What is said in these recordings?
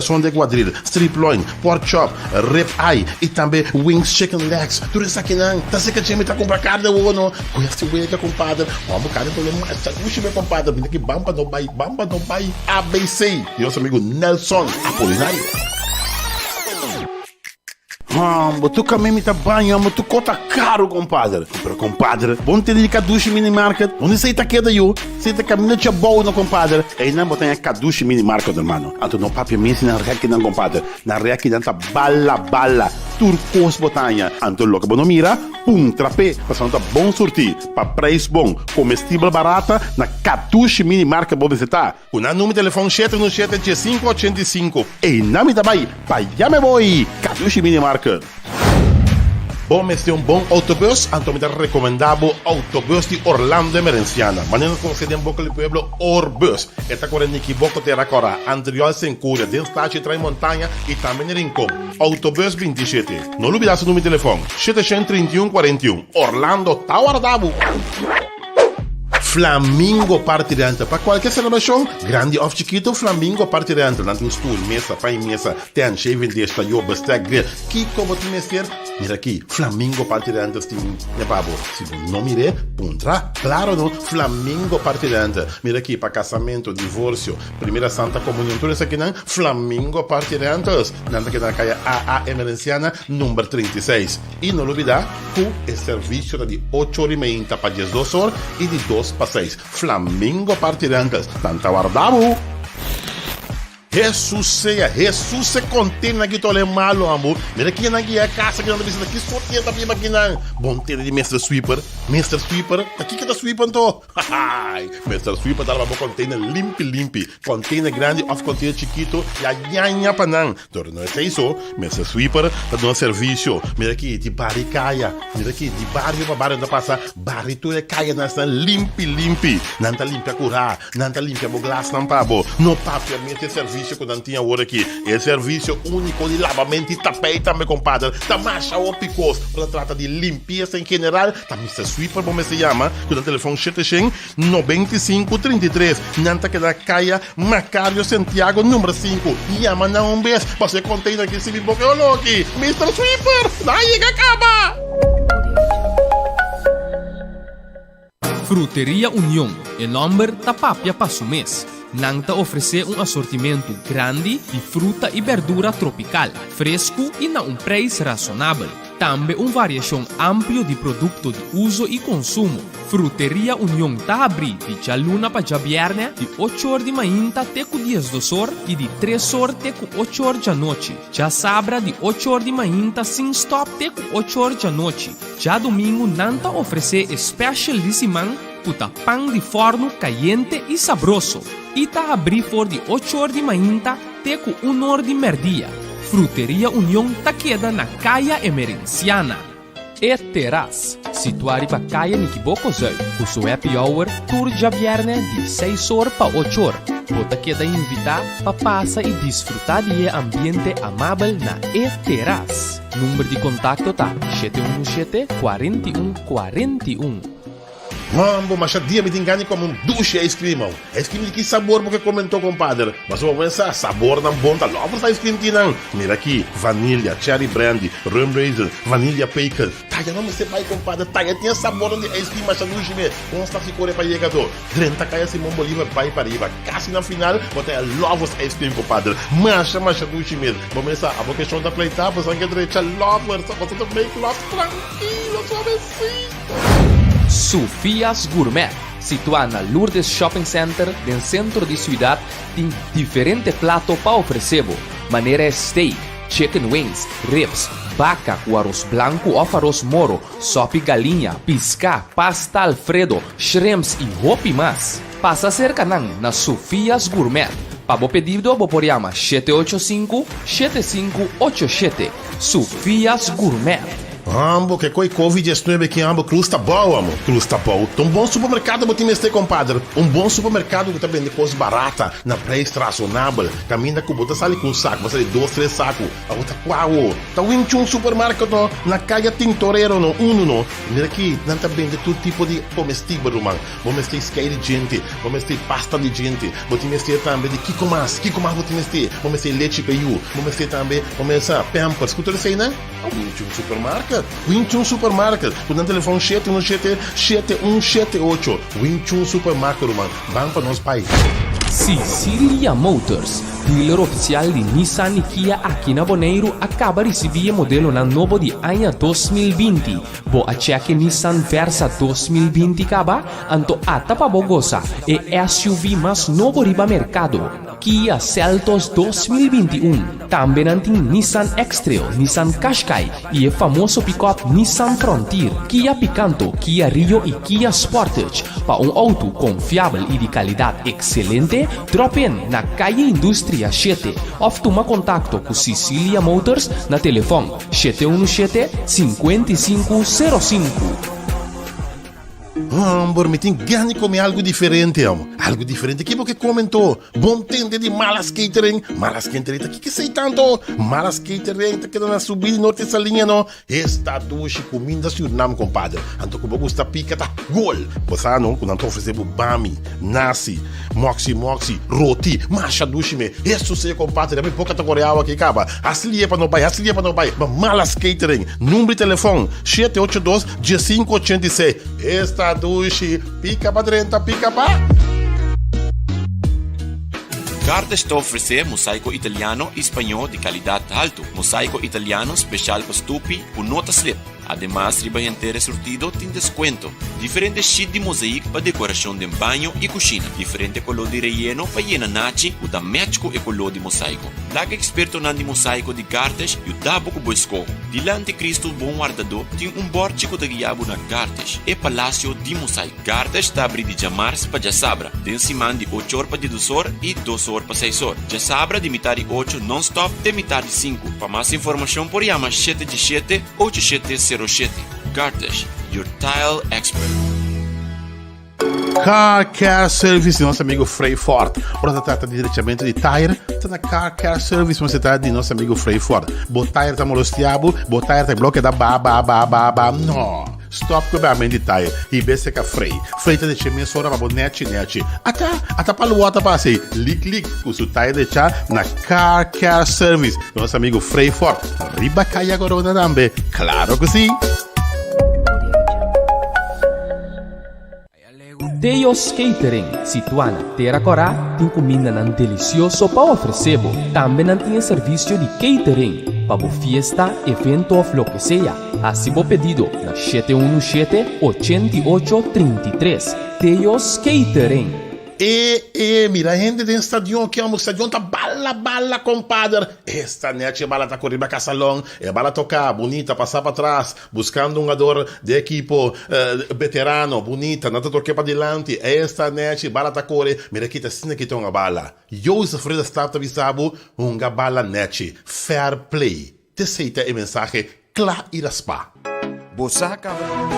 Son de cuadril, strip loin, pork chop, rib eye y tambe wings chicken legs. Tur esakinan ta seca dje mi ta cumpra carne awo no. Cu esti wega compadre. Hombo carne ta lo masha dushi mi compadre. Mira ki bamba no bay, bamba no bay. ABC di nos amigo Nelson Apolinario. Hombo tur camin mi ta baña, hombo tur cos ta caro compadre. Pero compadre, bo no tene di Kadushi Mini Market? Unda esey ta keda yu? Esey ta caminda Chabou no compadre. Eynan bo ta haña Kadushi Mini Market hermano. Anto no papia mes nan rekinan compadre. Nan rekinan ta bala bala. Tur cos bo ta haña. Anto loke bo no mira, puntra p'e. Pasobra nan ta bon surti, pa prijs bon, comestibel barata, na Kadushi Mini Market bo mester ta. Ku nan number telefòn shete unu shete diesinku ochenta i sinku. Einan mi ta bai, pa ya me boi! Kadushi Mini Market. Bo mester un bon autobus? Anto mi ta rekomendá bo Autobus di Orlando Emerenciana. Manera nos konosé den boka di pueblo, Orbus. E ta kore Nikiboko, Tera Kòrá, Antriol, Senkuria, den Stachi Trai Montaña i tambe na Rincon. Autobus 27. No lubidá su number di telefòn, 731 41. Orlando ta warda bo! Flamingo Party Rental Pa cualkier celebracion, grandi of chikito, Flamingo Party Rental nan tin stoel, mesa, pan y mesa, tent, shaving dish, tayo, bestek, grill. Kico bo tin mester? Mira aki, Flamingo Party Rentals tin ne pa bo. Si bo no mir'é, puntra. Claro no, Flamingo Party Rental. Mira aki, pa casamento, divorcio, primera santa comunion, tur esakinan, Flamingo Party Rentals. Nan ta keda na caya AA Emerenciana, number 36. I no lubidá ku e servisio ta di ocho or i meinta pa diesdos or i di dos pa seis. Flamingo Party Rentals, nan ta warda bo! Hesus sea, Hesus se kontena ki tole malo ambo. Mira kinan ki e kasa kinan ta bisa ki sorti e ta biba kinan. Bon tende di Mister Sweeper, Mister Sweeper, ta kiko ta sweep anto? Hahaai, Mister Sweeper ta laba bo container limpi limpi, container grandi of container chikito ya ñaña pa nan. Dor no esei so, Mister Sweeper ta duna servisio. Mira aki di bari kaya, mira aki di bario pa bario nan ta pasa bari tur e kayanan esnan limpi limpi. Nan ta limpia kurá, nan ta limpia bo glasnan pa bo. No papia mes e servisio ku nan tin awor aki. E servisio úniko di labamento i tapei tambe kompadre. Ta masha hopi kos. Ora ta trata di limpiesa en general, ta Mister Sweeper bo mester yama ku nan telefòn shete shen. 95 33 Nan ta keda kaya Macario Santiago number 5 Yama nan un bes paso e container aki sibi boca e olo aki Mister Sweeper nan a yega caba. Fruteria Union, e nomber ta papia pa su mes. Nan ta ofresé un asortimentu grandi di fruta i berdura tropikal, fresku i na un preis rasonabel. Tambe un variashon amplio di produkto di uso i konsumo. Fruteria Union ta habrí di djaluna pa djabièrnè di ocho or di mainta te ku diesdos or i di tres or te ku ocho or djanochi. Djasabra di ocho or di mainta sin stòp te ku ocho or djanochi. Djadumingu nan ta ofresé e special di siman ku ta pan di fòrnu kayente i sabroso i ta habrí for di ocho or di mainta te ku un or di mèrdia. Fruteria Union ta keda na Kaya Emerenciana. E Terras, situá riba Kaya Nikiboko Zuid, ku su happy hour tur djabièrnè di seis or pa ocho or. Bo ta keda invitá pa pasa i disfrutá di e ambiente amabel na E Terras. Number di kontakto ta shete unu shete, 41, 41. Mambo, masha dia mi tin gana di come un dushi ice cream aw. Ice cream di ki sabor bo ke come anto, compadre? Mas bo pensa, sabornan bon ta lovers ice cream tin nan. Mira aki, vanilla, cherry brandy, rum raisin, vanilla pecan. Taya no mester bai, compadre, taya tin e sabornan di ice cream masha dushi me. Kon sta si kore pa yega to? Drenta kaya Simon Bolivar bai pariba. Kasi na final, bo ta e lovers ice cream, compadre. Masha, masha dushi mes. Bo mester sa, abo ke shon ta pleita, bo sa ke drecha lovers, bo sa ta make love trankilo, suavecito. Sofia's Gourmet, situá na Lourdes Shopping Center den sentro di siudat, tin diferente plato pa ofresé bo, manera e steak, chicken wings, ribs, baka ku aros blanku òf aros moro, sòpi galiña, piská, pasta alfredo, shrimps i hopi mas. Pasa serka nan na Sofia's Gourmet. Pa bo pedido bo por yama 785 7587. Sofia's Gourmet. Ambo ke koi Covid 19 ki ambo Cruz ta bou amo Cruz ta bou ta un bon supermercado bo tin mester compadre un bon supermercado ku ta bende kos barata na prijs razonabel kaminda ku bo ta sali ku un saku bo sali dos tres saku abo ta kua awo ta Wing Chun supermarket no na kaya Tintorero no unu no mira aki nan ta bende tur tipo di comestibel ruman bo mester skei di djente bo mester pasta di djente bo tin mester tambe di kiko mas kiko mas bo tin mester bo mester lechi pa yu bo mester tambe bo mester pampers ku tur eseinan. A Wing Chun Supermarket, Wing Chun Supermarket, ku nan telefòn shete unu shete, shete un shete ocho. Wing Chun Supermarket ruman, ban pa nos bai. Sicilia Motors, dealer ofisial di Nissan i Kia aki na Boneiru a kaba risibí e modelonan nobo di aña 2020. Bo a chèk e Nissan Versa 2020 kaba? Anto ata pa bo gosa e SUV mas nobo riba merkado. Kia Seltos 2021. Tambe nan tin Nissan X-Trail, Nissan Qashqai i e famoso pikòp Nissan Frontier, Kia Picanto, Kia Rio i Kia Sportage. Pa un outo konfiabel i di kalidat ekselente, drop in na Calle Industria shete òf tuma kontakto ku Sicilia Motors na telefòn shete unu shete, 55 05. Homber, mi tin gana di come algo diferente, amo. Algo diferente? Ki bo ke come anto? Bon tende di Malas Catering. Malas Catering ta ki esei tanto? Malas Catering ta keda na subida di Norte Saliña, no? Esta dushi cuminda Surinam, compadre. Anto cu bo gusta pica ta gol. Bo sa, no, cu nan ta ofrece bo bami, nasi, moxi moxi, roti. Masha dushi me. Eso sea, compadre. Mi boca ta core awa aki caba. Hasi lie pa no bai, hasi lie pa no bai. Ma Malas Catering. Number di telefon, shete ocho dos. Diesinku ochenta i seis Esta dushi Pika pa drenta pika pa. Gardes ta ofresé mosaiko italiano i spañó di kalidat haltu, mosaiko italiano speshal pa stupi ku no ta slip. Ademas riba henter e surtido tin deskuento. Diferente sheet di mozaïek pa dekorashon den baño i kushina. Diferente koló di reyeno pa yena nachi ku ta match ku e koló di mosaiko. Laga ekspertonan di mosaiko di Gardes yuda bo ku bo eskoho. Dilanti Kristu Bon Wardadó tin un bòrchi ku ta guia bo na Gardes, e palasio di mosaiko. Gardes ta abri di djamars pa djasabra, den siman di ocho or pa diesdos or i dos or pa seis or. Djasabra di mitar di ocho nònstòp te mitar di sinku. Pa mas informashon por yama shete djeshete, ocho shete sero shete. Gardes, your tile expert. Car Care Service di nos amigo Frey Ford. Ora ta trata di drechamento di tire, ta na Car Care Service mester ta di nos amigo Frey Ford. Bo tire ta molestia bo, bo tire ta bloke da ba ba ba ba ba. No! Stop ku e bamento di tire i bese ka Frey. Frey ta deche mesora pa bo nechi nechi. Ata, ata pa lua ta pasa ei, lik lik, ku su tire decha na Car Care Service di nos amigo Frey Ford. Riba Kaya Corona tambe, claro ku si! Teo's Catering, situá na Tera Kòrá, tin kumindanan delisioso pa ofresé bo. Tambe nan tin e servisio di catering pa bo fiesta, evento òf loke sea. Hasi bo pedido na shete unu shete, 88, 33. Teo's Catering. E e mira hende den stadion ki amo stadion ta bala bala compadre esta nechi e bala ta kore riba casalon e bala toka bunita pasa patras Buscando un hungador di ekipo veterano, bunita, nan ta toke padilanti, esta nechi, bala ta core, mira kita asina kita hunga bala. Joseph Ridderstaat ta bisa bo, hunga bala nechi, fair play. T'esey ta e mensahe cla y raspa. Bo sa caba.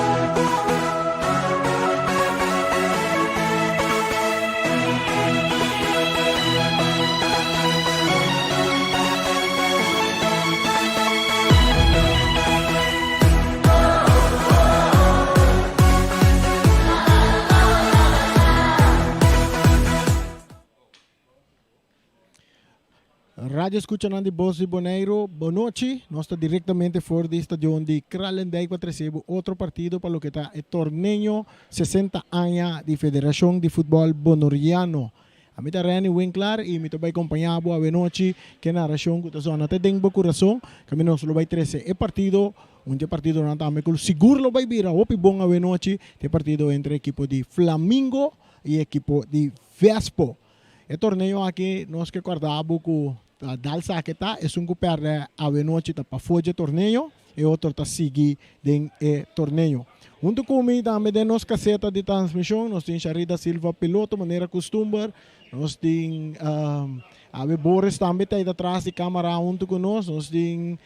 Radio escuchanan di Bos di Boneiru, bonochi. Nos ta directamente for di stadion di Kralendijk pa trece bo otro partido pa loke ta e torneo 60 aña di Federacion di Futbol Bonoriano. Ami ta Renny Winklaar y mi ta bay compaña bo awenochi ke narracion cu ta zona te den bo curason. Cami nos lo bay trece e partido, un dje partidonan tambe cu sigur lo bay bira hopi bon awenochi, ta e partido entre ekipo di Flamingo y ekipo di Vespo. E torneo aki nos ke corda bo cu ta dal sa ke ta, esun cu perde awenochi ta pafo dje torneo, e otro ta sigui den e torneo. Hunto cu mi tambe den nos caseta di transmision nos tin Sharida Silva piloto manera custumber, nos tin Abe Boris tambe ta ei atras di camara hunto cu nos, nos tin.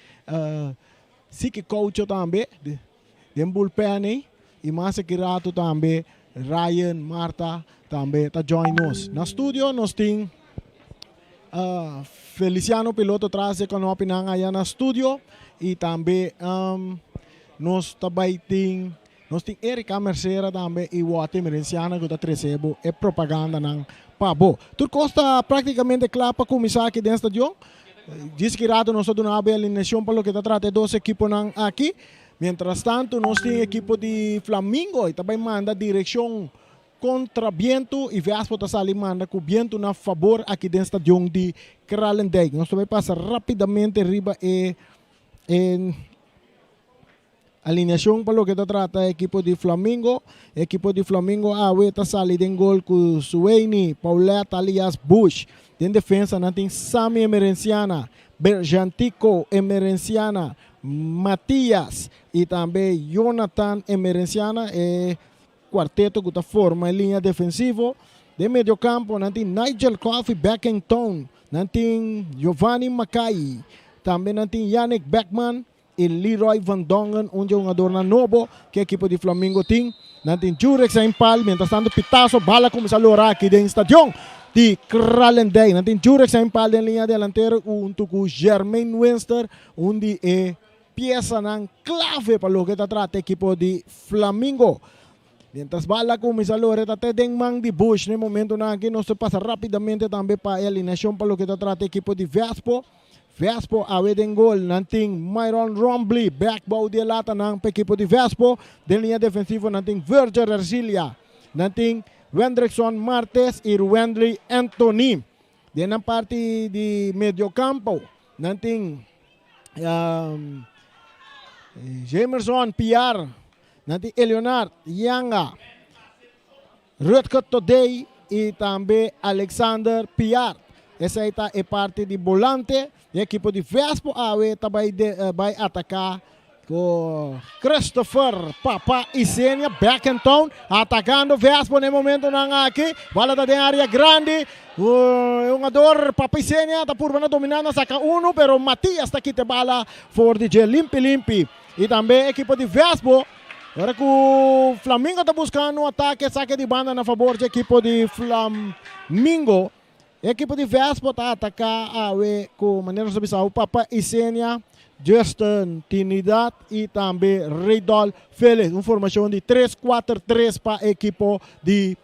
Siki Coucho tambe den bullpen ei y mas aki rato tambe Ryan Marta tambe ta join nos. Na studio nos tin Feliciano Piloto tras di konopinan aya na studio y tambe nos ta bay tin nos tin Erika Mercera tambe y Watty Merenciana cu ta trece bo e propagandanan pa bo. Tur cos ta practicamente cla pa cuminsa aki den stadion. Djis ki rato nos ta duna bo e alineacion pa loke ta trata e dos ekiponan aki. Mientras tanto nos tin ekipo di Flamingo y ta bay manda direccion Kontra bientu i Vespo ta sali manda ku bientu na fabor aki den stadion di Kralendijk. Nos ta bai pasa rapidamente riba e e alineashon pa loke ta trata e ekipo di Flamingo. E ekipo di Flamingo awe ta sali den gol ku Sueini Paulette alias Bush. Den defensa nan tin Sami Emerenciana, Berjantico Emerenciana, Matias i tambe Jonathan Emerenciana. E Cuarteto cu ta forma e liña defensivo. Den mediocampo nan tin Nigel Coffey Beckington, nan tin Giovanni Mackay, tambe nan tin Yannick Beckman y Leroy van Dongen, un dje hungadornan nobo cu e ekipo di Flamingo tin. Nan tin Jurek Sainpal, mientras tanto pitazo bala cuminsa lora aki den stadion di Kralendijk. Nan tin Jurek Sainpal den liña delantero hunto cu Jermaine Winster, un di e Piesanan clave pa loke ta trata ekipo di Flamingo. Mientras bala cuminsa lore ta te den man di Bush. Na e momentonan aki nos ta pasa rapidamente tambe pa e alineacion pa loke ta trata ekipo di Vespo. Vespo awe den gol. Nan tin Myron Rombley back bou di e latanan pa ekipo di Vespo. Den liña defensivo nan tin Virgil Ercilia. Nan tin Wendrickson Martes y Ruwendley Anthony. Den nan parti di mediocampo nan tin Jamerson Piar, nan tin Eleonard Yanga, Rutger Todey y tambe Alexander Piar. Esey ta e parti di bolante. E ekipo di Vespo awe ta bay bay ataca Ku Christopher Papa Isenia back in town atacando Vespo na e momentonan aki. Bala ta den area grandi. E hungador Papa Isenia ta purba na domina na saca uno pero Matias ta kita e bala for di dje limpi limpi. Y tambe ekipo di Vespo ora ku Flamingo ta buscando un atake sake di banda na fabor dje ekipo di Flamingo. E ekipo di Vespo ta ataká awe ku manera nos a bisa awe Papa Isenia, Justin Trinidad i tambe Reydol Felix. Un formashon di tres kuater tres pa e ekipo di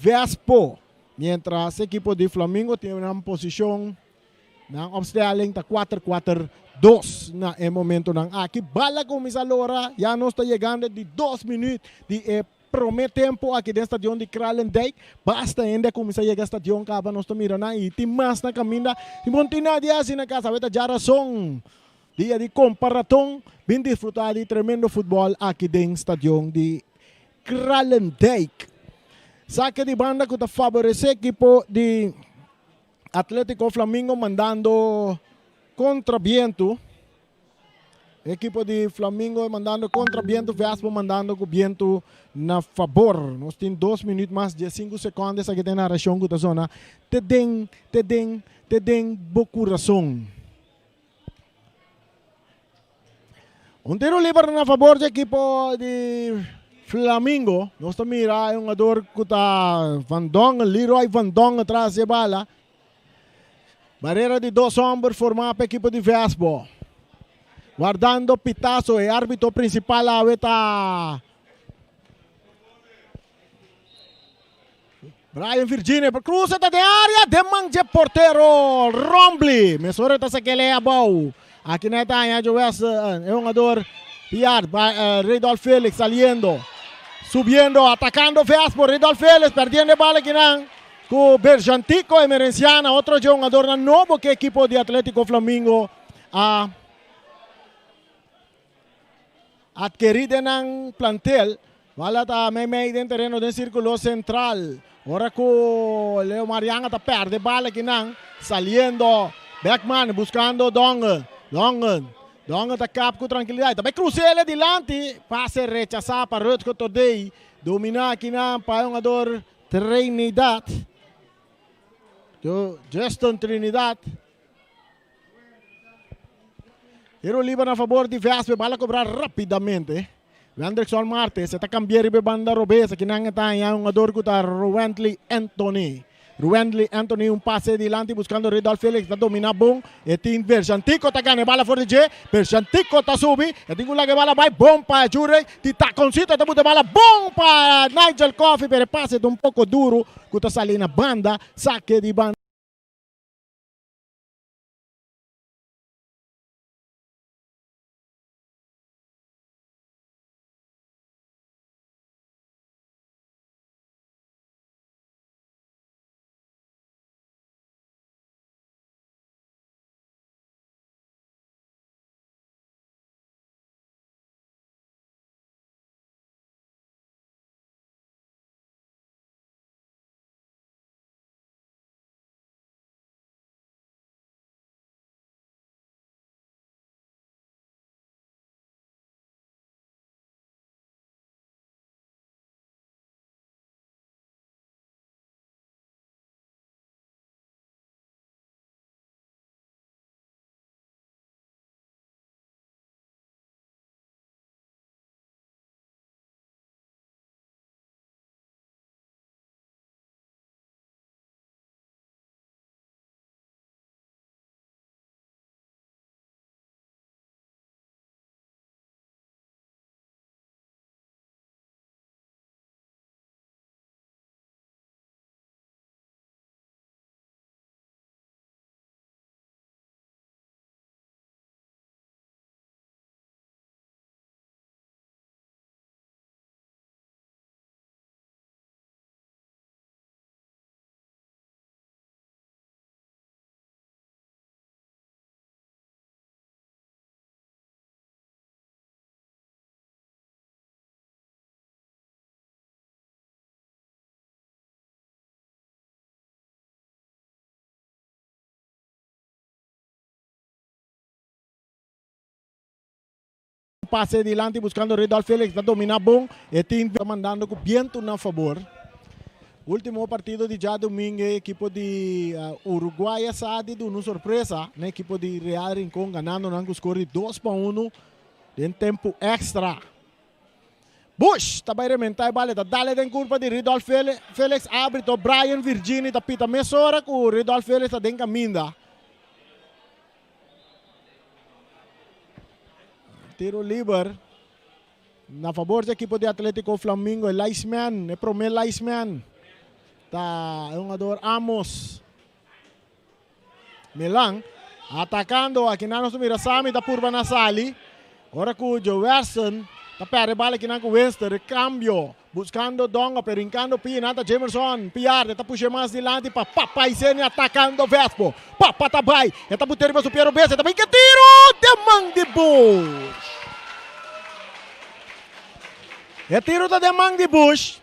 Vespo. Mientras e ekipo di Flamingo tin nan posishon, nan opstelling ta kuater kuater dos na e momentonan aki. Bala kuminsá lora, ya nos ta yegando di dos minüt di e Prome tempo aki den stadion di Kralendijk, basta hende a cuminsa yega stadion caba nos ta mira nan y tin mas na caminda. Tin bon tin nadie haci na casa, awe ta djarason, dia di compa raton, bin disfruta di tremendo futbol aki den stadion di Kralendijk. Sake di banda cu ta faborece ekipo di Atletico Flamingo mandando contra biento. Ekipo di Flamingo mandando kontra bientu, Vespo mandando ku bientu na fabor. Nos tin dos minuut mas diesinku sekonde, esaki ta e narashon ku ta sona te den, te den, te den bo kurason. Un tiro liber na fabor di ekipo di Flamingo. Nos ta mira e hungador ku ta Van Dongen, Leroy Van Dongen tras di e bala. Barera di dos homber formá pa ekipo di Vesbo. Wardando pitazo e arbitro principal awe ta Brian Virginia. Cruza ta den area den man dje portero Rombly. Mesora ta sakele abou. Aki na ta haña Joes e hungador Piar. Redolf Felix saliendo. Subiendo, atacando Vesbo. Redolf Felix perdiendo e bala kinan. Ku Berjantico Emerenciana, otro dje hungadornan nobo ku e ekipo di Atletico Flamingo a adkerí den nan plantel. Bala ta meimei den tereno den sirkulo sentral. Ora ku Leo Marianga ta pèrdè bala kinan, saliendo Beckman buskando Dongen. Dongen, Dongen ta kap ku trankilidat. Ta bai krus'el dilanti, pase rechasá pa Rutger Todey. Dominá kinan pa e hungador Trinidad. Justin Trinidad. Tiro liber na fabor di Vespe, bala kobra rapidamente. Wendrickson Martes e ta kambia riba e banda robes, akinan e ta haña un hungador ku ta Ruwendley Anthony. Ruwendley Anthony un pase dilanti buskando Ridolf Felix ta domina bon, e tin Bershantico ta gana e bala for di dje, Bershantico ta subi, e tin ku laga e bala bai bon pa Jurek, di takoncito ta buta e bala bon pa Nigel Coffie pero e pase ta un poko duru ku ta sali na banda, sake di banda. Pase dilanti buscando Ridolf Felix ta domina bon e tin ta mandando cu biento na fabor. Ultimo partido di djadomingo e ekipo di Uruguay a sa di duna un sorpresa na ekipo di Real Rincon ganando nan cu score di dos pa uno den tempo extra. Bush ta bay rementa e bal e ta dale den curpa di Ridolf Felix arbitro Brian Virgini ta pita mesora cu Ridolf Felix ta den caminda. Tiro liber na fabor di ekipo di Atletico Flamingo. E linesman, e prome linesman ta e hungador Amos Milan. Atacando, akinan nos ta mira Sami ta purba na sali. Ora cu Joerson ta perde bal akinan cu Winston. Recambio. Buscando Dongo pero hincando pia nan ta Jamerson Piarde ta pushe mas dilanti pa Papa Iseni atacando Vespo Papa ta bay e ta buta riba su pia robes e ta bay ke tiro den man di Bush E tiro ta den man di Bush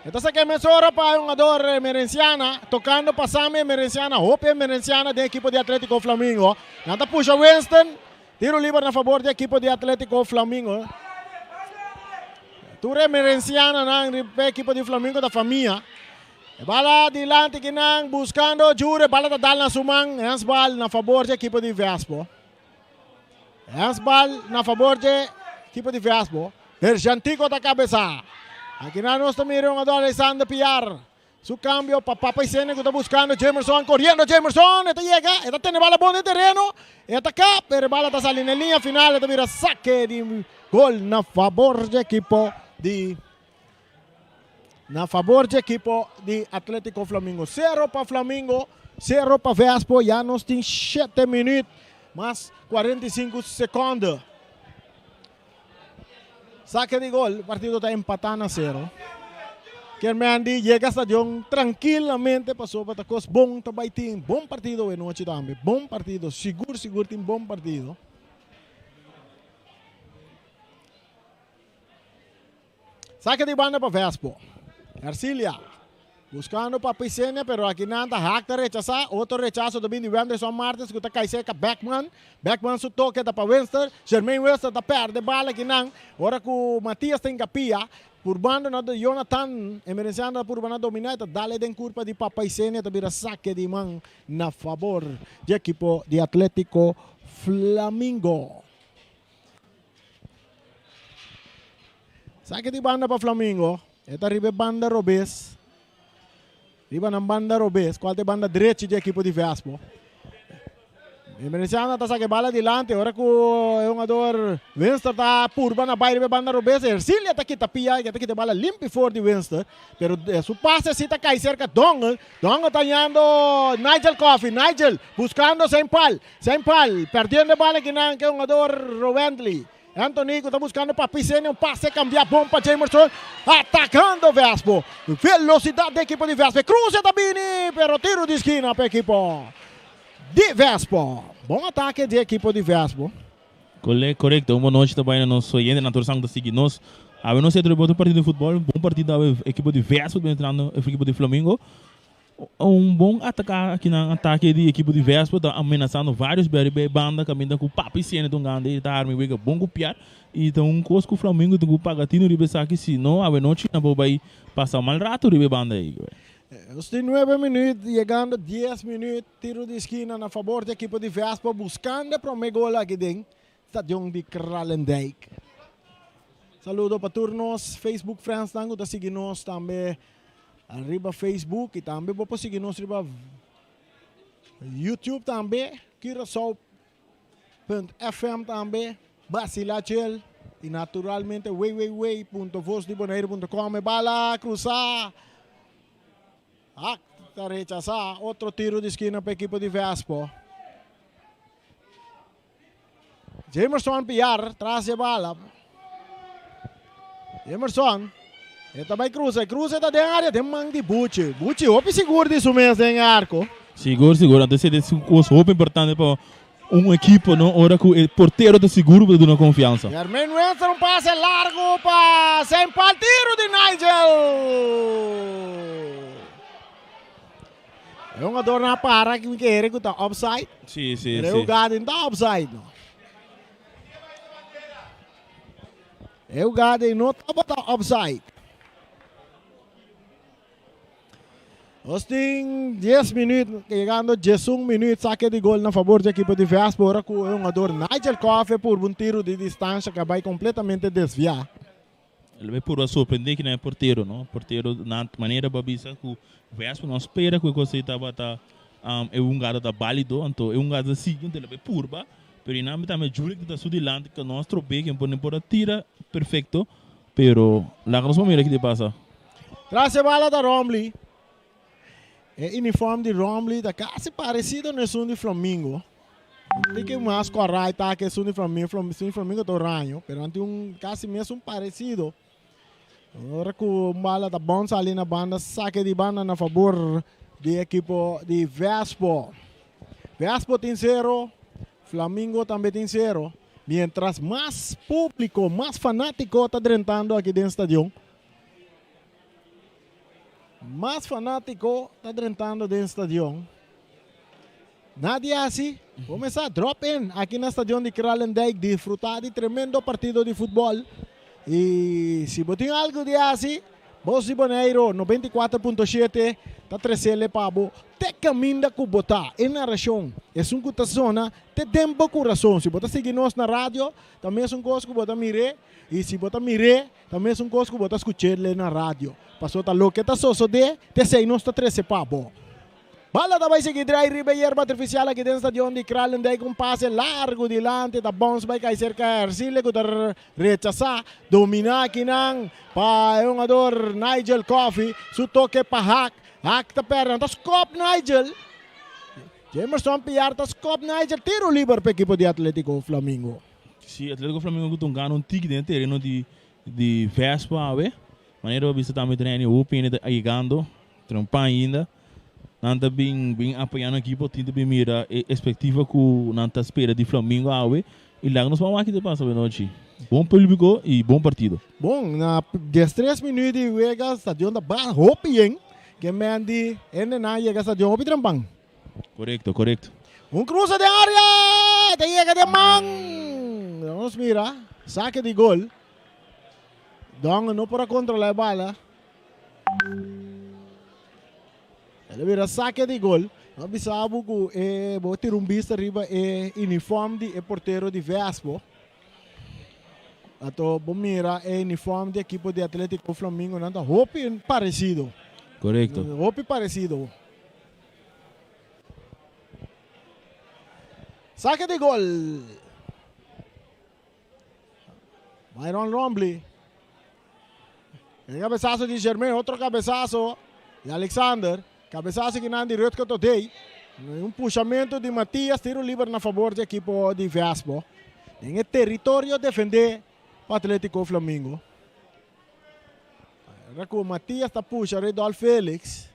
E ta saca e mesora pa e hungador Emerenciana tocando pa Sammy Emerenciana hopi Emerenciana den ekipo di Atletico Flamingo nan ta pusha Winston Tiro liber na fabor di ekipo di Atletico Flamingo. Tur emerenciananan riba ekipo di Flamingo ta famia. E bala dilanti kinan buscando Jure, bala ta dal na su man. Handsbal na fabor di ekipo di Vespo. Handsbal na fabor di ekipo di Vespo. Berjantico ta cabeza. Akinan nos ta mira un Alexander Piar. Su cambio pa Papa Isene cu ta buscando Jamerson, coriendo Jamerson, e ta yega, e ta tene bala bon den tereno, e ta ca, pero e bala ta sali na e linea final, e ta bira saque di gol na fabor dje ekipo di na fabor dje ekipo di Atletico Flamingo. Cero pa Flamingo, cero pa Vespo, ya nos tin shete minuut mas 45 seconde. Sake di gol, partido ta empatá na sero. Kermendi yega stadion trankilamente pasobra ta kos bon ta bai tin bon partido awe nochi tambe. Bon partido, sigur sigur tin bon partido. Sake di banda pa Vespo. Ercilia buscando pa Pisenia pero aki nan ta hak ta rechasa. Otro rechaso ta bin di Wenderson Martins cu ta cay cerca Beckman. Beckman su toke ta pa Winster. Jermaine Winster ta perde bala aki nan. Ora cu Matias ta hincapia. Purbando na Jonathan Emerenciano ta purba na domina y ta dale den curpa di Papaisenia ta bira sake di man na fabor di ekipo di Atletico. Flamingo. Sake di banda pa Flamingo. E ta riba e banda robes. Riba nan banda robes, cual ta e banda drechi di ekipo di Vespo. Emerenciano ta saca e bala dilanti ora cu e hungador Winster ta purba na bay riba e banda robes. Ercilia ta kita pia y ta kita e bala limpi for di Winster. Pero su pase si ta cay cerca Dongel. Dongel ta hañando Nigel Coffey. Nigel buscando Saint Paul. Saint Paul perdiendo e bala akinan cu e hungador Rowendley. Anthony cu ta buscando pa Piseni un pase cambia bon pa Jamerson atacando Vespo. Velocidad di ekipo di Vespo. E cruce ta bini pero tiro di skina pa ekipo di Vespo. Bon atake di ekipo di Vespo. Corecto, un bon nochi ta bay na nos oyente nan tur esnan cu ta sigui nos. Awe nos ta otro partido di futbol, bon partido awe ekipo di Vespo ta entrando ekipo di Flamingo. Un bon ataka akinan atake di ekipo di Vespo ta amenasando varios bia riba e banda kaminda ku Papi Sene ta un gande i ta arma e wega bon ku piar i ta un kos ku Flamingo tin ku paga tinu riba esaki si no awenochi nan por bai pasa mal rato riba e banda ei. Nos tin nuebe minuut yegando dies minuut tiro di skina na fabor di ekipo di Vespo buskando e prome gol aki den stadion di Kralendijk. Saludo pa tur nos Facebook friends nan ku ta sigui nos tambe Riba Facebook y tambe bo por sigui nos riba YouTube tambe, Curaçao.fm tambe, Basila Chel y naturalmente www.vosdiboneiru.com. E bala cruza, acta rechasa, otro tiro di esquina pa equipo di Vespo. Jamerson Piar tras e bala. Jamerson. E ta bai cruza. E cruza ta den area den man di Buchi. Buchi hopi sigur di su mes den e arco. Sigur, sigur. Anto esei ta un cos hopi importante pa un ekipo, no? Ora cu e portero ta sigur bo ta duna confiansa. Jermaine Wester un pase largo pa Saint Paul. Tiro di Nigel. E hungadornan a para mi kere ku ta offside. Sí, sí, Pero e sí. hugada no ta offside no. E hugada no tabata offside. Nos tin 10 minuut, llegando 11 minuut, saque di gol na favor di equipo di Vespa, ora ku e hungador Nigel Coffee purba un tiro di distancia que bai completamente desviá. El a bay purba sorprende kinan e portero no. Portero na manera bo a bisa cu Vespa no a spera cu e cos ey tabata e hungada ta balido anto e hungada ta sigui anto el a bay purba pero y nan tambe Julick ta su dilanti cu no a strobe ken por no por a tira perfecto pero laga nos por mira kico ta pasa. Tras e bala ta Romley. E uniform di Romley ta casi parecido na esun di Flamingo. Un tiki mas corai ta ke esun di Flamingo. Esun di Flamingo ta oraño, pero nan tin un casi mesun parecido. Ora cu un bala ta bon sali na banda, saque di banda na fabor di ekipo di Vespo. Vespo tin cero, Flamingo tambe tin cero. Mientras mas publico, mas fanatico ta drentando aki den stadion. Mas fanátiko ta drentando den stadion. Nadie hasi? Kumesá drop in aki na stadion di Kralendijk disfrutá di tremendo partido di futbòl. I si bo tin algu di hasi, Bos di Boneiru 94.7 ta tresele pa bo te kaminda ku bo ta. E narashon, esun ku ta sona te den bo kurason. Si bo ta sigui nos na radio, ta mesun kos ku bo ta mir'é. I si bo ta mir'é, Ta mesun kos ku bo ta skuch'é na radio. Pasobra ta loke ta sosodé, ta esei nos ta trese pa bo. Bala ta bai sigui drai riba e yerba artifisial aki den stadion di Kralendijk. Un pase largu dilanti ta bounce bai kai serka Ercile ku ta rechasá. Dominá akinan pa e hungador Nigel Coffey. Su toke pa Haak. Haak ta pèrdè. Nan ta skòp Nigel. Jamerson Piar ta skòp Nigel. Tiro liber pa ekipo di Atletico Flamingo. Si Atletico Flamingo ku ta un gana un tiki den e tereno di di Vespa awe. Manera bo a bisa tambe traini hopi hende ta yegando, trempan ainda. Nan ta bin bin apoya nan ekipo, tin ta bin mira e expectiva ku nan ta spera di Flamingo awe. I laga nos ban wak ki ta pasa awe nochi. Bon publico i bon partido. Bon, na diestres minuut di wega stadion ta ba hopi yen. Ke men di hendenan yega stadion hopi trempan. Korekto, korekto. Un krusa den área! Ta yega den man! Nos mira, sake di gol. Dongen no por a kontrolá e bala. El a bira sake di gol. A bisa bo ku e bo tira un bista riba e uniform di e portero di Vespo. Ato bo mira e uniform di ekipo di Atletico Flamingo nan ta hopi parecido. Correcto. Hopi parecido. Saque di gol. Myron Rombley. E cabezazo di Germain, otro cabezazo di Alexander. Cabezazo kinan di Rutger Todey. Un pushamento di Matias, tiro liber na favor di equipo di Vespo. Den e territorio defende pa Atletico Flamingo. Ahora cu Matias ta pusha Redolf Felix.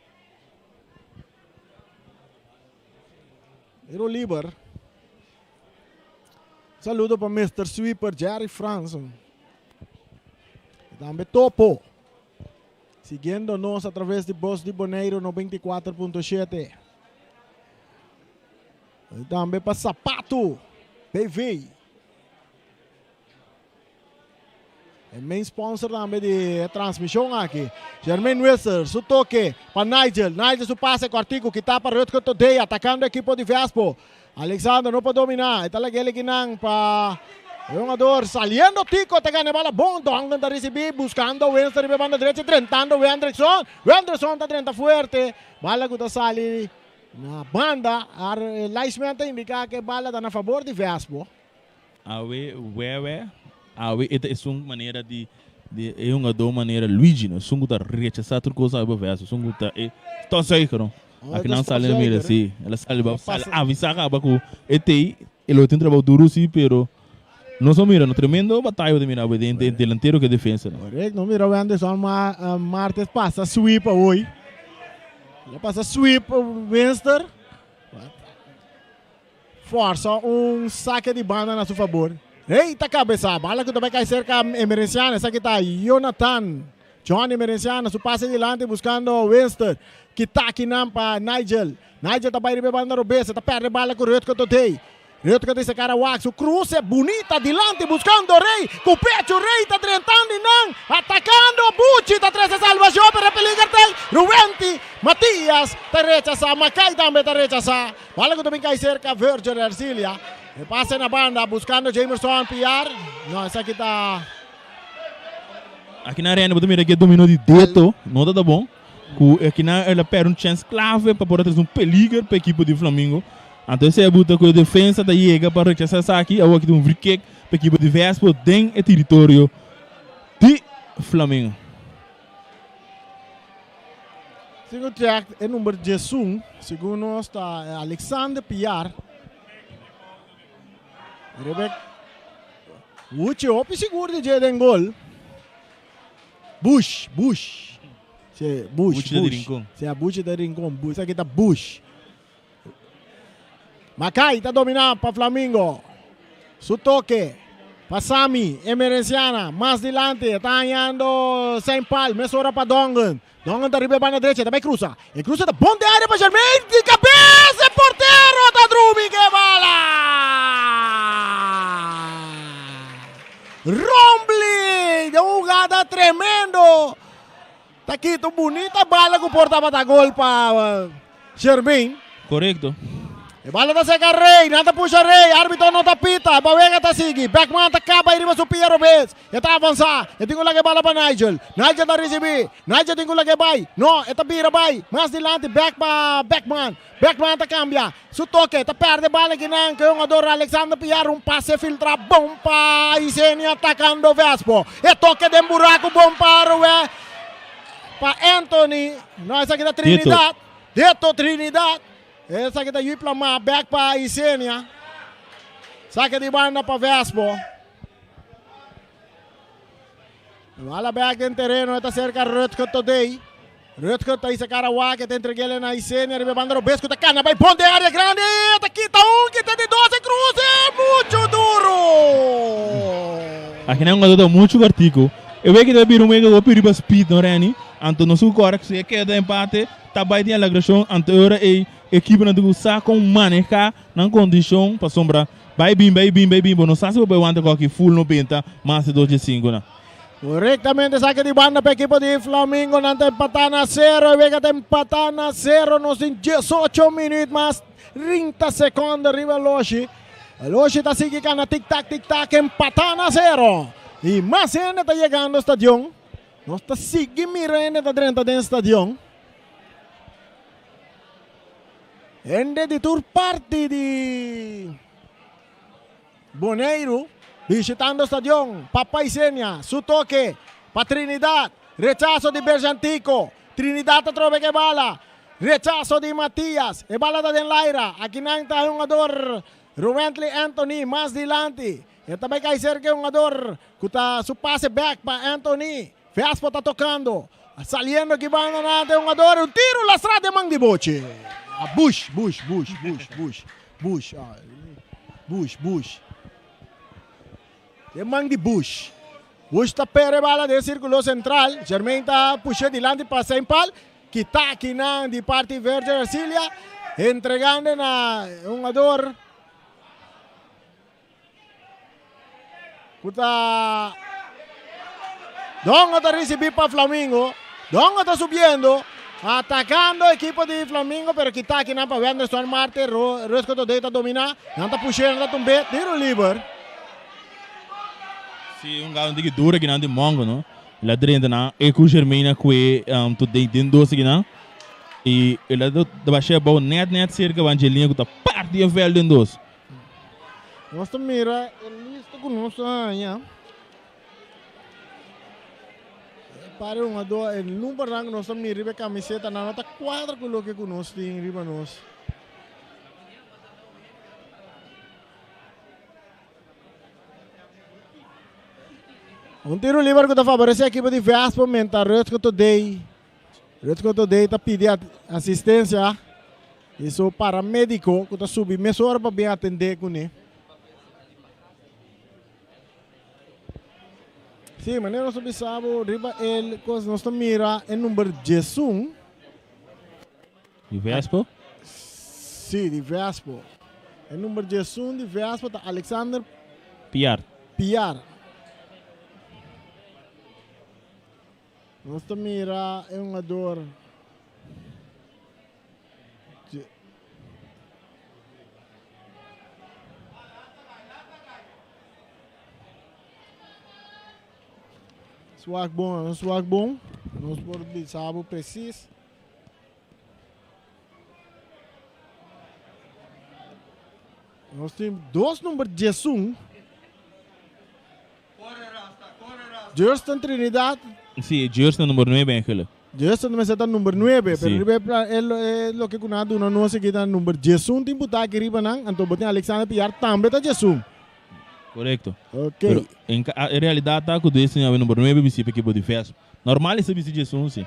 Tiro liber. Saludo pa Mister Sweeper Jerry Franson. Tambe Topo. Siguiendo nos a través di Bos di Boneiro 94.7. Tambe pa Zapato BV. E main sponsor tambe di e transmishon aki. Jermaine Wisser, su toke pa Nigel. Nigel su pase kortiku kita pa Rutger Todey atakando ekipo di Vespo. Alexander no por domina. E ta laga el ekinan pa e hungador saliendo Tico ta gana e bala bon. Dongen ta risibi buskando Winston riba e banda drechi drentando Wendrickson. Wendrickson ta drenta fuerte. Bala ku ta sali na banda. Linesman ta indika ku e bala ta na fabor di Vespo. Awe wewe, awe e ta esun manera di di e hungadó manera Luigi no, esun ku ta rechasá tur kos awe pa verso, esun ku ta e stofzuiger no. Aki nan sali na mira si, el a sali ba sali avisá kaba ku e tei, e lo tin trabou duru si pero nos a mira no, tremendo bataya bo ta mira awe den den delantero ku e defensa no. Korekto, nos mira Wenderson ma martes pasa sweep awoy, el a pasa sweep Winster. Forsa un sake di banda na su fabor. Rey ta kabesa. Bala ku ta bai kai serka Emerenciano. Esaki ta Jonathan. Johnny Emerenciano su pase dilanti buskando Winston. Kita akinan pa Nigel. Nigel ta bai riba e banda robes. E ta perde bala ku Rutger Todey. Rutger ta saka wak. Su kruse bunita dilanti buskando Rey. Ku pechu Rey ta drentando i nan atakando. Buchi ta trese salbashon pero e peliger ta ei. Ruwenti Matias ta rechasa. Makai tambe ta rechasa. Bala ku ta bin kai serka Virgil Ercilia. E pase na banda buskando Jamerson Piar. No, esaki ta. Aki na arena bo ta mira ke domino di Deto no ta ta bon. Ku aki na el a perde un chens klave pa por a trese un peliger pa ekipo di Flamingo. Anto esei a buta ku e defensa ta yega pa rechasa esaki. Awor aki ta un free kick pa ekipo di Vespo den e teritorio di Flamingo. Segun trek e number 11, segun nos ta Alexander Piar. Rebek Wuchi hopi sigur di dje den gol. Bush, Bush. Sí, Bush, Bush de Rincon. Sí, Bush de Rincon. Bush, aki ta Bush. Makai ta dominá pa Flamingo. Su toke pa Sami Emerenciana. Mas dilanti ta hañando Saint Paul. Mesora pa Dongen. Dongen ta riba e banda drecha. Ta bai krusa. E krusa ta bon den área pa Jermaine. Di kabes e portero ta drumi ke bala. Rombly den un hugada tremendo. Ta kita un bunita bala ku por tabata gol pa Shermaine. Korekto. E bala ta seka Rey, nan ta pusha Rey, arbitro no ta pita, e wega ta sigui. Beckman ta kaba ei riba su pia robes. E ta avansa, e tin ku laga e bala pa Nigel. Nigel ta risibi, Nigel tin ku laga e bai. No, e ta bira bai mas dilanti bek pa Beckman. Beckman ta kambia su toke, ta perde bala kinan ku e hungador Alexander Piar. Un pase filtra bon pa Isenia atakando Vespo. E toke den buraku bon pa Roe pa Anthony. No, esaki ta Trinidad. Deto Trinidad. Esaki ta Yui Plama bek pa Isenia. Sake di banda pa Vespo. Bala bek den tereno, e ta serka Rutger Todey. Rutger ta isa cara wak, e ta entreg'el na Isenia riba e banda robes ku ta kana bai bon den area grandi. E ta kita un, kita di dos, e cruze mucho duro. Aki nan un ta mucho kortiku. E wega ta bira un wega hopi riba speed no Renny. Anto nos ku kore ku si e keda empate ta bai den alegrashon. Anto e ora ei ekiponan tin ku sa kon maneha nan kondishon pasobra bai bin bai bin bai bin bo no sa si bo bai wanta koki full 90 mas di dos dje sinku nan. Korektamente sake di banda pa ekipo di Flamingo. Nan ta empatá na sero. E wega ta empatá na sero. Nos tin 18 minuut mas 30 sekondo riba loshi. Loshi ta sigui kana tik tak tik tak empatá na sero. I mas hende ta yegando stadion. Nos ta sigui mira hende ta drenta den stadion. Hende di tur parti di Boneiru bishitando stadion Papa Isenia su toke pa Trinidad. Rechaso di Berjantico. Trinidad ta trobe ku e bala. Rechaso di Matias. E bala ta den laira. Akinan ta e hungador Ruwentley Anthony mas dilanti. E ta bai kai serka e hungador ku ta su pase bek pa Anthony. Vespo ta tokando. Saliendo aki banda nan ta e hungador. Un tiro lastra den man di Boche. A Bush, Bush, Bush, Bush, Bush, Bush. Bush, Bush. Den man di Bush. Bush ta pere bala den sirkulo sentral. Jermaine ta pushe dilanti pa Saint Paul. Kita akinan di parti Verger Arcilia. Entregando na hungador. Ku ta Dongo ta risibí pa Flamingo. Dongo ta subiendo. Atakando ekipo di Flamingo pero kita akinan pa Wenderson Marte. Rusco Todey ta dominá. Nan ta push'é, nan ta tumb'é. Tiro liber. Si, un galo tiki duro akinan di Mongo, no? El a drenta nan e ku Jermaine a kue Todey den dos akinan. I el a bash'é abou nèt nèt serka Evangelina ku ta parti e vèlt den dos. Nos ta mira e lista ku nos a haña. Pare un ado e numbernan ku nos ta mira riba e kamiseta nan no ta kuadra ku loke ku nos tin riba nos. Un tiro liber ku ta faborece ekipo di Vespo menta Rutger Todey. Rutger Todey ta pidi asistencia di su paramedico ku ta subi mesora pa bin atende kuné. Sí, manera nos ta bisa bo riba el kos nos ta mira e number 11. Di Vespo? Sí, di Vespo. E number 11 di Vespo ta Alexander Piar. Piar. Nos ta mira e hungador Swak bon, nos wak bon. Nos por bisa bo precies. Nos tin dos number 11. Justin Trinidad. Sí, Justin number 9 eigenlijk. Justin mester ta number 9, pero riba e pla e lo e loke ku nan a duna nos aki ta number 11 tin butá aki riba nan, anto bo tin Alexander Piar tambe ta 11. Korekto. Ok. Pero en ka en realidat ta ku Justin a number 9 bisti pa ekipo di Vesp. Normal e sa bisti 11 si.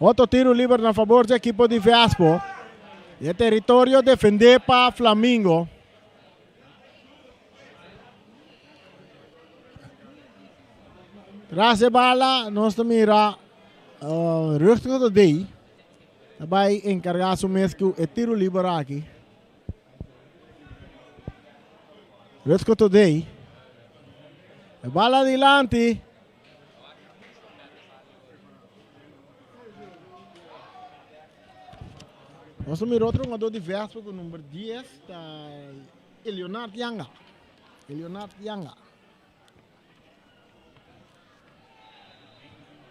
Otro tiro liber na favor dje ekipo di Vespo. E teritorio defendé pa Flamingo. Tras e bala nos ta mira uh, Rutger de Day. Ta bai encarga su mes ku e tiro liber aki. Rutger Today. E bala dilanti. Nos ta mira otro jugador di Vespa ku number 10 ta Leonard Yanga. Leonard Yanga.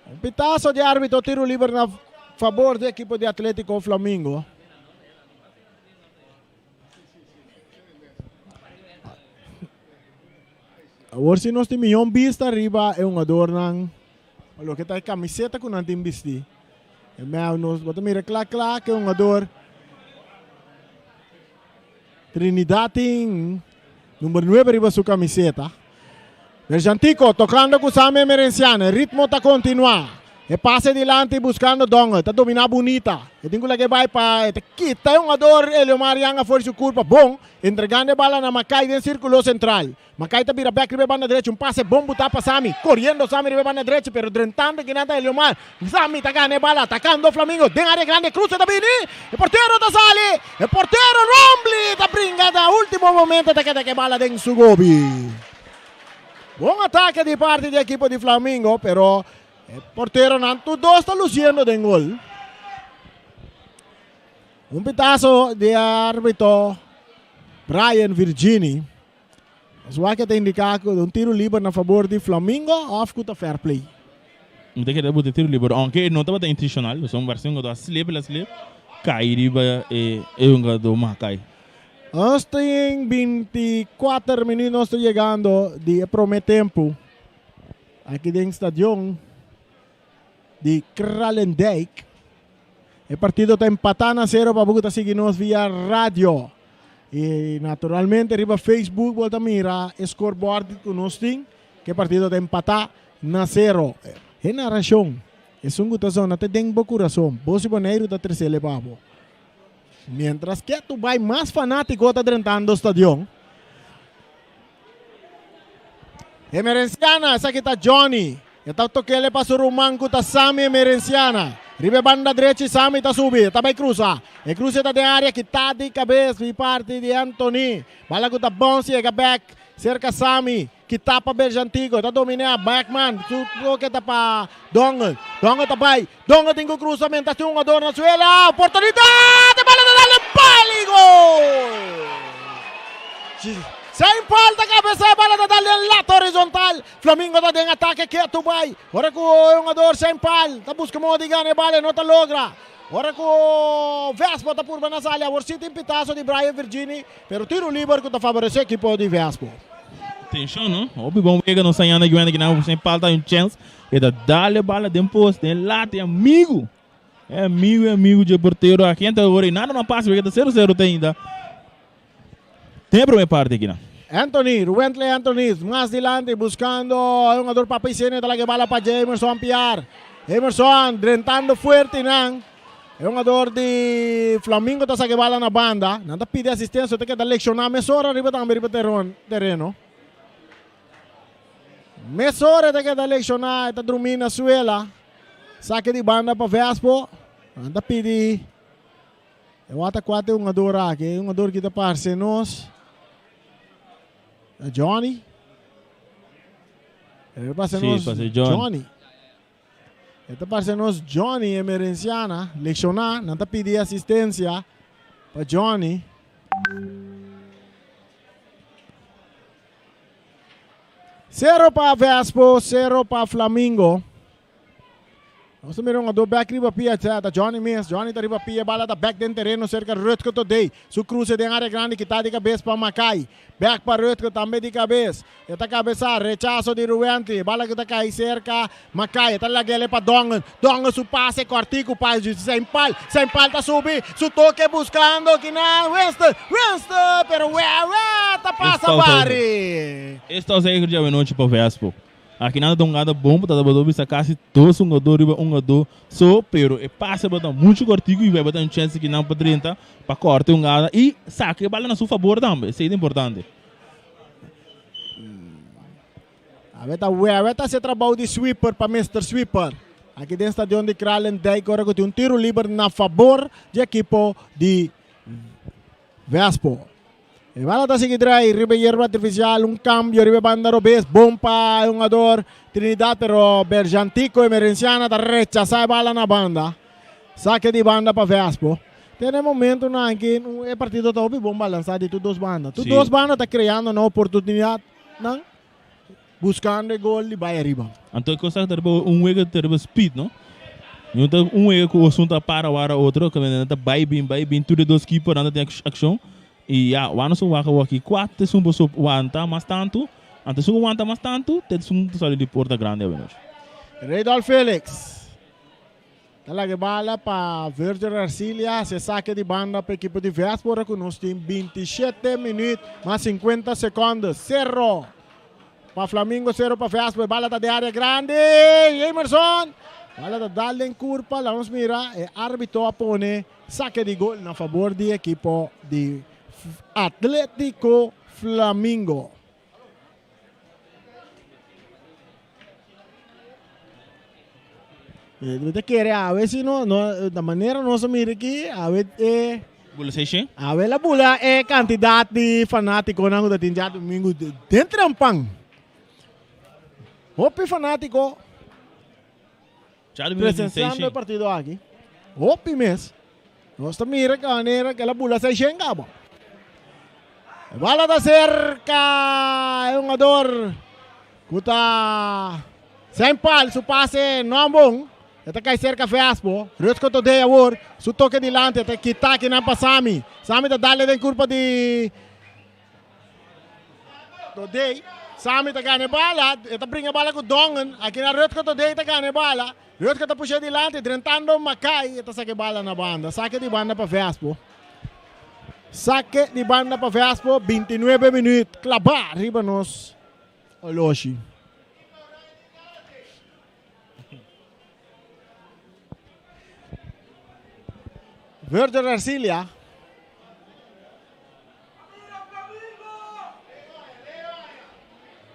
Un pitazo di arbitro tiro liber na favor di equipo di Atletico Flamingo. Awor si nos tin miyon bista riba e hungadornan, loke ta e camiseta cu nan tin bisti. E mea nos bo ta mira cla cla cu e hungador Trinidad tin number nuebe riba su camiseta. Berjantico tocando cu Sam Emerenciano, e ritmo ta continua. E pase dilanti buscando Dongen. Ta domina bunita. E tin cu laga e bay pa e ta kita e hungador Eliomar Yang afor di su curpa. Bon, entregando e bala na Makai den circulo central. Makai ta bira bek riba e banda drechi. Un pase bon buta pa Sami. Coriendo Sami riba e banda drechi pero drentando kinan ta Eliomar. Sami ta gana e bala atacando Flamingo den area grandi. E cruce ta bini. E portero ta sali. E portero Rombly ta bringa na ultimo momento ta keda cu e bala den su gobi. Bon atake di parti di ekipo di Flamingo, pero e porteronan tur dos ta luciendo den gol. Un pitazo di arbitro Brian Virgini. Nos wak e ta indica cu un tiro liber na fabor di Flamingo of cu ta fair play. Mi ta kere buta tiro liber, aunke e no tabata intencional, pasobra un barsi hungador a slip, el a slip, cay riba e hungador Makai. Nos tin 24 minuut nos ta yegando di e prome tempo aki den stadion di Kralendijk. E partido ta empata na cero pa bo ku ta sigui nos via radio. Y naturalmente riba Facebook bo ta mira e scoreboard ku nos tin ku e partido ta empata na cero. E narashon esun ku ta zona te den bo kurason. Bo si Boneiru ta tresele pa bo. Mientras ke tu bai mas fanátiko ta drentando stadion. Emerenciana, esaki ta Johnny. E ta tokele pa su ruman ku ta Sammy Emerenciana. Riba e banda drechi Sammy ta subi, e ta bai krusa. E kruse ta den área kitá di kabes di parti di Anthony. Bala ku ta bounce yega bèk serka Sammy. Ki tapa Berjantico, ta dominá Backman, su toke ta pa Dongen, Dongen ta bai, Dongen tin ku krusa mientras tin un hungador na suela, oportunidat, e bala ta dal den pal i gol! Sin pal ta kabesá e bala ta dal den lata horizontal, Flamingo ta den atake ketu bai, ora ku e hungador sin pal ta buska modo di gana e bala e no ta logra, ora ku Vespo ta purba na sali awor si tin pitaso di Brian Virgini. Pero tiro liber ku ta faboresé ekipo di Vespo. Tenshon no. Hopi bon wega nos ta yanda guende kinan sin falta un chens. E ta dal e bala den post den lata e amigu. E amigu e amigu dje portero aki enta ora y nada no a pasa porque ta sero sero te ainda. Den e prome parti akinan. Anthony, Ruwentley Anthony mas dilanti buscando e hungador Papa Isenia ta laga e bala pa Jamerson Piar. Jamerson drentando fuerte nan. E hungador di Flamingo ta saka e bala na banda. Nan ta pidi asistencia, ta keda lecciona mesora riba tambe riba tereno. Mesora ta keda lecciona, e ta drumi na suela. Sake di banda pa Vespo. Nan ta pidi e wata kuate hungador aki. E hungador ki ta parse nos. Johnny. E parse nos Johnny. E ta parse nos Johnny Emerenciana lekshoná. Nan ta pidi asistensia pa Johnny. Sero pa Vespo, sero pa Flamingo. Nos ta mira un ado bek riba pia, ta Johnny mes. Johnny ta riba pia, bala ta bek den tereno serka Rutger Todey. Su kruse den área grandi kita di kabes pa Makai. Bek pa Rutger tambe di kabes. E ta kabesá, rechaso di Ruwenty. Bala ku ta kai serka Makai. E ta lag'el pa Dongen. Dongen su pase kòrtiku pa Seinpal. Seinpal ta subi su toke buskando kinan Winston. Winston! Pero Wewe ta pasa bari. Esta zeker djawe nochi pa Vespo. Aki nan ta un gada bon pa ta bisa kasi dos hungadó riba un hungadó so, pero e pase bata muchu kòrtiku i bai un chèns kinan pa drenta pa kòrta e hungada i saka e bala na su fabor tambe. Esei ta importante. Awe ta Wewe ta hasi e trabou di sweeper pa Mister Sweeper. Aki den stadion di Kralendijk ora ku tin un tiro liber na fabor di ekipo di Vespo. E bala ta sigui drai riba e yerba artifisial, un kambio riba e banda robes, bon pa e hungador Trinidad pero Berjantico Emerenciana ta rechasá e bala na banda. Sake di banda pa Vespo. Te na e momentonan aki e partido ta hopi bon balansá di tur dos banda. Tur dos banda ta kreando nan oportunidatnan buskando e gol di bai ariba. Anto e kos aki ta riba un wega ta riba speed no. No ta un wega ku osun ta para wara otro ku nan ta bai bin bai bin tur e dos keeper nan ta tin akshon i ya wak nos a wak awor aki kua ta esun boso wanta mas tantu anto esun ku wanta mas tantu ta esun ku ta sali di porta grandi awe nochi. Reydolf Felix Ta laga e bala pa Virgil Arcilia haci e sake di banda pa ekipo di Vespo ora cu nos tin 27 minuut mas 50 seconde. Cero pa Flamingo, cero pa Vespo. E bala ta den area grandi. Emerson! Bala ta dal den kurpa, laga nos mira, e arbitro a pone sake di gol na fabor di ekipo di Atletico Flamingo. Mi ta kere awe si no, no, da manera nos a mira aki, awe e Bula seishen? Awe la bula e kantidat di fanatikonan ku ta tin djadumingu den trempan. Hopi fanátiko presenciando e partido aki. Hopi mes. Nos ta mira ke manera ke el a bula seishen kaba. E bala ta serka e hungador ku ta Saint Paul su pase no a bon. E ta kai serka Vespo. Rutsko Todey awor su toke dilanti e ta kita kinan pa Sami. Sami ta dale den kurpa di Todey, Sami ta gana e bala, e ta bringa e bala ku Dongen, aki na Rutger Todey ta gana e bala, Rutger ta pusha dilanti, drentando Makai, e ta saka e bala na banda, sake di banda pa Vespo. Sake di banda pa Vespo, 29 minuut, klabá riba nos oloshi. Virgil Arcilia.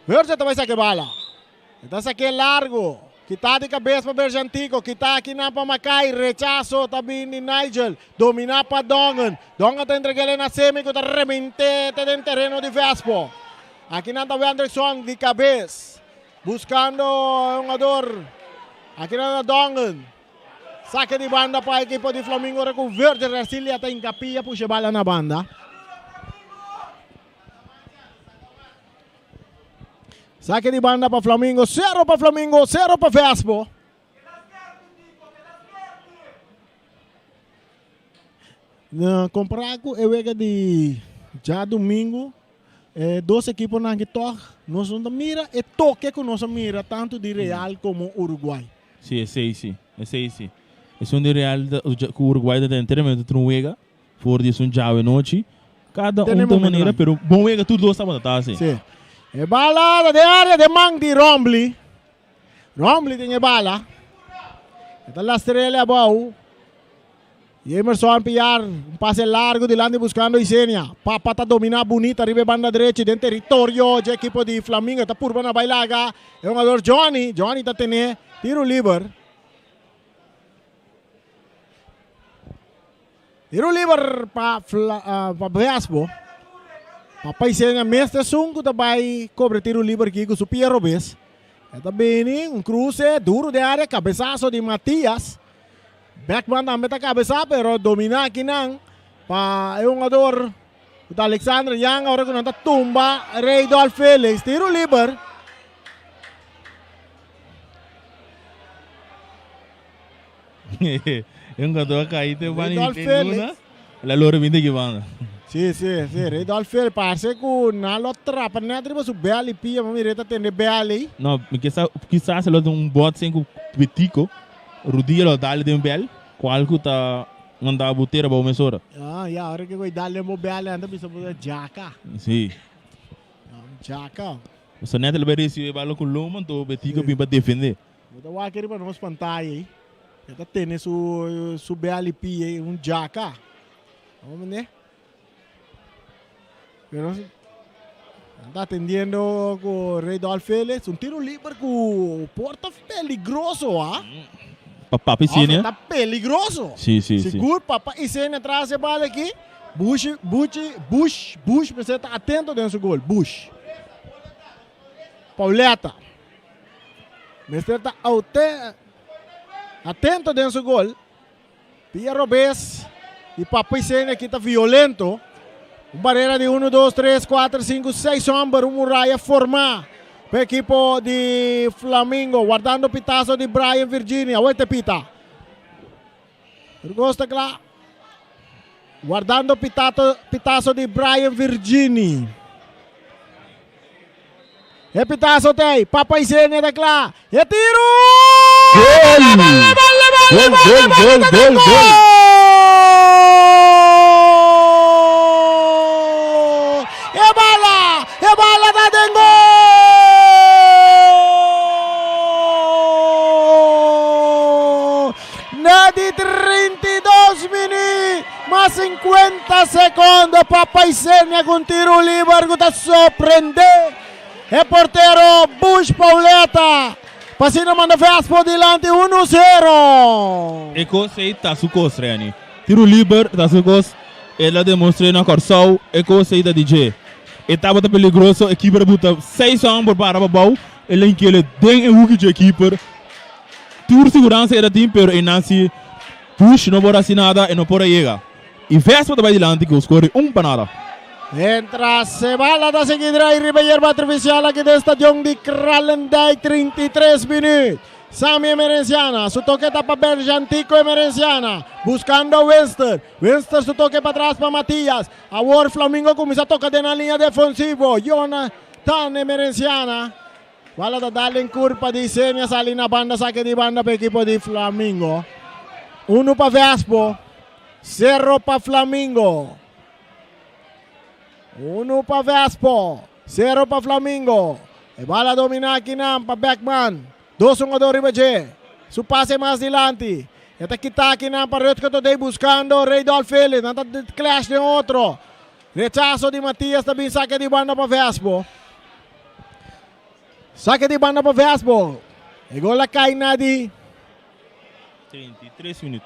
Virgil ta bai sake bala. E ta sake largo. Kita di kabes pa Berjantico. Kita akinan pa Makai. Rechaso ta bin di Nigel. Domina pa Dongen. Dongen ta entreg'é na Semi ku ta remente te den tereno di Vespo. Akinan ta Wendrickson di kabes. Buscando e hungador. Aki na Dongen. Saque di banda pa equipo di Flamingo ora cu Virgil Garcilia ta hincapia pusha e bala na banda. Saque di banda pa Flamingo, 0 pa Flamingo, 0 pa Vespo. Na compara cu e wega di djadomingo, e dos ekiponan aki tog nos no ta mira e toke cu nos a mira tanto di Real como Uruguay. Si, esey si, esey si. Esun di Real ta cu Uruguay ta den tremendo tur un wega for di esun djawe nochi. Cada un ta manera pero bon wega tur dos tabata ta haci. Si. E bala ta den area den man di Rombly. Rombly tin e bala. E ta lastrele abou. Jemerson Piar, un pase largo dilanti buscando Isenia. Papa ta domina bunita riba e banda drechi den teritorio dje ekipo di Flamingo. Ta purba na bai laga e hungador Johnny. Johnny ta tene tiro liber. Tiro liber pa pa Vespo. Papa Isenia mes ta esun ku ta bai kobra tiro liber aki ku su pia robes. E ta bini un kruse duro den area, kabesaso di Matias. Beckman tambe ta kabesá pero dominá akinan pa e hungador ku ta Alexander Yang ora ku nan ta tumba Reydolf Felix. Tiro liber. E hungador a kai te bani di luna. La lora bin di ki banda. Si, si, si. Reydolf Felix parse ku nan lo trapa net riba su bel i pia. Ma mira e ta tende bel ei. No, mi ke sa kisas e lo tin un botsing ku Betico. Rudia lo dal den bel, cual cu ta manda bo tera bao mesora. Ah, ya, ora ke goy dal den bo bel, nan ta bisa bo ta djaka. Si. Djaka. So net el bai recibi e bala cu loma, anto Betico bin pa defende. Bo ta wak riba nos pantaya ei. E ta tene su su bel y pia ei, un djaka. Amo mende? Pero ta atendiendo cu Reydolf Felix. Un tiro liber cu por ta peligroso, ah. Pa Papa Isenia. Ta peligroso. Si, si, si. Sigur Papa Isenia tras e bala aki. Bush, Buchi, Bush, Bush mester ta atento den su gol. Bush. Pauletta. Mester ta atento den su gol. Pia robes di Papa Isenia aki ta violento. Un barera di 1, 2, 3, 4, 5, 6 homber. Un muraya formá pa ekipo di Flamingo. Wardando pitazo di Brian Virginia. Awor te pita. Tur kos ta kla. Wardando pitato, pitazo di Brian Virginie. E pitazo tei. Papa Isenia ta kla. E tiro! Gol! Gol, gol, gol, gol, gol! E bala! E bala ta den gol! minuut, mas 50 secondo. Papa Isenia cu un tiro liber cu ta sorprende e portero Bush Pauleta. Pa asina manda Vespo dilanti 1-0. E cos ey ta su cos, Reni. Tiro liber ta su cos. El a demostr'é na Kòrsou e cos ey ta di dje. E tabata peligroso, e keeper a buta seis hòmber para pa bou, el a hink'el den e huki dje keeper. Tur siguransa e ta tin, pero e nan si Bush no por hasi nada, e no por a yega. I Vespa ta bai dilanti ku skor di un pa nada. Mientras e bala ta sigui drai riba yerba artificial aki den stadion di Kralendijk 33 minuut. Sammy Emerenciana su toke ta pa Berjantico Emerenciana buscando Winston. Winston su toke pa atras pa Matias. Awor Flamingo cuminsa toca den nan liña defensivo. Jonathan Emerenciana. Bala ta dal den curpa di Senia sali na banda sake di banda pa ekipo di Flamingo. Uno pa Vespo, sero pa Flamingo. Uno pa Vespo, sero pa Flamingo. E bala domina akinan pa Beckman. Dos hungador riba dje. Su pase mas dilanti. E ta kita akinan pa Rutger Todey buscando Reydolf Felix. Nan ta clash den otro. Rechazo di Matias ta bin sake di banda pa Vespo. Sake di banda pa Vespo. E gol a kai na di 33 minuut.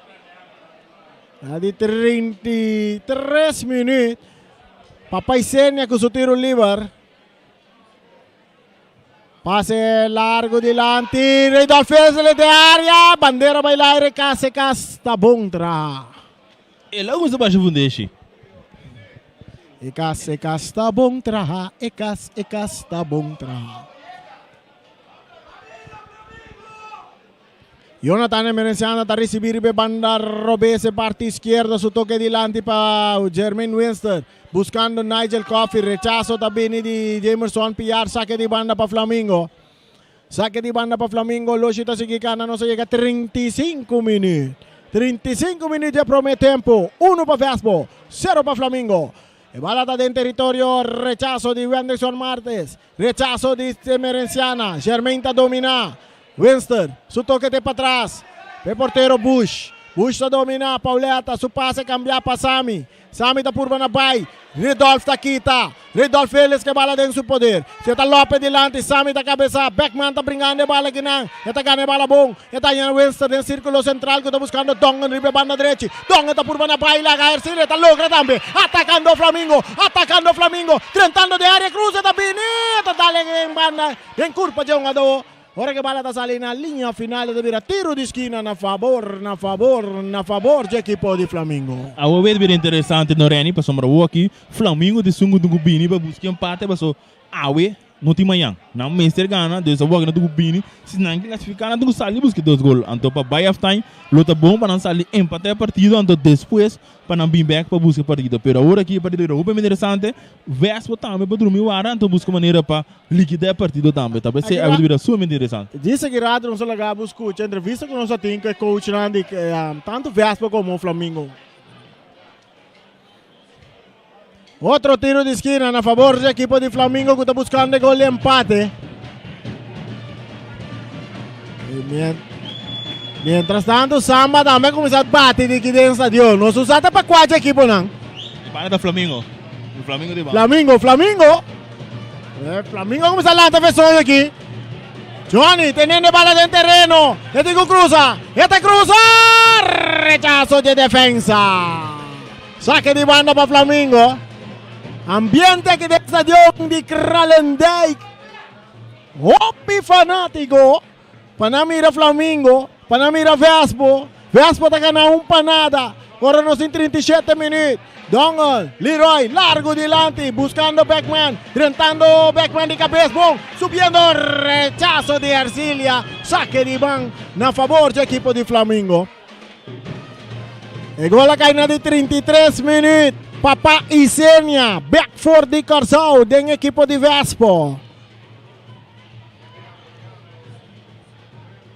Na di 33 minuut. Papa Isenia ku su tiro liber. Pase largo dilanti. Reydolf Felix de área. Bandera bai laire. Kase kas ta bon traha. El a gusta basha fundeshi. E kas, e kas ta bon traha, e kas, e kas ta bon traha. Jonathan Emerenciana ta ricibi riba e banda robes e parti izquierda su toke dilanti pa Jermaine Winston buscando Nigel Coffey rechazo ta bini di Jamerson Piar sake di banda pa Flamingo Sake di banda pa Flamingo, Loshi ta sigui cana, nos a yega 35 minuut. 35 minuut di e prome tempo, uno pa Vespo, sero pa Flamingo. E bala ta den teritorio, rechaso di Wenderson Martes, rechaso di Emerenciana, Germain ta domina, Winston su toke te patras, p'e portero Bush, Bush ta domina, Pauletta su pase cambia pa Sami, Sami ta purba na bai. Ridolf ta kita. Ridolf Felix ke bala den su poder. Si e ta Lope dilanti, Sami ta kabesá. Beckman ta bringando e bala kinan. E ta gana e bala bon. E ta haña Winston den sirkulo sentral ku ta buskando Dongen riba e banda drechi. Dongen ta purba na bai laga Ercilio. E ta logra tambe. Atakando Flamingo. Atakando Flamingo. Drentando den área. Cruz e ta bini. E ta dal den banda den kurpa dje hungadó. Ora ke bala ta sali na liña final e ta bira tiru di skina na fabor, na fabor, na fabor dje ekipo di Flamingo. Awo wet bira interesante no Renny pasobra awo aki Flamingo ta esun ku tin ku bini pa buska empate paso awe no tin mañan nan mester gana dus awo aki nan tin ku bini si nan klasifiká nan tin ku sali buska dos gol anto pa bai half time lo ta bon pa nan sali empatá e partido anto despues pa nan bin bek pa buska e partido pero awor aki e partido bira hopi interesante Vespo tambe pa drumi wara anto buska manera pa Likidá e partido tambe ta p'esei a bira sumamente interesante. Di sigui rato nos a laga bo skucha entrevista ku nos a tin ku e coachnan di tantu Vespa komo Flamingo. Otro tiro di skina na fabor di ekipo di Flamingo ku ta buskando e gol di empate. Mientras tanto Samba tambe a kuminsá bati di ki den stadion. Nos usa ta pa kua dje ekiponan? Di banda ta Flamingo. Flamingo di banda. Flamingo, Flamingo. Eh, Flamingo comienza a lanza Fesoy aquí. Johnny teniendo bala den terreno. E tin cu cruza. E ta cruza. Rechazo de defensa. Saque di banda pa Flamingo. Ambiente aki den stadion di Kralendijk. Hopi fanatico. Pa nan mira Flamingo, pa nan mira Vespo. Vespo ta gana un pa nada. Ora nos tin 37 minuut. Donald, Leroy, largo dilanti, buscando Beckman, drentando Beckman di cabes, bon, subiendo, rechazo di Ercilia, saque di ban na favor di equipo di Flamingo. E gol a cai na di 33 minuut. Papa Isenia, back for di Curaçao, den equipo di Vespo.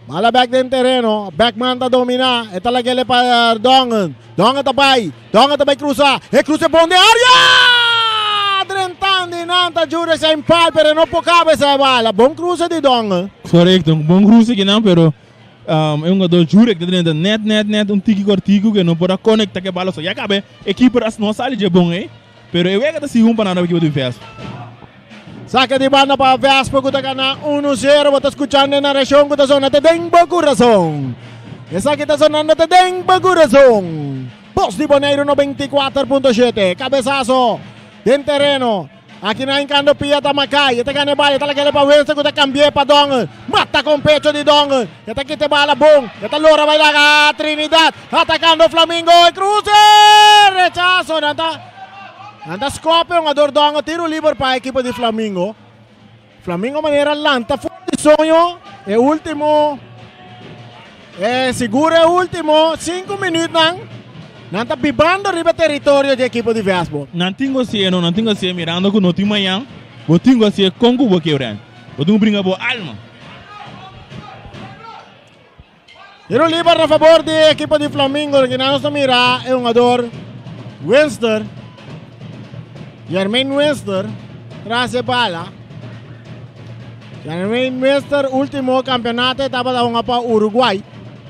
Bala bek den tereno. Beckman ta domina. E ta lagele pa eh, Dongen. Dongen ta bai. Dongen ta bai cruza. E cruza bon den area! Drentando nan ta juda zijn pal, pero no por cabe esa bala. Bon cruza di Dongen. Correcto, un bon cruce kinan, pero Um, e hungador Jurek ta drenta net net net un tiki kortiku ku e no por a konekta ku e bala. So ya kabe e keeper as no a sali dje bon ei. Pero e wega ta sigui un pa nada pa ekipo di Vespo. Saka di banda pa Vespo ku ta gana 1-0. Bo ta skuchando e narashon ku ta sona te den bo kurason. Esaki ta sonando te den bo kurason. Bos di Boneiru 94.7. Kabesaso den tereno. Aki na hinkando pia ta Makai. E ta gana e bala. E ta lag'el pa Winston ku ta kambi'é pa Dongen. Mata kon pecho di Dongen. E ta kita e bala bon. E ta lora bai laga Trinidad. Atakando Flamingo. E kruse! Rechaso. Nan ta nan ta skope hungador Dongen. Tiro liber pa ekipo di Flamingo. Flamingo manera lanta for di soño. E ultimo e sigur e ultimo 5 minuutnan. Nan ta bibando riba teritorio di ekipo di Vesbo. Nan tin ku hasié no, nan tin ku hasié mirando ku no tin mañan, bo tin ku hasié kon ku bo kebra. Bo tin ku bringa bo alma. Tiro liber na fabor di ekipo di Flamingo. Aki nos ta mira e hungador Winster. Jermaine Winster tras e bala. Jermaine Winster último campeonato tabata hunga pa Uruguay.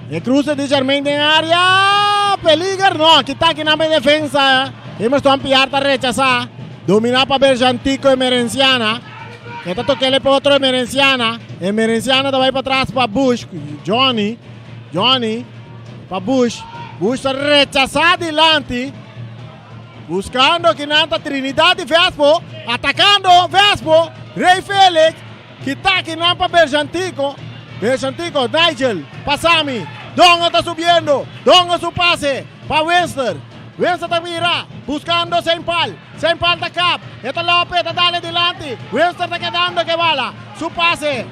E cruce di Jermaine den área. Peliger no. Kita aki nan defensa. Emerson Piar ta rechasá. Domina pa Berjantico Emerenciana. E ta tokele pa otro Emerenciana. Emerenciana ta bai pa tras pa Bush. Johnny. Johnny. Pa Bush. Bush ta rechasá dilanti. Buscando kinan ta Trinidad di Vespo. Atacando Vespo. Rey Felix. Kita kinan pa Berjantico. Berjantico. Nigel. Pa Sammy. Dongo ta subiendo. Dongo su pase. Pa Winston. Winston ta mira. Buscando Sempal. Sempal ta kap. E ta lope. Ta dale dilanti. Winston ta quedando ke bala. Su pase.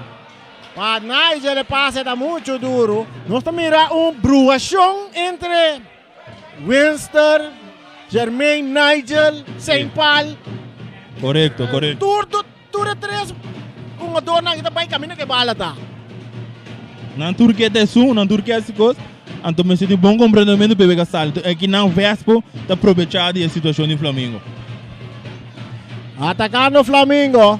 Pa Nigel e pase ta mucho duro. Nos ta mira un bruacion entre Winston, Jermaine, Nigel, Sempal. Korekto, korekto. Tur, tur, tur e tres hungadornan aki ta bai kaminda ku e bala ta. Nan tur ke ta esun, nan tur ke hasi kos, anto mester tin bon komprendementu pa e wega sali. Enton aki nan Vespo ta probechá di e situashon di Flamingo. Atakando Flamingo.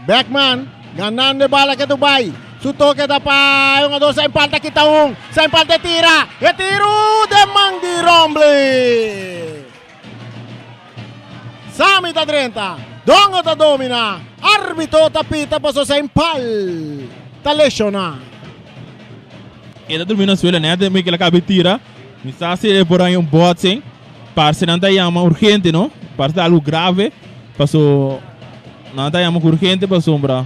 Beckman ganando e bala ke Dubai. Su toke ta pa e hungador Sempal ta kita un. Sempal te tira. E tiru den man di Rombley. Sami ta drenta. Dongo ta domina. Arbitro ta pita paso Sempal ta lesiona. E ta durmi na suela net mi kila kabe tira. Mi sa si e por haña un botsing. Parse nan ta yama urgente no. Parse ta algo grave. Paso nan ta yama urgente pasobra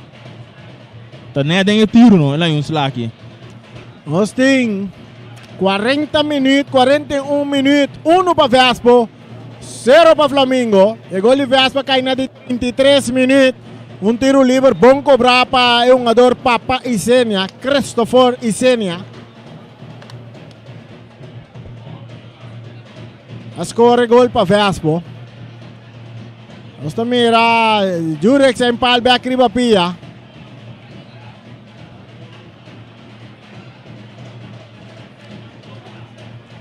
ta net den e tiro no. El haña un slaki. Nos tin 40 minuut, 41 minuut. 1 pa Vespo, 0 pa Flamingo. E gol di Vespo kai na di 23 minuut. Un tiro liber bon cobrá pa e hungador Papa Isenia, Christopher Isenia. A score gol pa Vespo. Nos ta mira Jurek zijn paal back riba pia.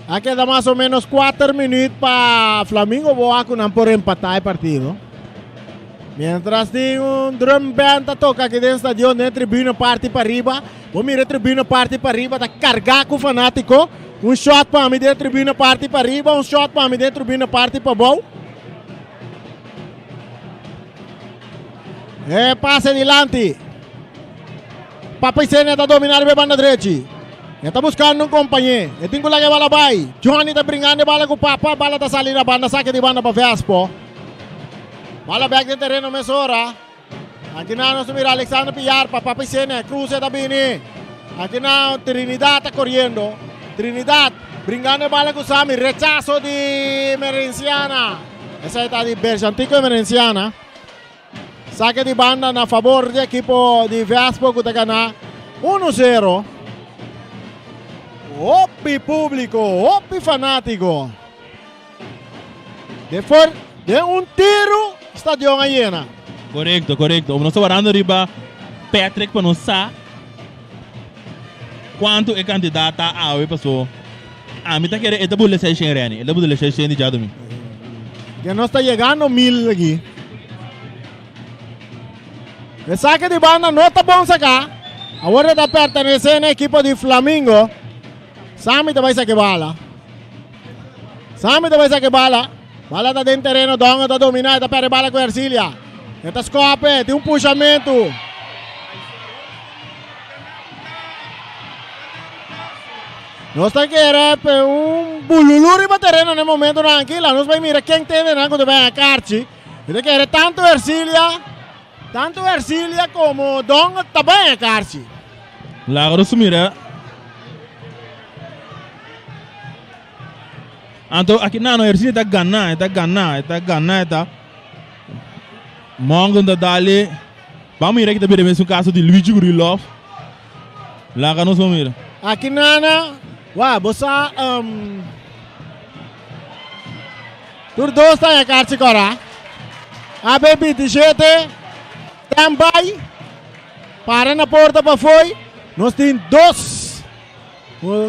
A keda mas o menos 4 minuut pa Flamingo boa ku nan por empatá e partido. Mientras tin un drum band ta toka aki den stadion den tribuna parti pariba. Bo mira e tribuna parti pariba ta kargá ku fanátiko. Un shot pa mi den tribuna parti pariba, un shot pa mi den tribuna parti pabou. E pase dilanti. Papa Isenia ta dominá riba e banda drechi. E ta buskando un kompañé. E tin ku laga e bala bai. Johnny ta bringando e bala ku Papa. Bala ta sali na banda sake di banda pa Vespo. Bala bek den tereno mesora. Aki nan nos ta mira Alexander Pillar pa Papa Isenia. Cruce ta bini. Aki nan Trinidad ta corriendo. Trinidad bringando e bala ku Sammy. Rechazo di Emerenciana. Esei ta di Berjantico Emerenciana. Saque di banda na favor di ekipo di Vespo ku ta gana 1-0. Hopi públiko, hopi fanátiko. De for den un tiru stadion a yena. Korekto, korekto. Nos ta warando riba Patrick pa nos sa kuantu e kantidat ta awe paso ami ta kere e ta bula seishen Renny, e ta bula seishen di djadumingu. Ke nos ta yegando mil aki. E sake di banda no ta bon saka. Awor e ta pertenesé na ekipo di Flamingo. Sami ta bai saka e bala. Sami ta bai saka e bala. Bala ta den tereno, Dongo ta dominá, e ta pèrdè bala ku Ercilia. E ta skòpe, tin un pushamentu. Nos ta kere pe un bululú riba tereno na e momentunan aki. La nos bai mira ken tende nan ku ta bai haña karchi. Mi ta kere tantu Ercilia, tantu Ercilia komo Dongo ta bai haña karchi. Laga nos mira. Anto aki nano Ercilia ta gana, e ta gana, e ta gana, e ta Mongo ta dale. Ban mira ki ta bira mesun kaso di Luigi Gurilov. Laga nos ban mira. Aki nana, wa, bo sa um, tur dos ta haña karchi kòrá. AB 27, stand by, para na porta pafoi. Nos tin dos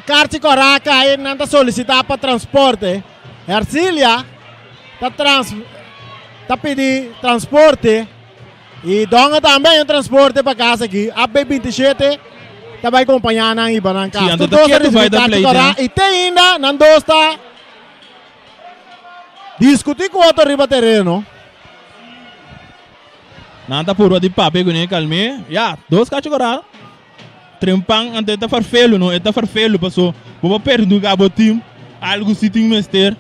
karchi kòrá kai, nan ta solisitá pa transporte. Hercilia ta trans ta pidi transporte. I Donga tambe haña transporte pa kas aki. AB 27 ta bai kompañá nan hiba nan kas. Sí, anto Tur ta dos a ketu risibí bai ta karchi pleita. kòrá i te ainda nan dos ta diskutí ku otro riba tereno. Nan ta purba di papia kuné kalm'é. Ya, dos karchi kòrá. Trempan anto e ta farfelu no, e ta farfelu paso bo por perduga bo team algu si tin mester.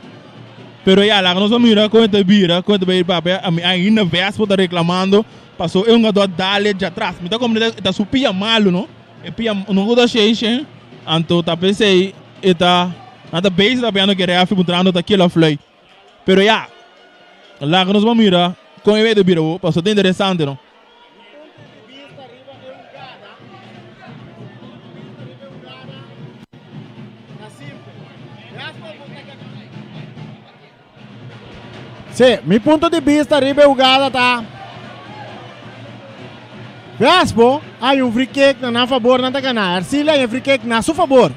Pero ya laga nos a mira kon e ta bira, kon e ta bai papia. Ami ainda Vespo ta reclamando paso e hungador dale djatras. Mi ta comprende e ta su pia malu no, e pia no ku ta shei shen anto ta pesey e ta nan ta bezig ta papiando ku e refi puntrando ta kila fluit. Pero ya laga nos a mira kon e ta bira bo paso ta interesante no. Sí, mi punto di bista riba e hugada ta Vespo hay un free kick na nan fabor nan ta gana. Ercilia hay un free kick na su fabor.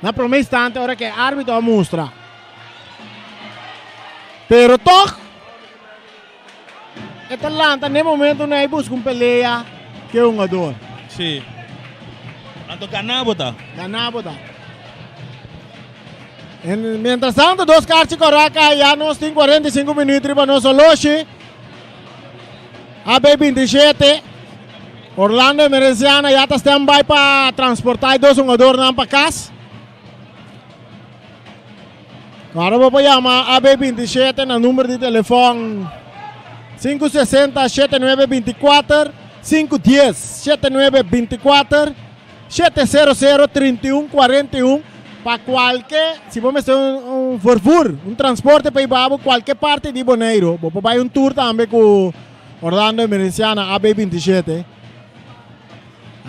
Na prome instante ora ke arbitro a mustra. Pero toch E ta lanta n'e momento na e buska un pelea ku e hungador. Sí. Anto ganá bo ta. Ganá bo ta. En, mientras tanto, dos karchi kòrá kai ya nos tin 45 minuut riba nos oloshi. AB 27. Orlando Emerenciana ya ta stand-by pa transportá e dos hungadornan pa kas. Ahora bo por yama AB 27 na number di telefon 560 7924 510 7924 700 3141 pa kualke, si bo mester un, un vervoer, un transporte pa iba bo kualke parti di Boneiru, bo por bai un tour tambe ku Orlando Emerenciana AB 27.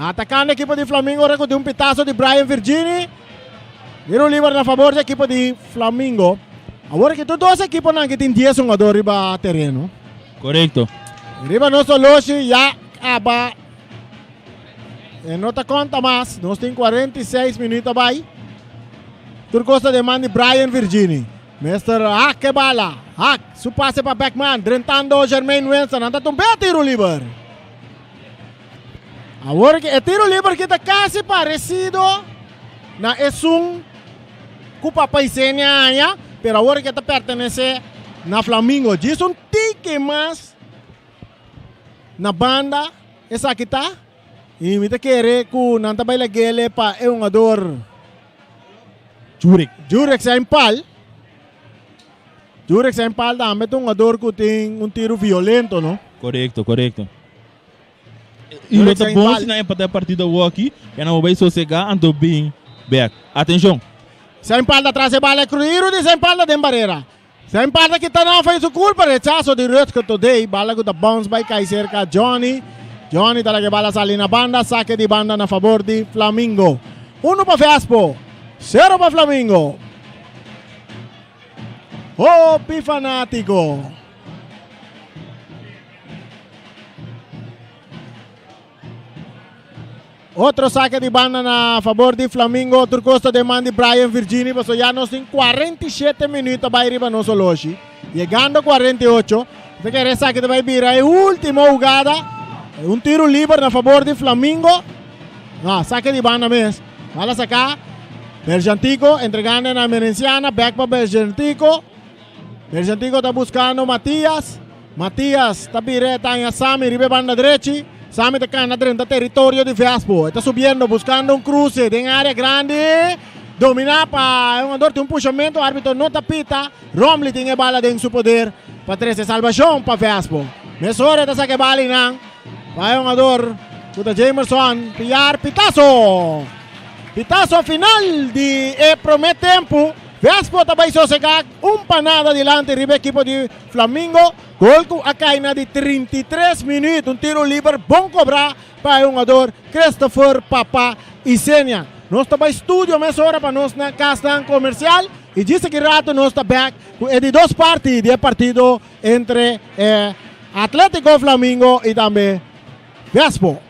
Atacando equipo di Flamingo ora cu tin un pitazo di Brian Virgini. Tiro liber na favor di equipo di Flamingo. Awor aki tur dos equiponan ki tin 10 hungador riba tereno. Correcto. Riba nos oloshi ya aba. E no ta conta mas. Nos tin 46 minuut a bai. Tur cos ta den man di Brian Virgini. Mister Hack e bala. Hack su pase pa Beckman. Drentando Jermaine Winston. Nan ta tumbe tiro liber. Awor e tiro liber ki ta kasi paresido na esun ku Papa Isenia haña, pero awor ke ta pertenesé na Flamingo. Djis un tiki mas na banda esaki ta i mi ta kere ku nan ta bai lag'ele pa e hungador Jurek. Jurek Sainpal. Jurek Sainpal tambe ta un hungador ku tin un tiro violento, no? Korekto, korekto. Y lo ta bon si nan empata e partido awoki, ya nan bo bay sosega anto bin bek. Atencion! Saint Paul ta tras e bala, e cruiro di Saint Paul ta den barera. Saint Paul ta kita nan afei su culpa, rechazo di Rutger Todey, bala cu ta bounce bay cay cerca Johnny. Johnny ta laga e bala sali na banda, saque di banda na favor di Flamingo. Uno pa Vespo, cero pa Flamingo. Hopi fanatico. Otro saque di banda na favor di Flamingo. Tur costa den man di Brian Virgini. Paso ya nos tin 47 minuut ta bai riba nos oloshi. Llegando 48. Te kere saque ta bai bira e último jugada. Un tiro liber na fabor di Flamingo. No, sake di banda mes. Bala saká. Berjantico entregando na Merenciana. Back pa Berjantico. Berjantico ta buscando Matias. Matias ta bira taña Sami riba e banda drechi. Sami ta cana drenta territorio di Vespo. E ta subiendo buscando un cruce den area grandi. Domina pa e hungador. Tin un pushamento. Arbitro no ta pita. Romley tin e bala den su poder pa trece salvacion pa Vespo. Mesora e ta saca e bala einan pa e hungador cu ta Jamerson. Piar pitazo! Pitazo final di e prome tempo. Vespo ta bay sosega un pa nada dilanti riba ekipo di Flamingo. Gol cu a cay na di 33 minuut. Un tiro liber bon cobra pa e hungador Christopher Papa Isenia. Nos ta bay studio mesora pa nos na casnan comercial. Y djis aki rato nos ta bek cu e di dos parti di e partido entre e Atletico Flamingo y tambe Vespo.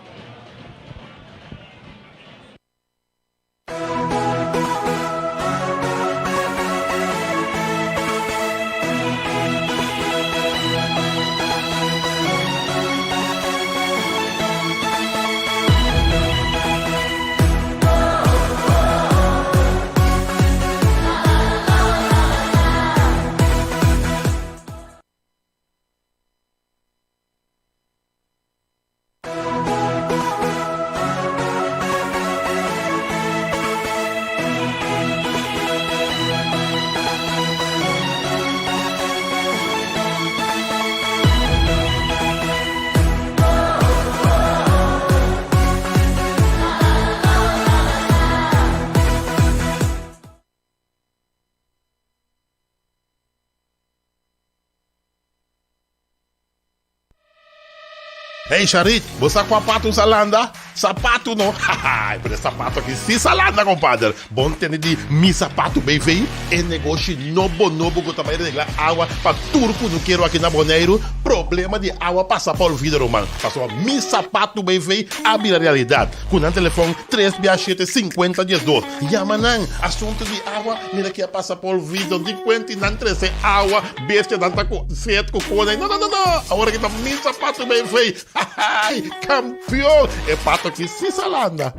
Hey Sharik, bo sa kua patu sa landa? Sapatu no! Haha, pero e sapato aki si sa landa kompader! Bon tende di Mi Sapatu BV, e negoshi nobo nobo ku ta bai regla awa pa tur kunukero aki na Boneiru. Problema di awa pasa pa olvido ruman, pasobra Mi Sapatu BV a bira realidat. Ku nan telefòn tres bia shete sinkuenta diesdos. Yama nan! Asuntu di awa, mira ki a pasa pa olvido. Di kuenti nan trese awa, bestianan ta ku set ku kone. No, no, no, no! Awor aki ta Mi Sapatu BV. Hahaai! Kampion! E pato aki si sa landa!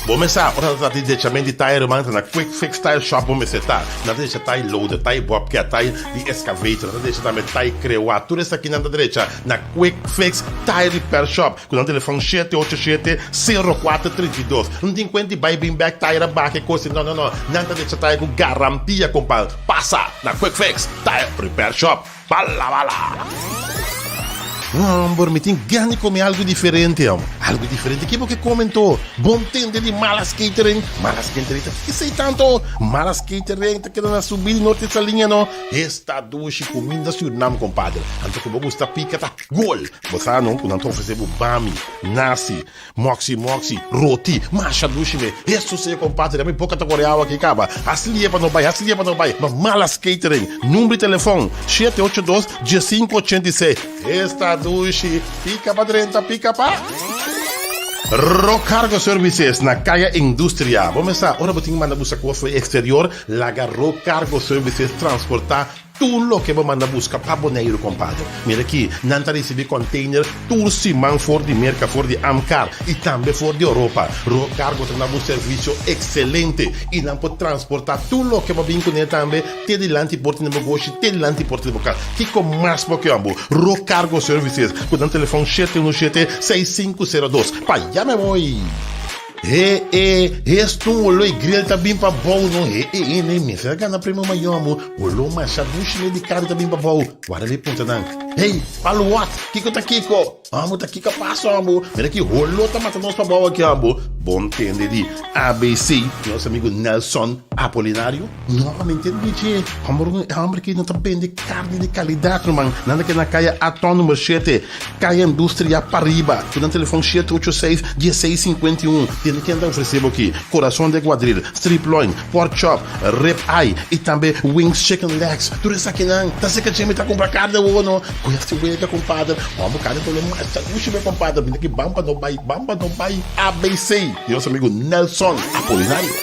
Bo mester sa, ora ta trata di dechament di tayer ruman, ta na Quick Fix Tire Shop bo mester ta. Nan ta decha tai loader, tai bobcat, tai di excavator, nan ta decha tambe tai crewa. Tur esaki nan ta drecha na Quick Fix Tire Repair Shop ku nan telefon shete ocho shete, sero kuater 32. No tin kuenta di bai bin bek tire a baka e kos ei. No, no, no. Nan ta decha tire ku garantia, kompa. Pasa na Quick Fix Tire Repair Shop. Bala bala! Homber, mi tin gana di come algo diferente, hom. Algo diferente? Ke bo ke come anto? Bon tende di Malas Catering? Malas Catering ta kisa ei tanto? Malas Catering ta keda na subida di Norte Saliña no? Esta dushi cuminda Surinam, compadre. Anto ku bo gusta pica ta gol! Bo sa no ku nan ta ofrece bo bami, nasi, Moxi moxi, roti, masha dushi me. Hesus sea compadre, mi boca ta core awa aki caba. Hasi lie pa no bay, hasi lie pa no bay. Ma Malas Catering, number di telefon, shete ocho dos, diesinco ochenta i seis. Esta dushi, pica pa drenta, pica pa. Rock Cargo Services na Kaya Industria. Bo mester sa, ora bo tin manda buska cos for exterior, laga Rock Cargo Services transporta Tur loke bo manda buska pa Boneiru, kompadre. Mira aki, nan ta risibí kònteiner tur siman for di Merka, for di Amkar i tambe for di Oropa. Road Cargo ta na bo servisio ekselente i nan por transportá tur loke bo bin kuné tambe te dilanti porta di bo goshi, te dilanti porta di bo kas. Kiko mas bo ke amo? Road Cargo Services ku nan telefòn shete unu shete, seis sinku sero dos. Pa yama e boy! He e, hestun wolo e grill ta bin pa bou no he e e ne mester a gana premio mayor amo wolo masha dushi ne di kari ta bin pa bou wara mi puntra nan hey palu what kiko ta kiko amo ta kiko a paso amo mira ki holo ta mata nos pa bou aki amo bon tende di abc nos amigo Nelson Apolinario no mi ntende di dje homber e homber aki no ta bende karni di kalidat ruman nan ta keda na kaya Aton number shete Kaya Industria pariba, ku nan telefòn shete ocho seis, dieseis sinkuenta i un. Tende ken ta ofresé bo aki, Corazon de Guadril, Strip Loin, Pork Chop, Rib Eye i tambe Wings Chicken Legs. Tur esakinan ta seka dje mi ta kumpra karni awor no. Ku esti wega kompader, hòmber karni ta olé masha dushi be kompader. Bini aki ban pa no bai, ban pa no bai. ABC di nos amigu Nelson Apolinario.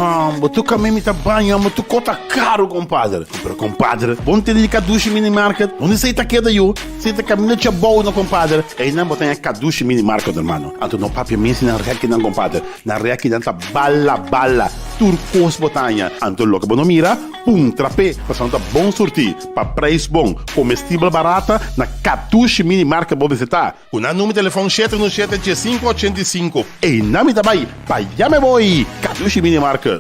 Mambo, tu kame mi ta baña, amo tu kota caro, compadre. Pero compadre, bon te di Kadushi Mini Market. Onde sei ta keda yo? Sei ta caminda chabou no, compadre. Ei nan bo ta Kadushi Mini Market, hermano. Anto no papia mes nan reki nan, compadre. Nan reki nan ta bala bala. Tur kos bo taña. Anto loke bo no mira, pum, trape. Pasobra ta bon surti, pa prijs bon, comestibel barata, na Kadushi Mini Market bo mester ta. Ku nan number telefòn shete unu shete diesinku ochenta i sinku. Einan mi ta bai, pa ya me boi! Kadushi Mini Market.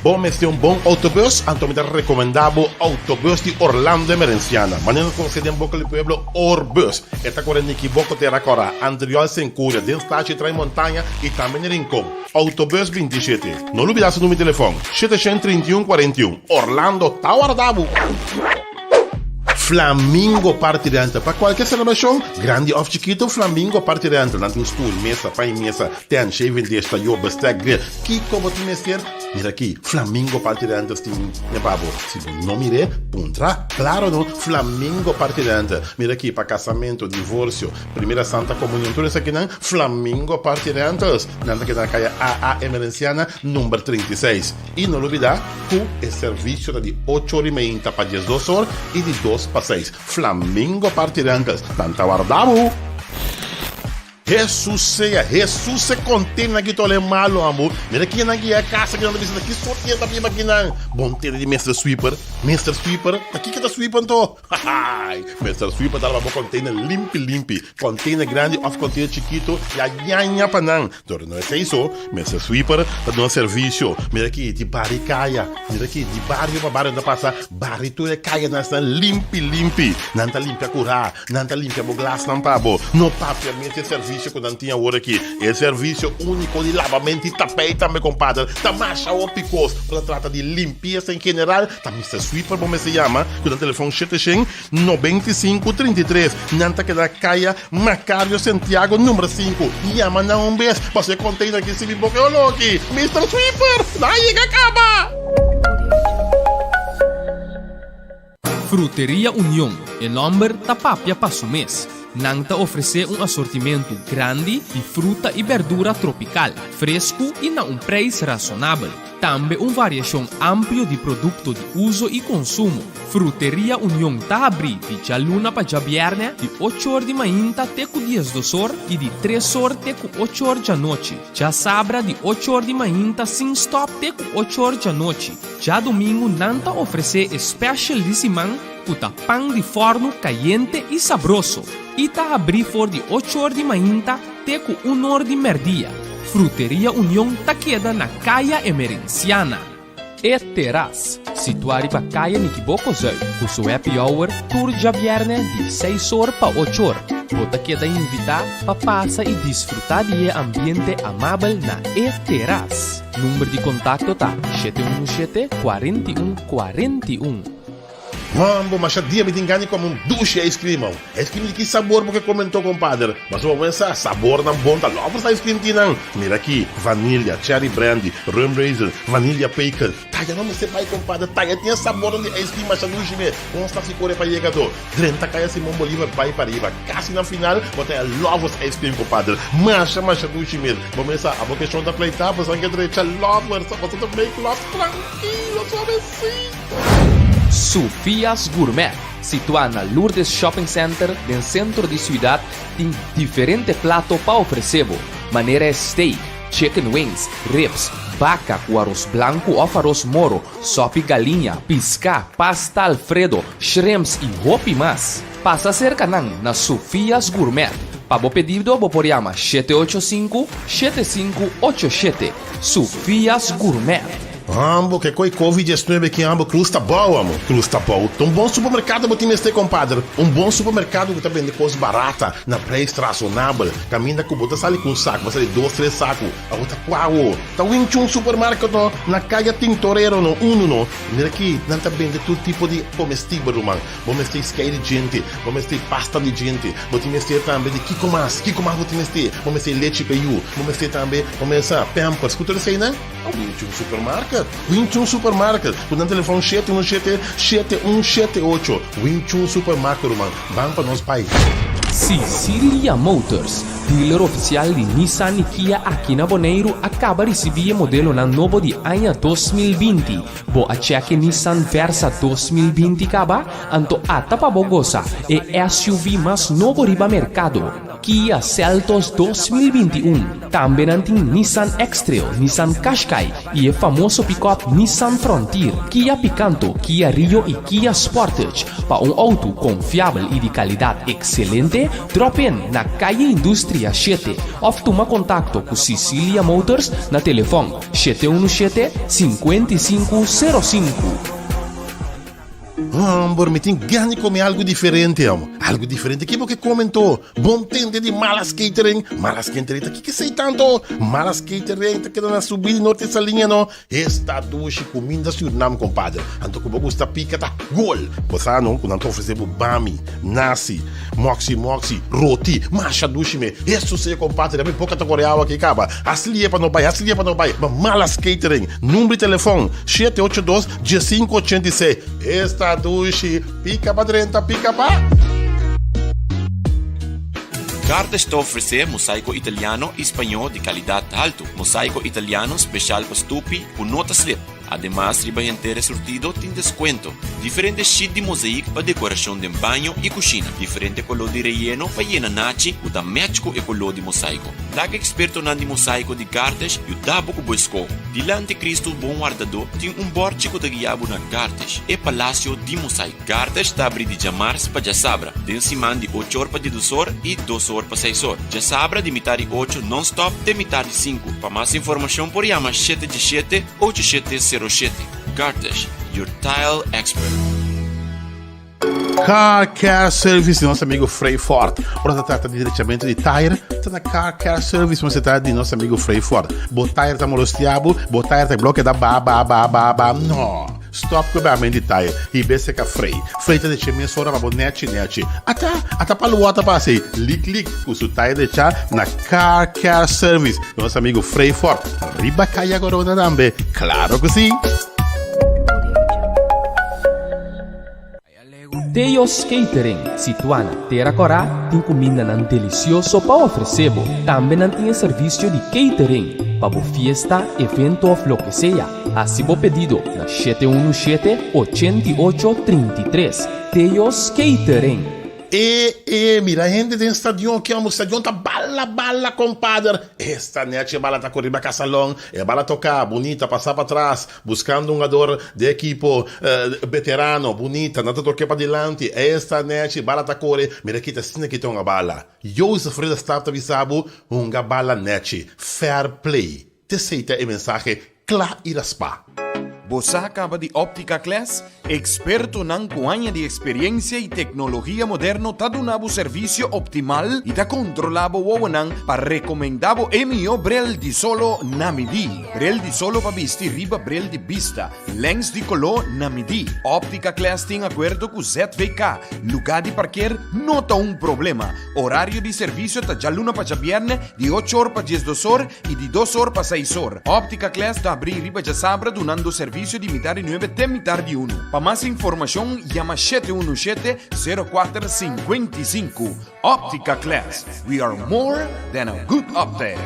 Bo mester un bon autobus? Anto mi ta rekomendá bo Autobus di Orlando Emerenciana. Manera nos konosé den boka di pueblo, Orbus. E ta kore Nikiboko Tera Kòrá, Antriol Senkuria, den Stachi Trai Montaña i tambe na Rincon. Autobus 27. No lubidá su number di telefòn, 731 41. Orlando ta warda bo! Flamingo Party Rental Pa cualkier celebracion, grandi of chikito, Flamingo Party Rental nan tin stoel, mesa, pan y mesa, tent, shaving dish, tayo, bestek, grill. Kico bo tin mester? Mira aki, Flamingo Party Rentals tin e pa bo. Si bo no mir'é, puntra. Claro no, Flamingo Party Rental. Mira aki, pa casamento, divorcio, primera santa comunion, tur esakinan, Flamingo Party Rentals. Nan ta keda na caya AA Emerenciana, number 36. I no lubidá ku e servisio ta di ocho or i meinta pa diesdos or i di dos pa seis. Flamingo Party Rentals, nan ta warda bo! Hesus sea, Hesus se kontena ki tole malo amo. Mira kinan ki ya kasa kinan ta bisa ki sort kinan ta biba kinan. Bon tene di Mister Sweeper, Mister Sweeper, ta kiko ta sweep anto? Hahaai, Mister Sweeper ta laba bo container limpi limpi, container grandi of container chikito ya yaña pa nan. Dor no esei so, Mister Sweeper ta duna servisio. Mira aki di bari kaya, mira aki di bario pa bario nan ta pasa bari tur e kayanan esnan limpi limpi. Nan ta limpia kurá, nan ta limpia bo glasnan pa bo. No papia mes e servisio ku nan tin awor aki. E servisio úniko di labamento i tapei tambe kompadre. Ta masha hopi kos. Ora ta trata di limpiesa en general, ta Mister Sweeper bo mester yama ku nan telefòn shete shen 95 33. Nan ta keda kaya Macario Santiago number 5. Yama nan un bes paso e container aki sibi boca e olor aki. Mister Sweeper, nan a yega caba! Fruteria Union, e nomber ta papia pa su mes. Nan ta ofresé un asortimentu grandi di fruta i berdura tropikal, fresku i na un preis rasonabel. Tambe un variashon amplio di produkto di uso i konsumo. Fruteria Union ta habrí di djaluna pa djabièrnè di ocho or di mainta te ku diesdos or i di tres or te ku ocho or djanochi. Djasabra di ocho or di mainta sin stòp te ku ocho or djanochi. Djadumingu nan ta ofresé e special di siman ku ta pan di fòrnu kayente i sabroso i ta habrí for di ocho or di mainta te ku un or di mèrdia. Fruteria Union ta keda na Kaya Emerenciana. E Terras, situá riba Kaya Nikiboko Zuid, ku su happy hour tur djabièrnè di seis or pa ocho or. Bo ta keda invitá pa pasa i disfrutá di e ambiente amabel na E Terras. Number di kontakto ta 717 41 41. Mambo, masha dia mi tin gana di come un dushi ice cream au. Ice cream di ki sabor bo ke come anto compadre? Pasobra bo pensa sabornan bon ta lovers ice cream tin nan. Mira aki, vanilla, cherry brandy, rum raisin, vanilla pecan. Taya no mester bai compadre, taya tin e sabornan di ice cream masha dushi me. Con sta si core pa yega to. Drenta caya Simon Bolivar bai pariba. Casi na final bo ta e lovers ice cream compadre. Masha masha dushi mes. Bo mesa abo ke shon ta pleita bo san ke drecha lovers, bo ta make love tranquilo suavecito. Sofia's Gourmet, situá na Lourdes Shopping Center den sentro di siudat, tin diferente plato pa ofresé bo, manera e steak, chicken wings, ribs, baka ku aros blanku òf aros moro, sòpi galiña, piská, pasta alfredo, shrimps i hopi mas. Pasa serka nan na Sofia's Gourmet. Pa bo pedido bo por yama 785 7587. Sofia's Gourmet. Ambo ke koi Covid 19 ki ambo Cruz ta bou amo Cruz ta bou ta un bon supermercado bo tin mester compadre un bon supermercado ku ta bende kos barata na prijs razonabel kaminda ku bo ta sali ku un saku bo sali dos tres saku abo ta kua awo ta winchun supermarket no na kaya Tintorero no unu no mira aki nan ta bende tur tipo di comestibel ruman bo mester skei di djente bo mester pasta di djente bo tin mester tambe di kiko mas kiko mas bo tin mester bo mester lechi pa yu bo mester tambe bo mester pampers ku tur eseinan. A Winchun Supermarket, Winchun Supermarket, ku nan telefòn 717 7178. Winchun Supermarket, ruman, ban pa nos bai. Sicilia Motors, dealer ofisial di Nissan i Kia aki na Boneiru a kaba risibí e modelonan nobo di aña 2020. Bo a chèk e Nissan Versa 2020 kaba? Anto ata pa bo gosa e SUV mas nobo riba merkado. Kia Seltos 2021. Tambe nan tin Nissan X-Trail, Nissan Qashqai i e famoso pikòp Nissan Frontier, Kia Picanto, Kia Rio i Kia Sportage. Pa un outo konfiabel i di kalidat ekselente, drop in na Calle Industria shete òf tuma kontakto ku Sicilia Motors na telefòn 717 55 05. Homber, mi tin gana di come algo diferente, amo. Algo diferente? Ki bo ke come anto? Bon tende di Malas Catering. Malas Catering ta kiko esei tanto? Malas Catering ta keda na subida di Norte Saliña no. Esta dushi cuminda Surinam, compadre. Anto ku bo gusta pica ta gol. Bo sa no ku nan ta ofrece bo bami, nasi, moxi moxi, roti. Masha dushi me. Hesus sea, compadre. Mi boca ta core awa aki caba. Hasi lie pa no bai, hasi lie pa no bai. Ma Malas Catering. Number di telefon, shete ocho dos, Diesinco ochenta i seis. Esta dushi, pica pa drenta, pica pa. Cartes ta ofresé mosaiko italiano i spañó di kalidat haltu. Mosaiko italiano speshal pa stupi ku no ta slip. Ademas riba henter e surtido tin deskuento. Diferente sheet di mozaïek pa dekorashon den baño i kushina. Diferente koló di reyeno pa yena nachi ku ta match ku e koló di mosaiko. Laga ekspertonan di mosaiko di Cartes yuda bo ku bo eskoho. Dilanti Kristu Bon Wardadó tin un bòrchi ku ta guia bo na Cartes, e palasio di mosaiko. Cartes ta abri di djamars pa djasabra, den siman di ocho or pa diedos or i dos or pa seis or. Djasabra di mitar di ocho nònstòp te mitar di sinku. Pa mas informashon por yama shete djeshete, ocho shete sero shete. Cartes, your tile expert. Car Care Service di nos amigo Frey Ford. Ora ta trata di drechamento di tire, ta na Car Care Service mester ta di nos amigo Frey Ford. Bo tire ta molestia bo, bo tire ta bloke ta ba ba ba ba ba. No! Stop ku e bamen di tire i bese ka Frey. Frey ta deche mesora pa bo nechi nechi. Ata, ata pa lua ta pasa ei, lik lik ku su tire decha na Car Care Service di nos amigo Frey Ford. Riba Kaya Corona tambe, claro ku si! Teo's Catering, situá na Tera Kòrá, tin kumindanan delisioso pa ofresé bo. Tambe nan tin e servisio di catering pa bo fiesta, evento òf loke sea. Hasi bo pedido na 717 88 33. Teo's Catering. E e mira hende den stadion ki amo stadion ta bala bala compadre esta nechi e bala ta kore riba casalon e bala toka bunita pasa patras Buscando un hungador di ekipo veterano, bunita, nan ta toke padilanti, esta nechi, bala ta kore, mira kita asina kita hunga bala. Joseph Ridderstaat ta bisa bo, hunga bala nechi, fair play. T'esei ta e mensahe kla i raspá. Bo sa caba di Optica Class? Expertonan cu aña di experiencia y tecnologia moderno ta duna bo servicio optimal y ta controla bo wowonan pa recomenda bo e miho bril di solo na midi. Bril di solo pa bisti riba bril di bista, lens di color na midi. Optica Class tin acuerdo cu ZVK. Lugar di parkeer no ta un problema. Horario di servicio ta djaluna pa djabierne di ocho or pa diesdos or y di dos or pa seis or. Optica Class ta abri riba djasabra dunando servicio di mitar di nuebe te mitar di uno. Pa mas informacion yama 717 04 55. Optica Class, we are more than a good optic.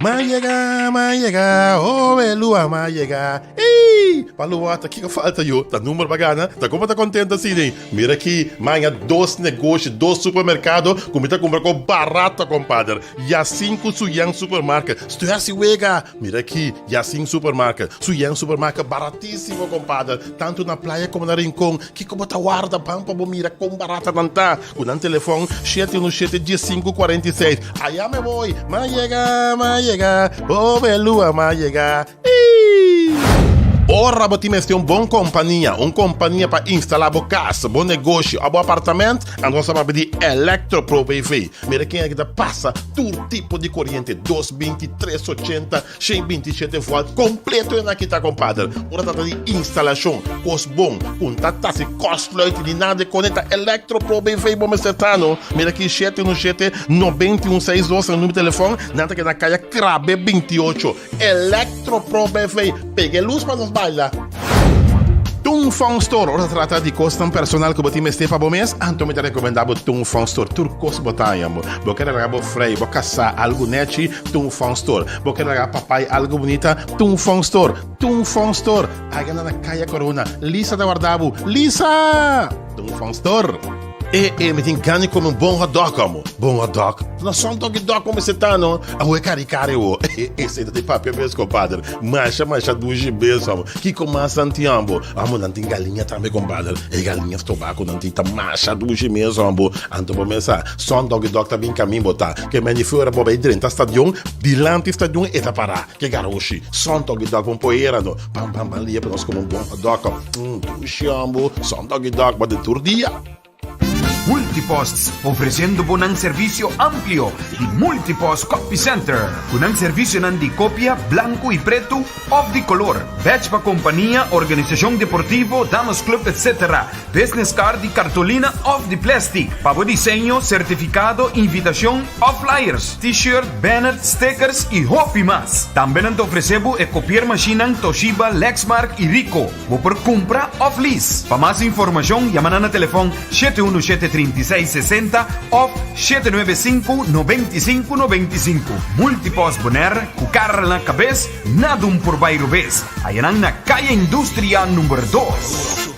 Ma yega, ma yega, oh e lua ma yega, ey! Pa lua ta kiko falta yo, ta number pa gana, ta como ta contento asina? Mira aki, maña dos negoshi, dos supermercado cu mi ta cumpra cu barato, compadre. Yacin cu Suyan Supermarket. Estoy haci wega. Mira aki, Yacin Supermarket, Suyan Supermarket, baratisimo, compadre. Tanto na Playa como na Rincon. Kiko bo ta warda? Ban pa bo mira con barata nan ta. Cu nan telefon shete uno shete diesinku kuarenta i seis. Aya me voy, ma yega, ma yega, oh belua ma yega, ii. Ora bo tin mester un bon kompania, un kompania pa instalá bo kas, bo negoshi òf bo apartament, anto nos ta papia di Electro Pro BV. Mira ken aki ta pasa tur tipo di koriente, dos binti, tres ochenta, Shen binti shete volt kompleto e na kita kompader. Ora trata di instalashon, kos bon, ku ta tasi kòrsluit ni nada e konekta Electro Pro BV bo mester ta no. Mira aki shete unu shete nobenta i un seis dos na numero di telefòn, nan ta keda na kaya Krabe 28. Electro Pro BV, pega e lus pa nos baila. Tung Fong Store, ora ta trata di kosnan personal ku bo tin mester pa bo mes, anto mi ta rekomendá bo Tung Fong Store. Tur kos bo ta haña bo. Bo ke laga bo frei, bo kasá algu nèchi, Tung Fong Store. Bo ke laga papai algu bunita, Tung Fong Store. Tung Fong Store. Aiga na na Kaya Corona. Lisa ta warda bo. Lisa! Tung Fong Store. E e mi tin gana di kome un bon hotdog amo. Bon hotdog? Na son doggy dog como se ta no. Awo e kari kari wo. Esei ta di papia mes compadre. Masha masha dushi mes amo. Kiko mas nan tin amo? Amo nan tin galiña tambe compadre. E galiña stobá ku nan tin ta masha dushi mes amo. Anto bo mes sa son doggy dog ta bin kamin bo ta. Ke men di fuera bo bay drenta stadion, dilanti stadion e ta para. Ke garoshi. Son doggy dog bon poera no. Pam pam pam lia pa nos kome un bon hotdog. Dushi amo. Son doggy dog bo den tur dia. Multiposts, ofreciendo bo nan servicio amplio di Multipost Copy Center, cu nan servicionan di copia blanco y preto of di color, badge pa compania, organisacion deportivo, damas club etc. Business card di cartolina of di plastic, pa bo diseño, certificado, invitacion of flyers, t-shirt, banner, stickers y hopi mas. Tambe nan ta ofrece bo e copiermachinan Toshiba, Lexmark y Ricoh. Bo por kumpra òf lease. Pa mas informashon yama nan na telefòn 717 36 60 òf 795 95 95. Multipost Bonaire ku kara na kabes, nada un por bai robes. Haya nan na Kaya Industria number dos.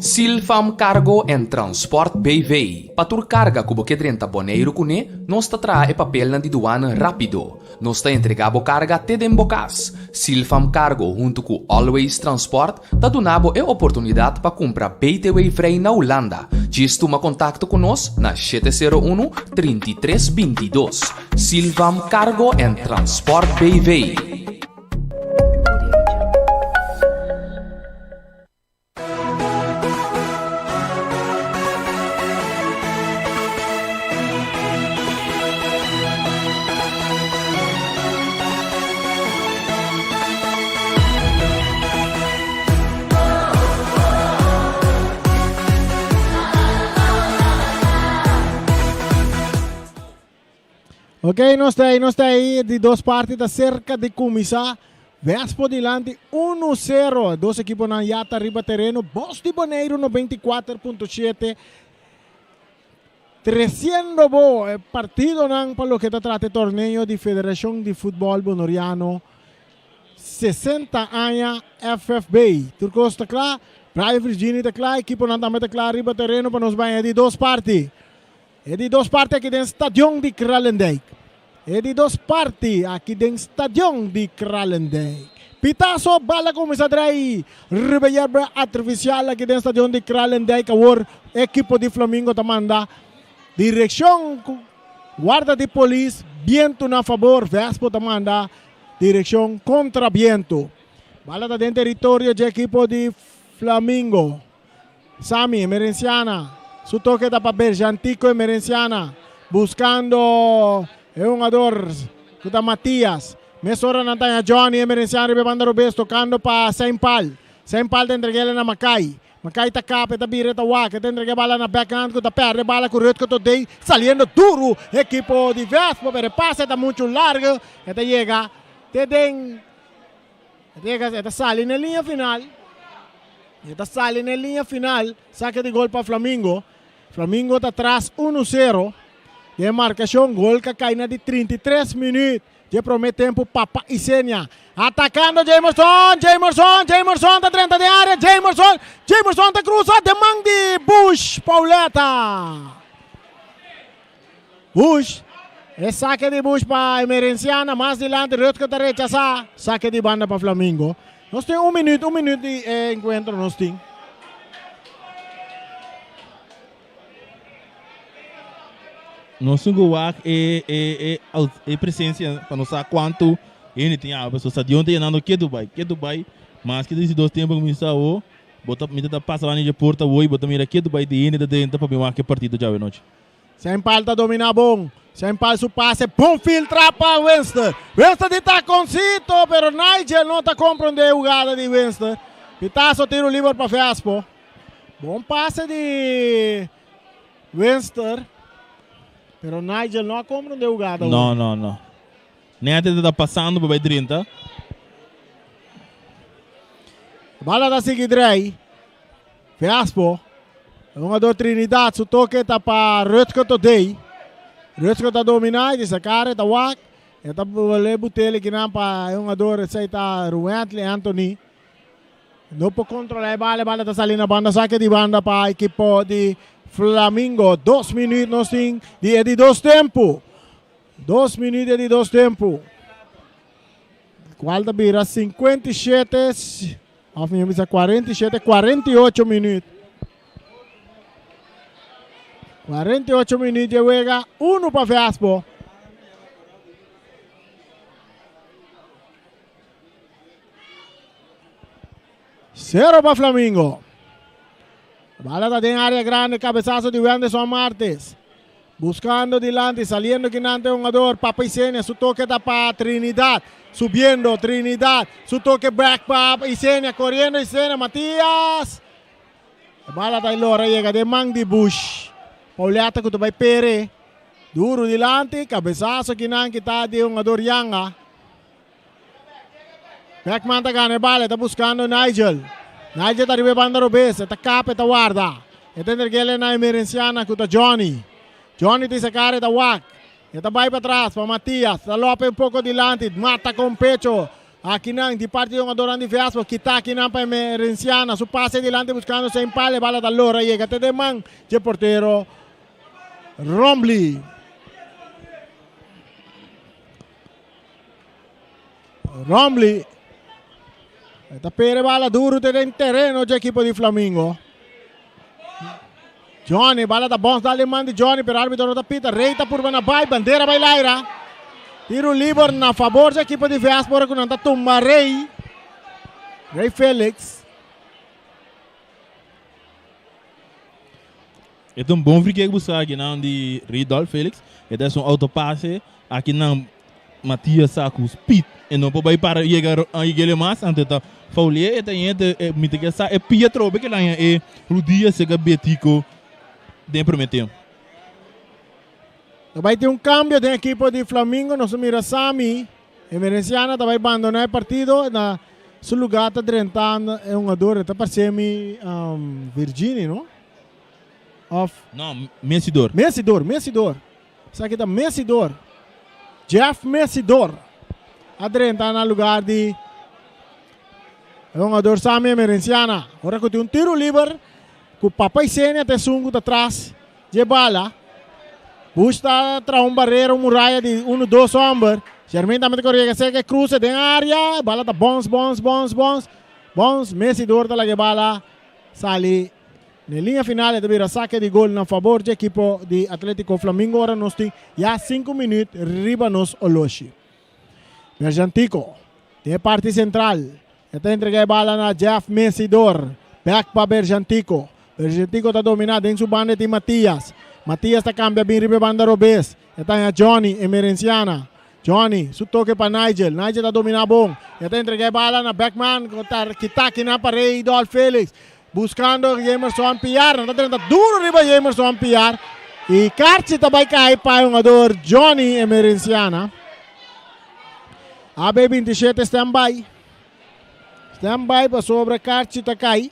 Silfam Cargo en Transport BV. Pa tur karga ku bo ke drenta Boneiru kuné, nos ta traha e papelnan di duana rápido. Nos ta entregá bo karga te den bo kas. Silfam Cargo huntu ku Always Transport ta duna bo e oportunidat pa kumpra BTW vrij na Hulanda. Djis tuma kontakto ku nos na 701 33 22. Silfam Cargo en Transport BV. Ok, nos ta ahí, nos ta ahí. Di dos parti ta cerca di cuminsa. Vespo dilanti 1-0. Dos equiponan ya ta riba tereno. Bos di Boneiru 94.7. Treciendo bo e partidonan pa loke ta trata e torneo di Federacion di Futbol Bonoriano 60 aña FFB. Tur cos ta cla. Brian Virginie ta cla. Equiponan tambe ta cla riba tereno pa nos baña di dos parti. E di dos parti aki den Stadion di Kralendijk. E di dos parti aki den Stadion di Kralendijk. Pitazo, bala kuminsá drai riba yerba artifisial aki den Stadion di Kralendijk. Awor ekipo di Flamingo ta manda direkshon guarda di polis, bientu na fabor. Vespo ta manda direkshon kontra bientu. Bala ta den teritorio dje ekipo di Flamingo. Sami Emerenciana su toke ta pa Berjantico Emerenciana buscando e hungador cu ta Matias. Mesora nan ta haña Johnny Emerenciana riba e banda robes tocando pa Seinpal. Seinpal ta entreg'el na Makai. Makai ta kap, e ta bira, e ta wak, e ta entrega e bala na backhand cu ta perde e bala cu Rutger Todey saliendo duro ekipo di Vespo pero e pase ta mucho largo e ta yega te den E ta sali na e liña final. E ta sali na e liña final. Sake di gol pa Flamingo. Flamingo ta tras 1 sero. Den markashon gol ka kai na di 33 minuut. Dje prome tempu Papa Isenia atakando Jamerson. Jamerson, Jamerson ta drenta den area. Jamerson, Jamerson ta krusa den man di Bush Pauleta. Bush, e sake di Bush pa Emerenciana, mas dilanti Rutger ta rechasa, sake di banda pa Flamingo. Nos tin un minuut, un minuut di e encuentro nos tin. Nos tin ku wak e e e e presencia pa nos sa kuantu hende tin awe. Pasobra stadion ta yenando ketu bai, ketu bai. Maske ta di dos tempu kuminsá awo, bo ta mi ta pasa banda dje porta awo i bo ta mira ketu bai di hende ta drenta pa bin wak e partido djawe nochi. Sempal ta domina bon. Sempal su pase bon filtra pa Winston. Winston di taconcito pero Nigel no ta compronde e hugada di Winston. Pitazo tiro liber pa Vespo. Bon pase di Winston pero Nigel no a compronde e hugada. No, no, no. Net e ta pasando pa bay drenta. Bala ta sigui drei. Fiaspo. Hungador Trinidad su toke ta pa Rutger Todey. Rutger ta domina y di sacar e ta wak. E ta bole butele kinan pa e hungador esey ta Ruwentley Anthony. No por controla e bala, e bala ta sali na banda sake di banda pa ekipo di Flamingo. Dos minuut nos tin di e di dos tempo. Dos minuut di e di dos tempo. Cual ta bira 57, of mi bisa 47, 48 minuut. 48 minuut di wega, 1 pa Vespo. Cero pa Flamingo. Bala ta den área grande, cabezazo di Wenderson Martes. Buscando dilanti, saliendo kinante hungador, Papa Isenia, su toque ta pa Trinidad. Subiendo Trinidad, su toque back pa Isenia, corriendo Isenia, Matias. Bala ta lora llega den man di Bush. Pauletta ku ta bai pere. Duro dilanti, cabezazo kinan kita di hungador Yanga. Beckman ta gana e bala, e ta buscando Nigel. Nigel ta riba e banda robes, e ta kap, e ta warda. E ta entreg'el na Emerenciana ku ta Johnny. Johnny ta sacar, e ta wak. E ta bai patras pa Matias, ta lope un poko dilanti, mata con pecho. Akinan di parti di hungadornan di Vespo, kita akinan pa Emerenciana. Su pase dilanti buscando Saint Paul, e bala ta lora, yega te den man dje portero Rombley. Rombley. Ta pere bala duro te den terreno dje equipo di Flamingo. Johnny, bala ta bons dal den man di Johnny, pero arbitro no ta pita. Rey ta purba na bai, bandera bai laira. Tiro liber na favor dje equipo di Vespo, ora ku nan ta tumba Rey. Rey Felix. E ta un bon free kick busca aki nan di Ridolf Felix. E ta haci un autopase aki nan Matias sa cu speed. E no por bay para yega yeg'e mas anto e ta faulia e ta yente e mi ta ke sa e pia trobe ke laña e rudia sega Betico den primer tempo. Ta bay tin un cambio den ekipo di Flamingo. Nos a mira Sami Emerenciana ta bay bandona e partido. Na su lugar ta drenta e hungador. E ta parce mi Virgini, no? Of. No, Messidor. Messidor, Messidor. Esaki ta Messidor. Jeff Messidor a drenta na lugar di e hungador Sami Emerenciana. Ora cu tin un tiro liber cu Papa Isenia ta esun cu ta tras dje bala. Bush ta traha un barera, un muraya di uno dos homber. Jermaine tambe ta core yega cerca e cruce den area. E bala ta bons, bons, bons, bons. Bons, Messidor ta laga e bala sali. Na e liña final e ta bira sake di gol na fabor dje ekipo di Atletico Flamingo ora nos tin ya sinku minüt riba nos oloshi. Berjantico den e parti sentral e ta entrega e bala na Jeff Mesidor. Bek pa Berjantico. Berjantico ta domina den su banda e tin Matias. Matias ta kambia bin riba e banda robes. E ta haña Johnny Emerenciana. Johnny su toke pa Nigel. Nigel ta domina bon. E ta entrega e bala na Beckman ku ta kita kinan pa Rey Dolf Felix. Buscando Jemerson Piar. Nan ta drenta duro riba Jemerson Piar. Y karchi ta bai kai pa e hungador Johnny Emerenciana. AB 27 stand by. Stand by pasobra karchi ta kai.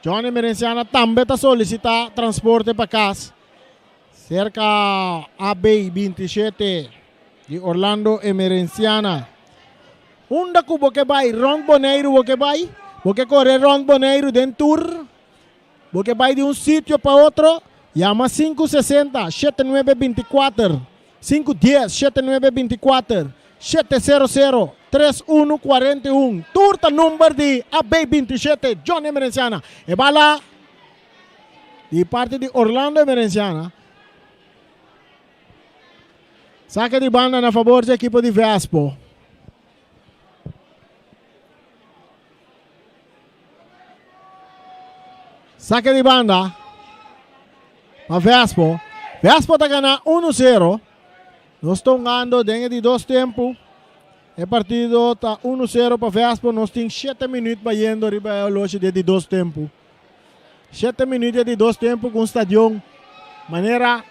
Johnny Emerenciana tambe ta solicita transporte pa kas. Serka AB 27 di Orlando Emerenciana. Unda ku bo ke bai? Rònt Boneiru bo ke bai? Bo ke kore rònt Boneiru den tur? Bo ke bai di un sitio pa otro? Yama 560 7924, 510 7924, 700 3141. Tur ta number di AB 27 John Emerenciana. E bala di parti di Orlando Emerenciana. Sake di banda na fabor di ekipo di Vespo. Sake di banda pa Vespo. Vespo ta gana 1-0. Nos ta hungando den e di dos tempu. E partido ta 1-0 pa Vespo. Nos tin 7 minuut bayendo riba e oloshi di e di dos tempu. 7 minuut di e di dos tempu ku un stadion manera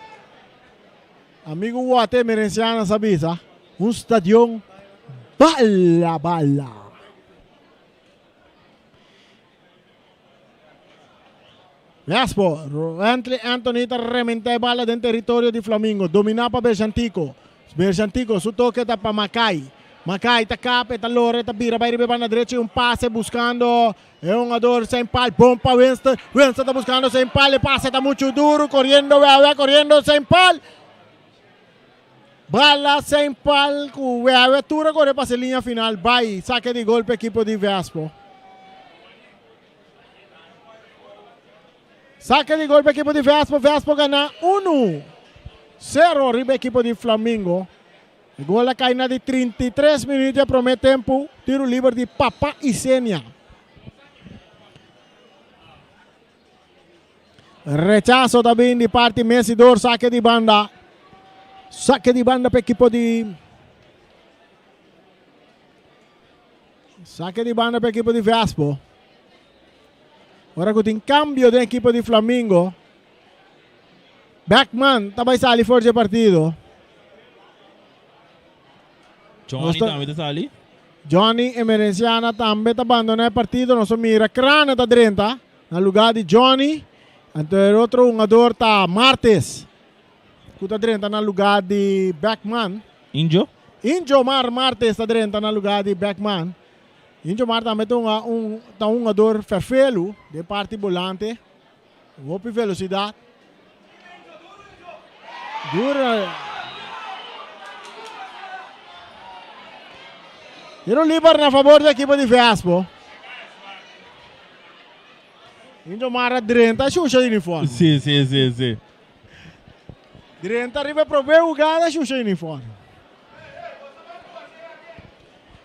Amigo Wate Emerenciana sa bisa, un stadion bala bala. Vespo, Wentley Anthony ta rementa e bala den teritorio di Flamingo. Domina pa Berjantico. Berjantico su toke ta pa Makai. Makai ta kap, e ta lora, e ta bira bai riba e banda drechi. Un pase buscando e hungador Saint Paul. Bon pa Winston. Winston ta buscando Saint Paul. E pase ta mucho duro. Coriendo Wewe, coriendo Saint Paul. Bala Saint Paul cu Wewe tur a core pasa e linea final. Bai, sake di gol pa ekipo di Vespo. Sake di gol pa ekipo di Vespo. Vespo gana 1, 0 riba ekipo di Flamingo. E gol a kai na di 33 minuut di e prome tempu. Tiro liber di Papa Isenia. Rechazo ta bin di parti Messidor. Sake di banda. Sake di banda pa ekipo di Sake di banda pa ekipo di Vespo. Ora ku tin kambio den ekipo di Flamingo. Beckman ta bai sali for dje partido. Johnny tambe ta sali. Johnny Emerenciana tambe ta bandona e partido. Nos a mira Crane ta drenta na lugar di Johnny. Anto e otro hungador ta Martes ku ta drenta na lugar di Beckman. Injo. Injo Mar Martes ta drenta na lugar di Beckman. Injo Mar tambe ta un un ta un hungador ferfelu den parti bolante. Hopi velocidad. Dura. Tiro liber na favor di ekipo di Vespo. Injo Mar a drenta shusha uniforme. Si, si, si, si. Drenta riba e prome hugada shusha uniforme.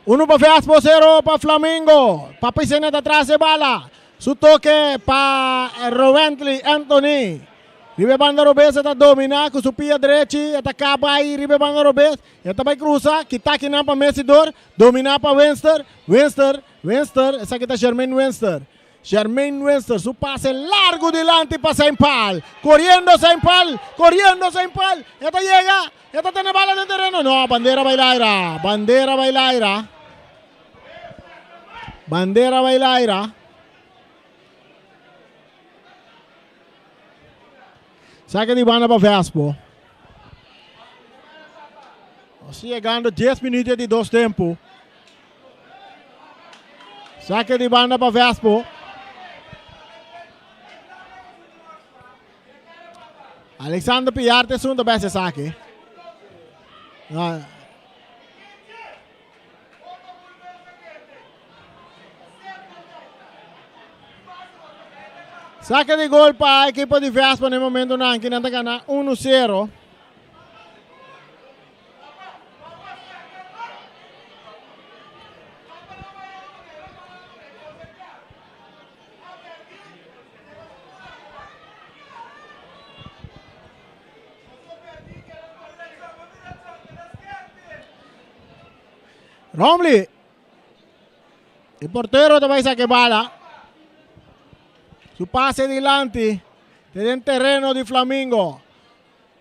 Uno pa Vespo, zero pa Flamingo. Papi Sena ta tras e bala. Su toke pa Rowentley Anthony. Riba e banda robes e ta domina ku su pia drechi. E ta kaba ai riba e banda robes. E ta bai krusa. Kita kinan pa Messidor. Domina pa Winster. Winster, Winster. Esaki ta Jermaine Winster. Jermaine Winster su pase largu dilanti pa Saint Paul. Koriendo Saint Paul, koriendo Saint Paul. E ta yega, e ta tene bala den tereno. No, bandera bai laira, bandera bai laira. Bandera bai laira. Sake di banda pa Vespo. Nos yegando 10 minuut di dos tempo. Sake di banda pa Vespo. Alexander Piarte esun ta beste sake. No. Sake di gol pa ekipo di Vespo na e momentonan aki nan ta gana 1-0. Romley. E portero ta bai saque bala. Su pase dilanti. Te den terreno di Flamingo.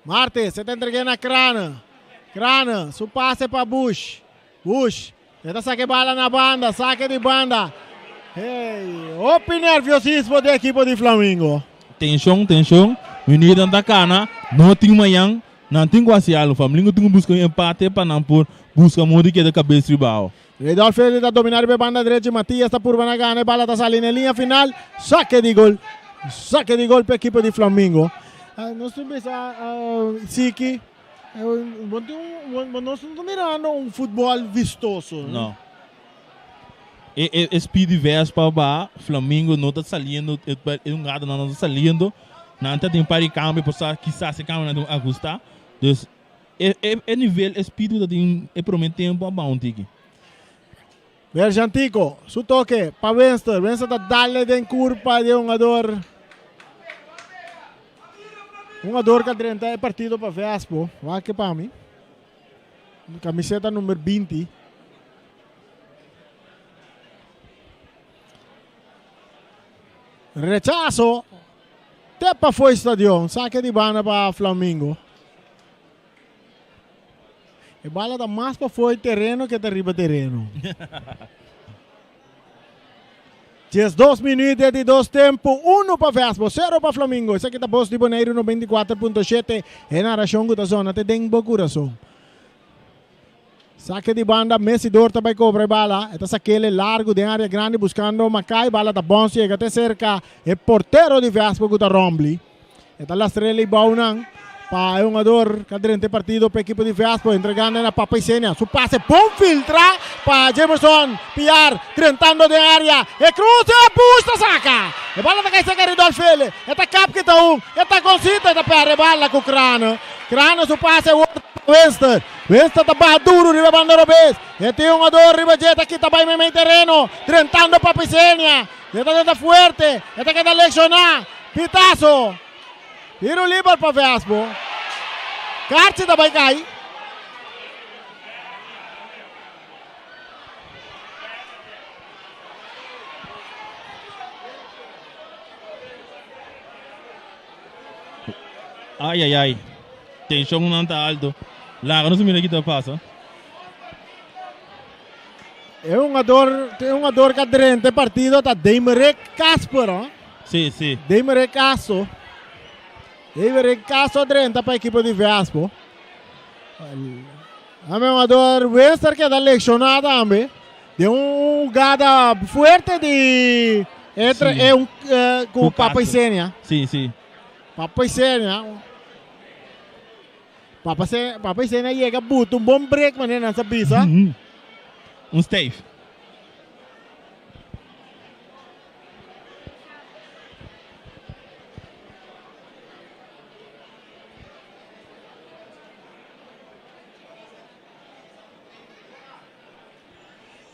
Martes e ta entreg'é na Crane. Crane su pase pa Bush. Bush e ta saka e bala na banda, sake di banda. Hey, hopi nerviosismo di ekipo di Flamingo. Tenshon, tenshon, Minuutnan ta kana, no tin mañan, nan tin ku hasi algu. Flamingo tin ku buska un empate pa nan por buska modo di keda kabes riba awa. Redolf Feli ta domina riba e banda drechi, Matias ta purba na gana, e bala ta sali na e liña final, sake di gol, sake di gol pa ekipo di Flamingo. Nos tin bisa Siki, bo tin un, nos no ta mirando un futbol vistoso. No. E e e speed di Vespa ba Flamingo no ta saliendo, e un rato nan no ta saliendo, nan ta tin un par di cambio por sa kisas e cambionan ta ahusta, dus E e nivel e speed ku ta tin e prome tempu a baha un tiki. Berjantico su toke pa Winston. Winston ta dale den kurpa di e hungador. Hungador ku a drenta e partido pa Vespo. Wak ke pa mi. Kamiseta number 20. Rechaso. Te pafó e stadion. Sake di banda pa Flamingo. E bala ta mas pafó e tereno ke ta riba tereno. 12 minüt di di dos tempu, unu pa Vespo, sero pa Flamingo. Esaki ta Bos di Boneiru 94.7, e narashon ku ta zona te den bo kurason. Sake di banda, Messidor ta bai kobra e bala. E ta sakele largu den área grandi buskando Makai. Bala ta bons yega te serka e portero di Vespo ku ta Rombly. E ta lastrele i bounan pa e hungador ka drenta e partido pa ekipo di Vespo, entregando na Papa Isenia. Su pase bon filtra pa Jamerson Piar, drentando den area. E cruce, Bush ta saca. E bala ta kai serka Ridolf Fele. E ta kap kita un, e ta consita, e ta perde e bala ku Crane. Crane su pase word pa Winston. Winston ta baha duro riba banda robes. E tin hungador riba dje, ta kita bai meimei tereno, drentando Papa Isenia. E ta drenta fuerte, e ta keda lekshoná. Pitazo. Tiro liber pa Vespo. Karchi ta bai kai. Ai ai ai. Tenshon nan ta alto. Laga nos mira ki ta pasa. E hungador, e hungador ka drenta e partido ta Demerick Casper. Huh? Sí, sí. Demerick Caso. Demerick Caso drenta pa ekipo di Vespo. Ame hungador Winston keda lesioná tambe. De un jugada fuerte di entre Sí. e un eh, ku Ku Papa Castro. Isenia. Sí, sí. Papa Isenia. Papa, Se, Papa Isenia llega buta un bon break manera nan sa bisa. Mhm. Un stijf.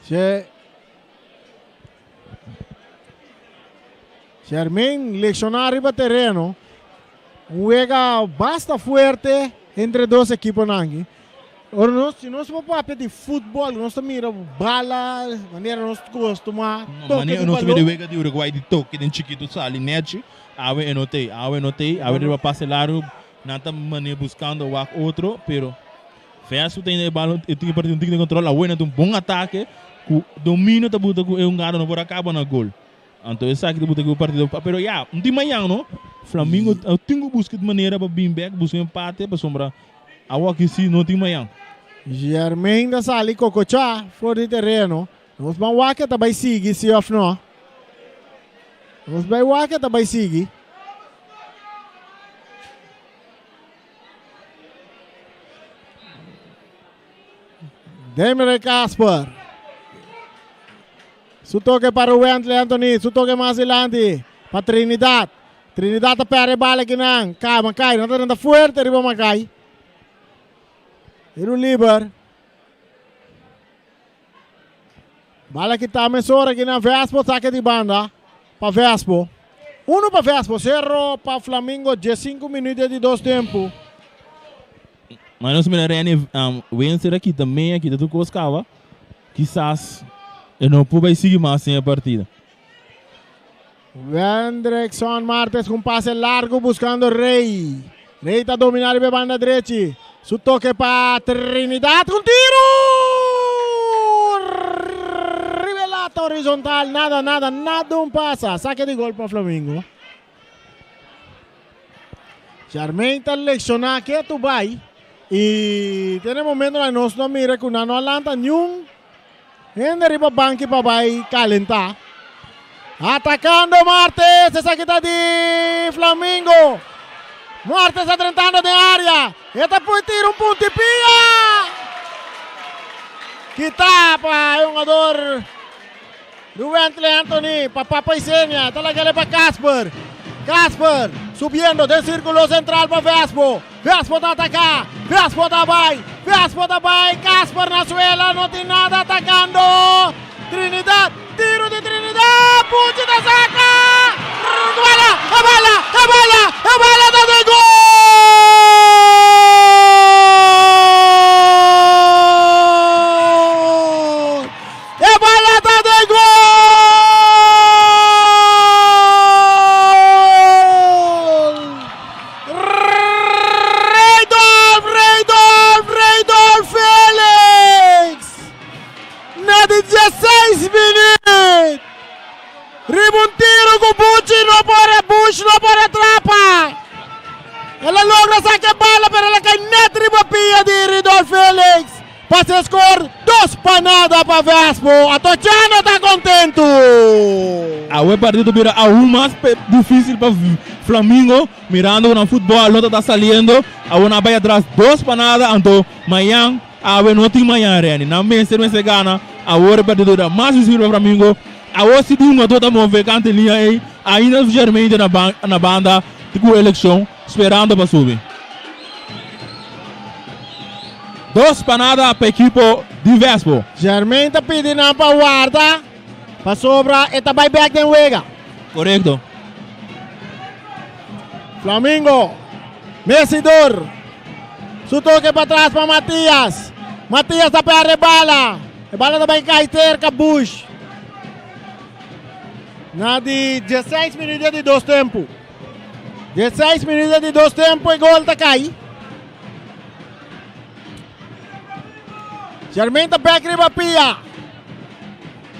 She Shermin lesioná riba tereno. Un wega basta fuerte entre dos ekiponan aki. Ora nos, si nos por papia di futbol, nos ta mira bala, manera nos kostumá, No, toke manera di nos mira balon. wega di Uruguay di toke den chikitu sali nechi, awe e no tei, awe no tei, awe riba pase largu, nan ta manera buscando wak otro, pero Verso ta e balon e tin partido tin control awe nan tin un bon atake ku dominio ta buta ku e hungado no por a kaba na gol. Anto esaki ta buta ku e partido pero ya un tin mañan no Flamingo tin ku buska di manera pa bin bek buska un empate pasobra awo aki si no tin mañan. Germain ta sali kokochá for di tereno. Nos ban wak e ta bai sigui si of no. Nos bai wak e ta bai sigui. Demre Casper. Su toque para Wentley Anthony. Su toque mas dilanti pa Trinidad. Trinidad ta perde bala kinan. Kai Makai. No ta renta fuerte riba Makai. Tiro liber. Bala kita mesora kinan Vespo. Saque di banda pa Vespo. Uno pa Vespo. Cero pa Flamingo. 15 minutos di dos tempo. Mas nos mira Rene um, Winster aqui também aqui tá tudo cava. Quizás eu não pude seguir mais sem a partida. Wendrickson Martes com passe largo buscando Rey. Rey está dominando a banda direita. Su toque para Trinidad. Un tiro! Rivelato horizontal. Nada, nada, nada un pasa. Saque de gol para Flamengo. Charmaine está leccionando que tu vai. E tem momento lá nós não mira que não alanta nenhum. Hende riba banki pa bai calentar. Atacando Martes, esaki ta di Flamingo. Martes adelantando den area. E ta pui tiro un punto pia. Kita pa e hungador Ruwentley Anthony pa Papa Isenia. Ta lag'ele pa Casper. Casper subiendo den círculo central pa Vespo. Vespo ta ataca. Vespo ta bai. Vespo ta bai. Casper na suela. No tin nada atacando. Trinidad. Tiro di Trinidad. Puchi ta saca. Bala. E bala. E bala. E bala ta den gol. E bala ta den gol. Reidolf, Reidolf, Reidolf Felix. Na di 16 minuut. Riba un tiro ku Buchi no por a Bush no por a trapa. El a logra saka e bala pero el a kai net riba pia di Ridolf Felix. Pa se score 2-0 pa Vespo. Atochano ta kontentu. Awe e partido bira aún mas difícil pa Flamingo, mirando ku nan futbòl no ta ta saliendo. Awe nan a bai atras 2-0, anto mañan awe no tin mañan Renny. Nan mester mester gana. Awor e partido bira mas difícil pa Flamingo. Awor si di hungadó ta move kante liña ei, ainda Germain ta na banda ku elekshon sperando pa subi. 2-0 pa ekipo di Vespo. Germain ta pidi nan pa warda pasobra e ta bai bek den wega. Korekto. Flamingo, Messidor, su toke patras pa Matias. Matias ta perde bala. E bala ta bai kai serka Bush. Na di 16 minuut di dos tempu. 16 minuut di dos tempu e gol ta kai. Germain ta bek riba pia.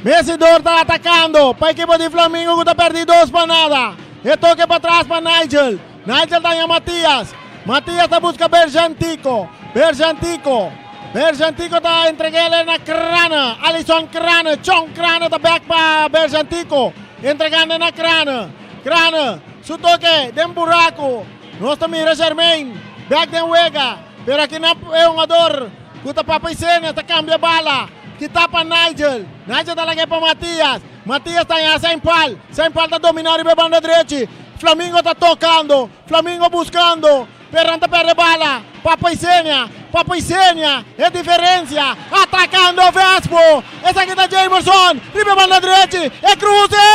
Messidor ta atakando pa ekipo di Flamingo ku ta perdi 2-0. E toke patras pa Nigel. Nigel ta haña Matias. Matias ta buska Berjantico. Berjantico. Berjantico ta entreg'é na Krane. Alisson Krane. Chon Krane ta bek pa Berjantico. Entregando na Krane. Krane. Su toke den buraku. Nos ta mira Germain. Bek den wega. Pero aki na e hungador ku ta Papa Isenia ta kambia bala. Kita pa Nigel. Nigel ta lag'é pa Matias. Matias ta haña Saint Paul. Saint Paul ta dominá riba e banda drechi. Flamingo ta tokando. Flamingo buskando. Pero nan ta pèrdè bala. Papa Isenia. Papa Isenia. E diferensia. Atakando Vespo. Esaki ta Jamerson. Riba e banda drechi. E kruse.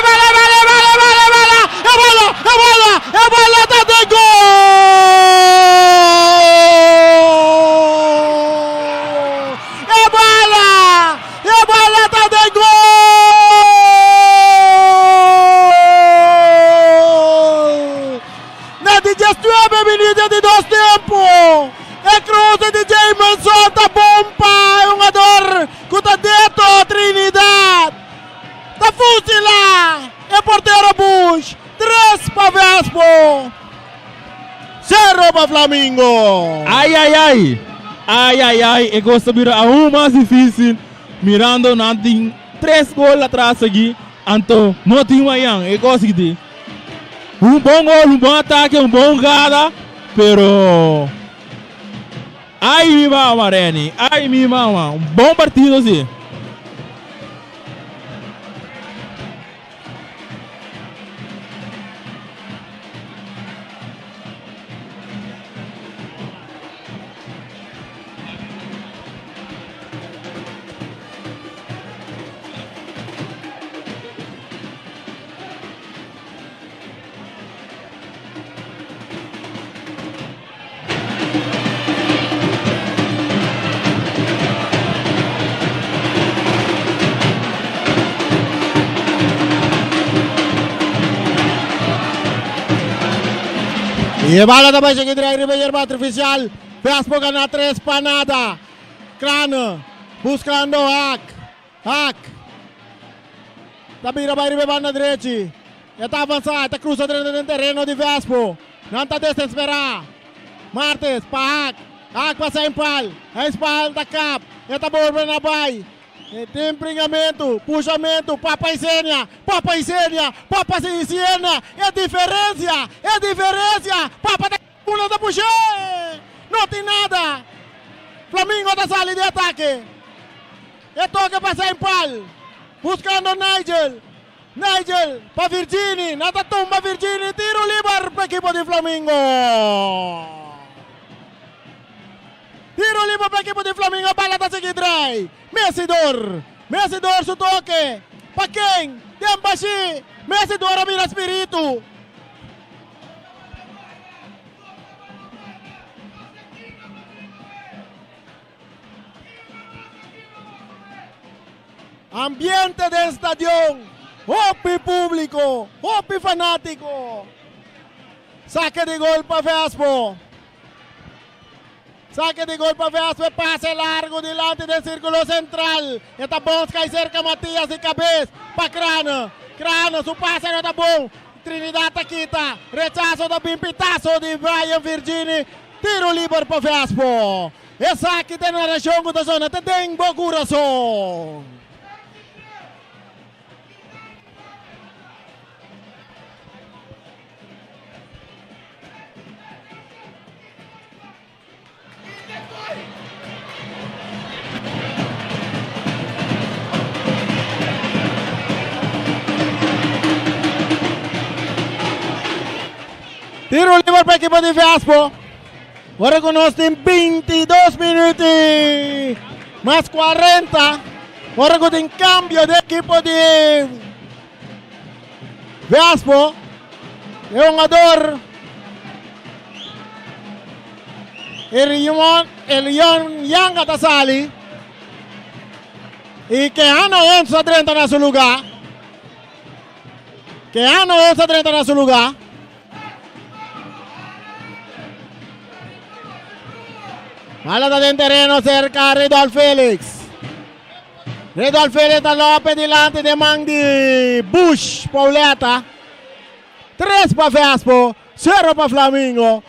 Bala, bala, bala, bala, bala. E bala, e bala, e bala ta den gol! E bala! E bala ta den gol! Na di 19 minuut di dos tempu, e cruce di Jameson ta bon pa e hungador ku ta Deto Trinidad. Ta fusila e portero Bush. 3 pa Vespo, 0 pa Flamingo. Ai ai ai! Ai ai ai! E kos ta bira aún mas difísil mirando nan tin tres gol atras aki, anto no tin mañan. E kos aki un bon gol, un bon atake, un bon hugada, pero ai mi mama Renny, ai mi mama, un bon partido si. E bala ta bai sigui drei riba yerba artificial. Vespo gana 3-0. Crane buscando Haak. Haak. Ta bira bai riba e banda drechi. E ta avansá, e ta krusa drenta den tereno di Vespo. Nan ta desesperá. Martes pa Haak. Haak pa Sainpal. Sainpal ta kap. E ta bolbe na bai. E tin bringamentu, pushamentu. Papa Isenia, Papa Isenia, Papa Isiena. E diferensia, e diferensia. Papa ta una ta push'é. No tin nada. Flamingo ta sali di atake. E toke pa Sainpal. Buskando Nigel. Nigel pa Virgini, nan ta tumba Virgini, tiro liber pa ekipo di Flamingo. Tiro liber pa ekipo di Flamingo, bala ta sigui drai. Messidor, Messidor su toke, pa ken? Den bashi, Messidor a bira spiritu. Ambiente den stadion, hopi públiko, hopi fanátiko. Sake di gol pa Vespo. Sake di gol pa Vespe, pase largu dilanti den sirkulo sentral. E ta bons kai serka Matias di kabes pa Crane. Crane su pase no ta bon. Trinidad ta kita. Rechaso ta bin pitaso di Brian Virgini. Tiro liber pa Vespo. Esaki ta e narashon ku ta sona te den bo kurason. Tiro liber pa ekipo di Vespo. Ora ku nos tin 22 minuut i mas 40. Ora ku tin kambio di ekipo di Vespo. E hungador Elion, Elion Yanga ta sali. I Keanu Enzo a drenta na su lugar. Keanu Enzo a drenta na su lugar. Bala ta den tereno cerca Ridolf Felix. Ridolf Felix ta lope dilanti de man di Bush Pauleta. 3 pa Vespo, 0 pa Flamingo.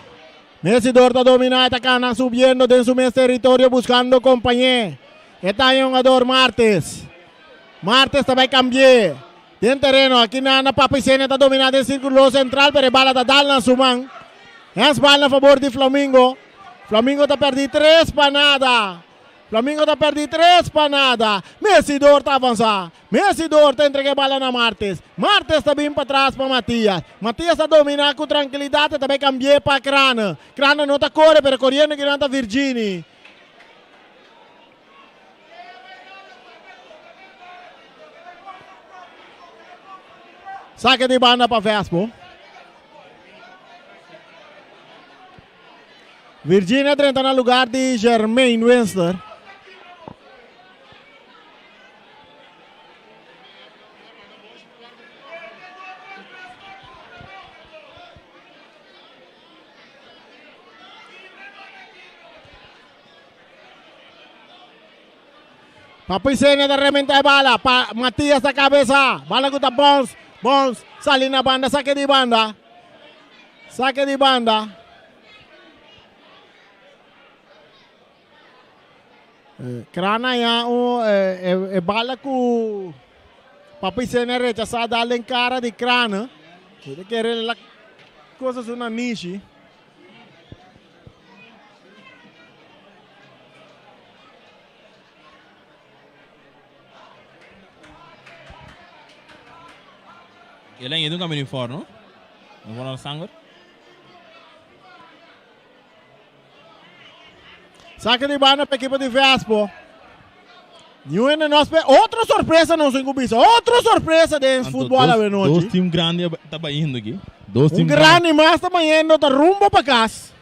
Mesidor ta domina e ta cana subiendo den su mes territorio buscando compañé. E ta e hungador Martes. Martes ta bay cambié. Den tereno aki na na Papi Sene ta domina den circulo central pero e bala ta dal na su man. Handsbal na favor di Flamingo. Flamingo ta perdi 3 pa nada. Flamingo ta perdi 3 pa nada. Mesidor ta avansa. Mesidor ta entrega e bala na Martes. Martes ta bin patras pa Matias. Matias ta domina ku trankilidat e ta bai kambi'é pa Crane. Crane no ta kore pero koriendo kinan ta Virgini. Sake di banda pa Vespo. Virginia drenta na lugar di Jermaine Winsler. Papi Sene ta rementa e bala. Pa Matias ta cabeza. Bala ku ta bounce. Bounce. Sali na banda. Sake di banda. Sake di banda. Krana ya un e bala ku Papi Sene rechasá dal den kara di Krana. E ta kere la cosa su nanishi. El a yendo un camino for, no? No for sanger. Saque di banda pa equipo di Vespo. Niun hende no a spera. Otro sorpresa nos tin cu bisa. Otro sorpresa den Anto futbol dos, awe dos nochi. team grandi a- ta bayendo aki. Dos Un team grandi mas ta bayendo ta rumbo pa cas.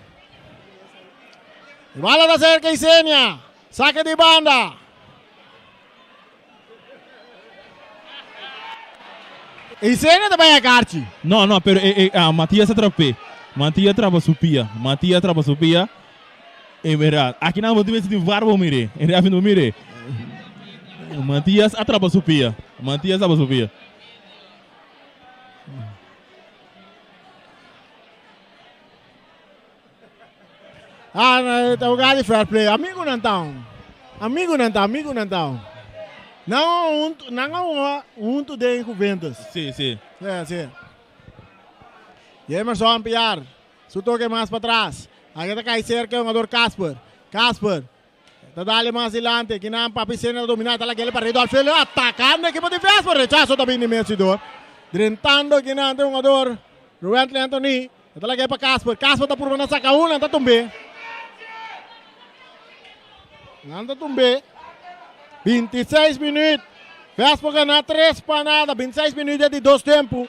E bala ta cerca Isenia. Saque di banda. Isenia ta bay a karchi. No, no, pero e, e, ah, Matias a trapé. Matias trapa su pia. Matias trapa su pia. En verdad, aki nan bo tin mester tin VAR bo mire. En realidad bo mire. Matias a trapa su pia. Matias trapa su pia. Ah, no, ta jugada di fair play. Amigo nan ta un. Amigo nan ta, amigo nan ta un. Nan a huntu, nan a hunga huntu den Juventus. Sí, sí. Sí, sí. Jemerson Piar, su toque mas pa tras. Aki ta kai cerca e hungador Casper. Casper ta dale mas dilante. Kinan Papi Sena ta domina. Ta lagele pa Ridolf Felo. Atacando equipo di Vespa. Rechazo ta bin di Messidor. Drentando kinan te hungador Ruwentley Anthony. E ta lag'é pa Casper. Casper ta purba na saka un, nan ta tumb'é. Nan ta tumb'é. 26 minuut. Vespo gana 3 pa nada. 26 minuut di dos tempu.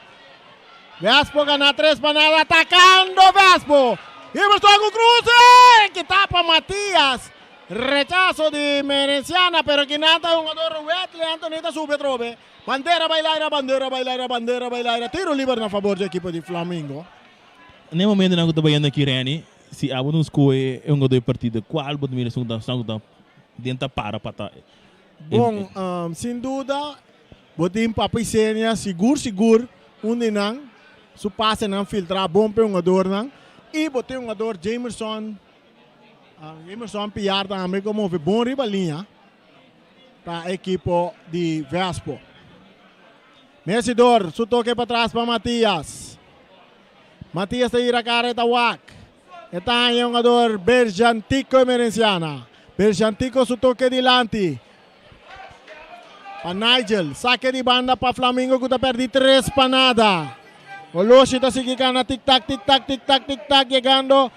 Vespo gana 3 pa nada. Atacando Vespo. Iverson ku cruce. Que tapa Matias. Rechazo di Merenciana, pero kinan ta jugador Wetley Anthony ta sube atrobe. Bandera bai laira, bandera bai laira, bandera bai laira. Tiro liber na favor di ekipo di Flamingo. Na e momentonan ku ta bayendo aki Renny, Si abo no skohe e hungadó e partido, kual bo ta mira esun ku ta ku ta den ta para pa ta e. Bon, sin duda bo tin Papa Isenia sigur sigur un di nan su pasenan filtrá bon pa e hungadornan i bo tin hungador Jamerson Jamerson Piar tambe ku a move bon riba liña pa ekipo di Vespo. Mesidor su toke patras pa Matias. Matias ta ira kara e ta wak. E ta haña e hungador Berjantico Emerenciana. Berjantico su toke dilanti pa Nigel. Sake di banda pa Flamingo ku ta perdi tres pa nada. Oloshi ta sigui kana tik tak tik tak tik tak tik tak yegando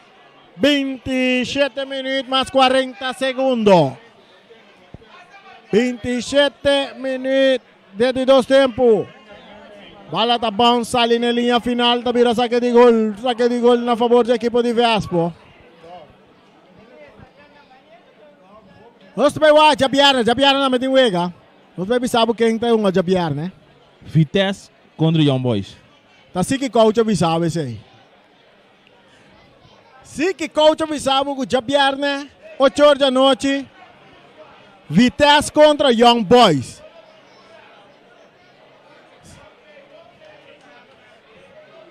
27 minuut mas 40 segundo. 27 minuut Den di dos tempu, bala ta bounce sali na e liña final ta bira sake di gol, sake di gol na fabor di ekipo di Vespo. Nos ta bai wak djabièrnè, djabièrnè tambe tin wega. Nos bai bisa bo ken ta hunga djabièrnè. Vitesse kontra Young Boys. Ta si ki coach a bisa bo esei. Si ki coach a bisa bo ku djabièrnè ocho or di anochi Vitesse kontra Young Boys.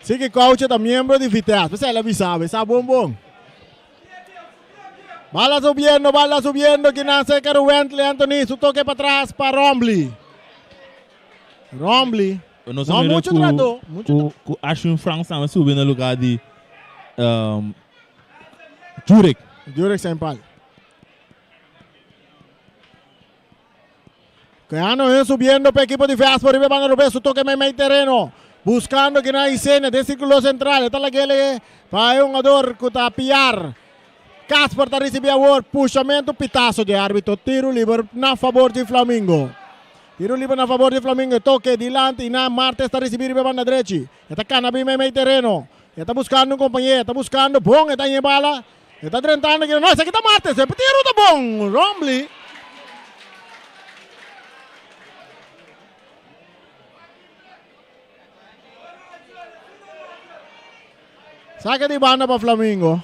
Si ki coach ta miembro di Vitesse, p'esei el a bisa bo, e sa bon bon. Bala subiendo, bala subiendo, kinan serka Ruwentley Anthony, su toke patras pa Rombley. Rombley. Nos a mira ku ku ku Ashwin Franks tambe subi na lugar di um, Jurek. Jurek Sempal. Keano es subiendo pa equipo di Vespo riba banda robes su toque mei terreno. Buscando que na Isenia de círculo central. Está la gele pa e jugador ku ta piar. Casper ta recibi awor pushamento pitazo de árbitro. Tiro libre na favor di Flamingo. Tiro liber na fabor di Flamingo. E toke dilanti i na Martes ta risibi riba e banda drechi. E ta kana bin meimei tereno. E ta buskando un kompañé. E ta buskando bon. E ta haña e bala. E ta drentando aki. No, esaki ta Martes. E tiro ta bon. Rombley. Sake di banda pa Flamingo.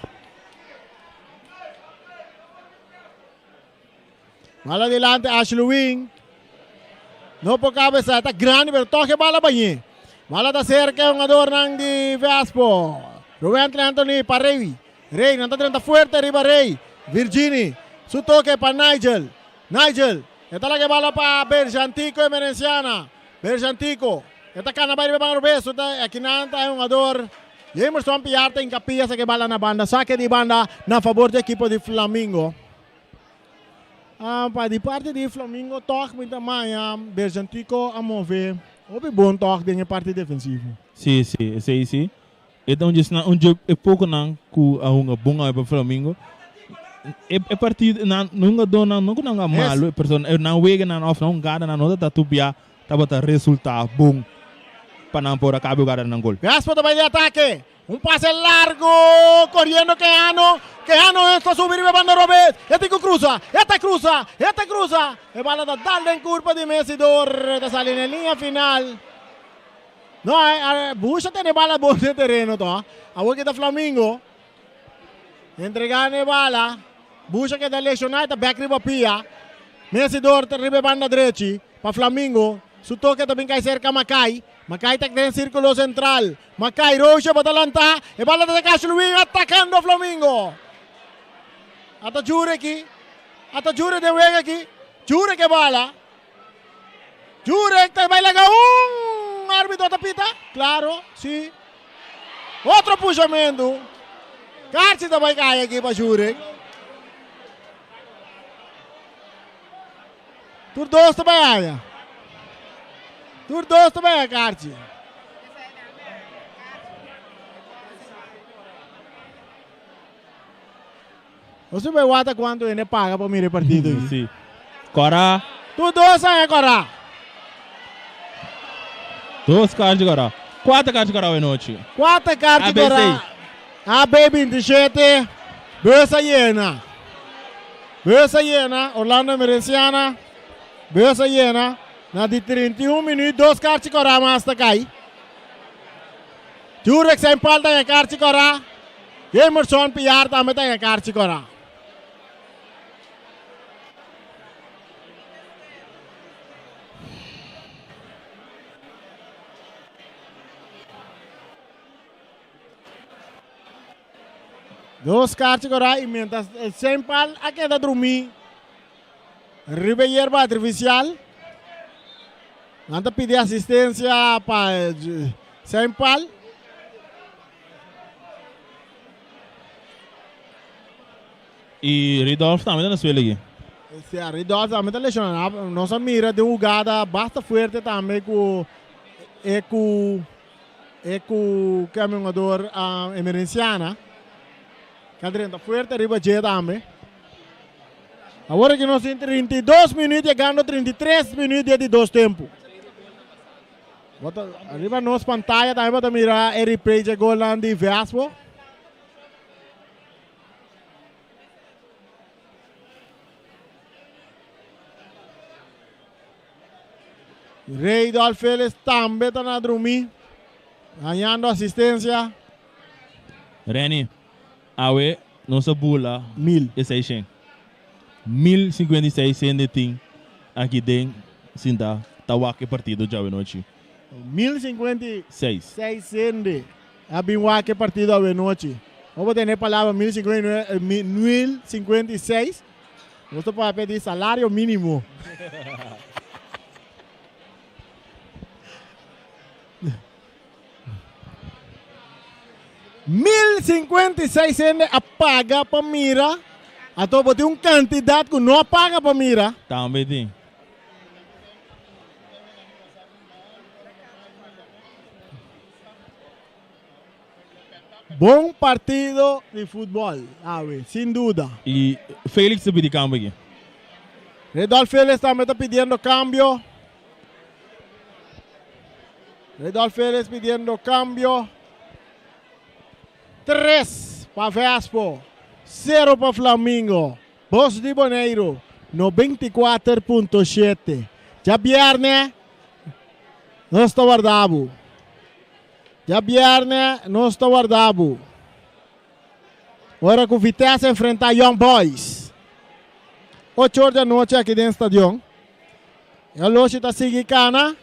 Bala dilanti Ashley Wing. No por cabeza, ta grandi pero toch e bala bañé. Bala ta cerca e hungadornan di Vespo. Rubentley Anthony pa Rey. Rey nan ta drenta fuerte riba Rey. Virgini su toke pa Nigel. Nigel e ta laga e bala pa Berjantico Emerenciana. Berjantico e ta cana bay riba e banda robes. Su ta akinan ta e hungador Jamerson Piar ta hincapia saka e bala na banda. Sake di banda na fabor di ekipo di Flamingo. Pa di parti di Flamingo tòg mi ta maya Berjantico a move hopi bon tòg den e parti defensivo. Sí, sí, esei sí. E ta un dje esnan, un dje e poconan cu a hunga bon awe pa Flamingo. E e partido nan no hungadónan no cu nan hunga malo, pero nan weganan of nan hungadanan no ta ta tubia tabata resulta bon pa nan por a caba e hugada nan gol. Vespo ta bai di atake. Un pase largo, coriendo Keano, Keano esta subi riba e banda robes, e tin cu cruza, e ta cruza, e ta cruza, e bala ta dal den curpa di Messi door, e ta sali na e liña final. No, Bush a tene bala bon den tereno to, awor kita Flamingo, entrega e bala, Bush a keda lesiona, e ta bek riba pia, Messi door ta riba e banda drechi, pa Flamingo, su toke ta bin cay cerca Makai, Makai ta den circulo central, Makai Roosje bota lanta, e bala ta de Cash Luis atacando Flamingo. Ata Jure aki, ata Jure den wega aki, Jure ke bala. Jure ta bai laga un arbitro ta pita, claro, si. Otro pushamento. Karchi ta bai kai aki pa Jure. Tur dos ta bai aya. Tur dos ta bai aya karchi. Nos bai wata cuanto hende paga pa mira e partido aki. Sí. Kora. Tur dos aña kora. Dos karchi kora. Kuater karchi kora awe nochi. Kuater karchi kora. AB 27. Bus a yena. Bus a yena, Orlando Emerenciana. Bus a yena. Na di 31 minuut dos karchi kora mas ta kai. Jurek zijn pal ta karchi kora. Gamerson Piar tambe ta haña karchi kòrá. Dos karchi kòrá i mientras Sempal a keda drumí riba e yerba artifisial, nan ta pidi asistensia pa Sempal. I Ridolf tambe ta na suelo aki. Si, Ridolf tambe ta lesioná. Nos a mira den un hugada basta fuerte tambe ku e ku e ku kemi hungador Emerenciana. Ka drenta fuerte riba dje tambe. Awor aki nos tin 32 minuut yegando 33 minuut di e di dos tempu. Bo ta riba nos pantaya tambe bo ta mira e replay dje golnan di Vespo. Reidolf Felix tambe ta na drumi, hañando asistencia. Renny, awe nos a bula Mil. e seishen. 1056 hende tin aki den sinta ta wak e partido djawe nochi. 1056 Seis. hende a bin wak e partido awe nochi. Bo por tene e palabra 1059, 1056. Nos ta papia di salario mínimo. 1056 hende a paga pa mira, anto bo tin un kantidat ku no a paga pa mira. Tambe tin. Bon partido di futbol awe, sin duda. I Felix ta pidi kambio aki. Redolf Felix tambe ta pidiendo kambio. Redolf Felix pidiendo kambio. Tres pa Vespo, sero pa Flamingo. Bos di Boneiru, 94.7. Djabièrnè nos ta warda bo. Djabièrnè nos ta warda bo. Ora ku Vitesse enfrentá Young Boys. Ocho or di anochi aki den stadion. E oloshi ta sigui kana.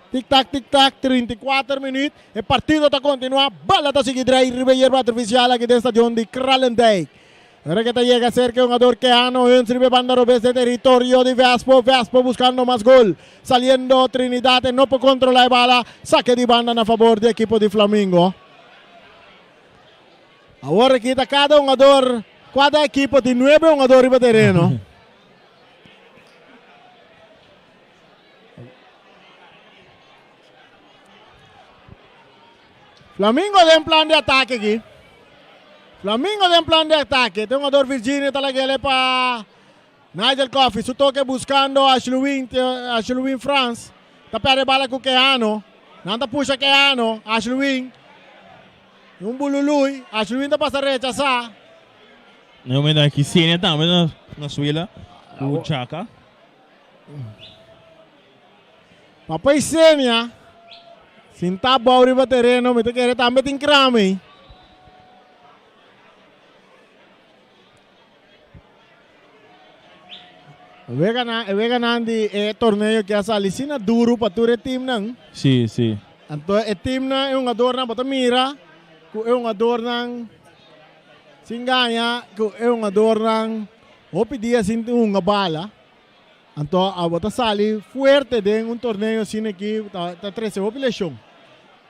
Tik tak, tik tak, 34 minuut. E partido ta kontinuá. Bala ta sigui drai riba e yerba artifisial aki den stadion di Kralendijk. Ora ke ta yega serka e hungador Keano Huns riba e banda robes den teritorio di Vespo. Vespo buskando mas gol. Saliendo Trinidad e no por kontrolá e bala. Sake di banda na fabor di ekipo di Flamingo. Awor aki ta kada hungador, kada ekipo tin nuebe hungador riba tereno. Flamingo den plan di atake aki. Flamingo den plan di atake. Tin hungador Virginio ta lagele pa Nigel Coffey. Su toke buscando Ashluwin, Ashluwin Frans. Ta perde bala ku Keano. Nan ta pusha Keano, Ashluwin. Un bulului, Ashluwin ta pasa rechasa. Na e momento aki Senia tambe na na suela ku Chaka. Papa y Senia sinta abou riba tereno, mi ta kere tambe tin kram ei. E weganan, e weganan di e torneo ke a sali asina duru pa tur e teamnan. Sí, sí. Anto e teamnan, e hungadornan, bo ta mira ku e hungadornan sin gaña, ku e hungadornan hopi dia sin hunga bala. Anto abo ta sali fuerte den un torneo asina aki ta ta trece hopi lesion.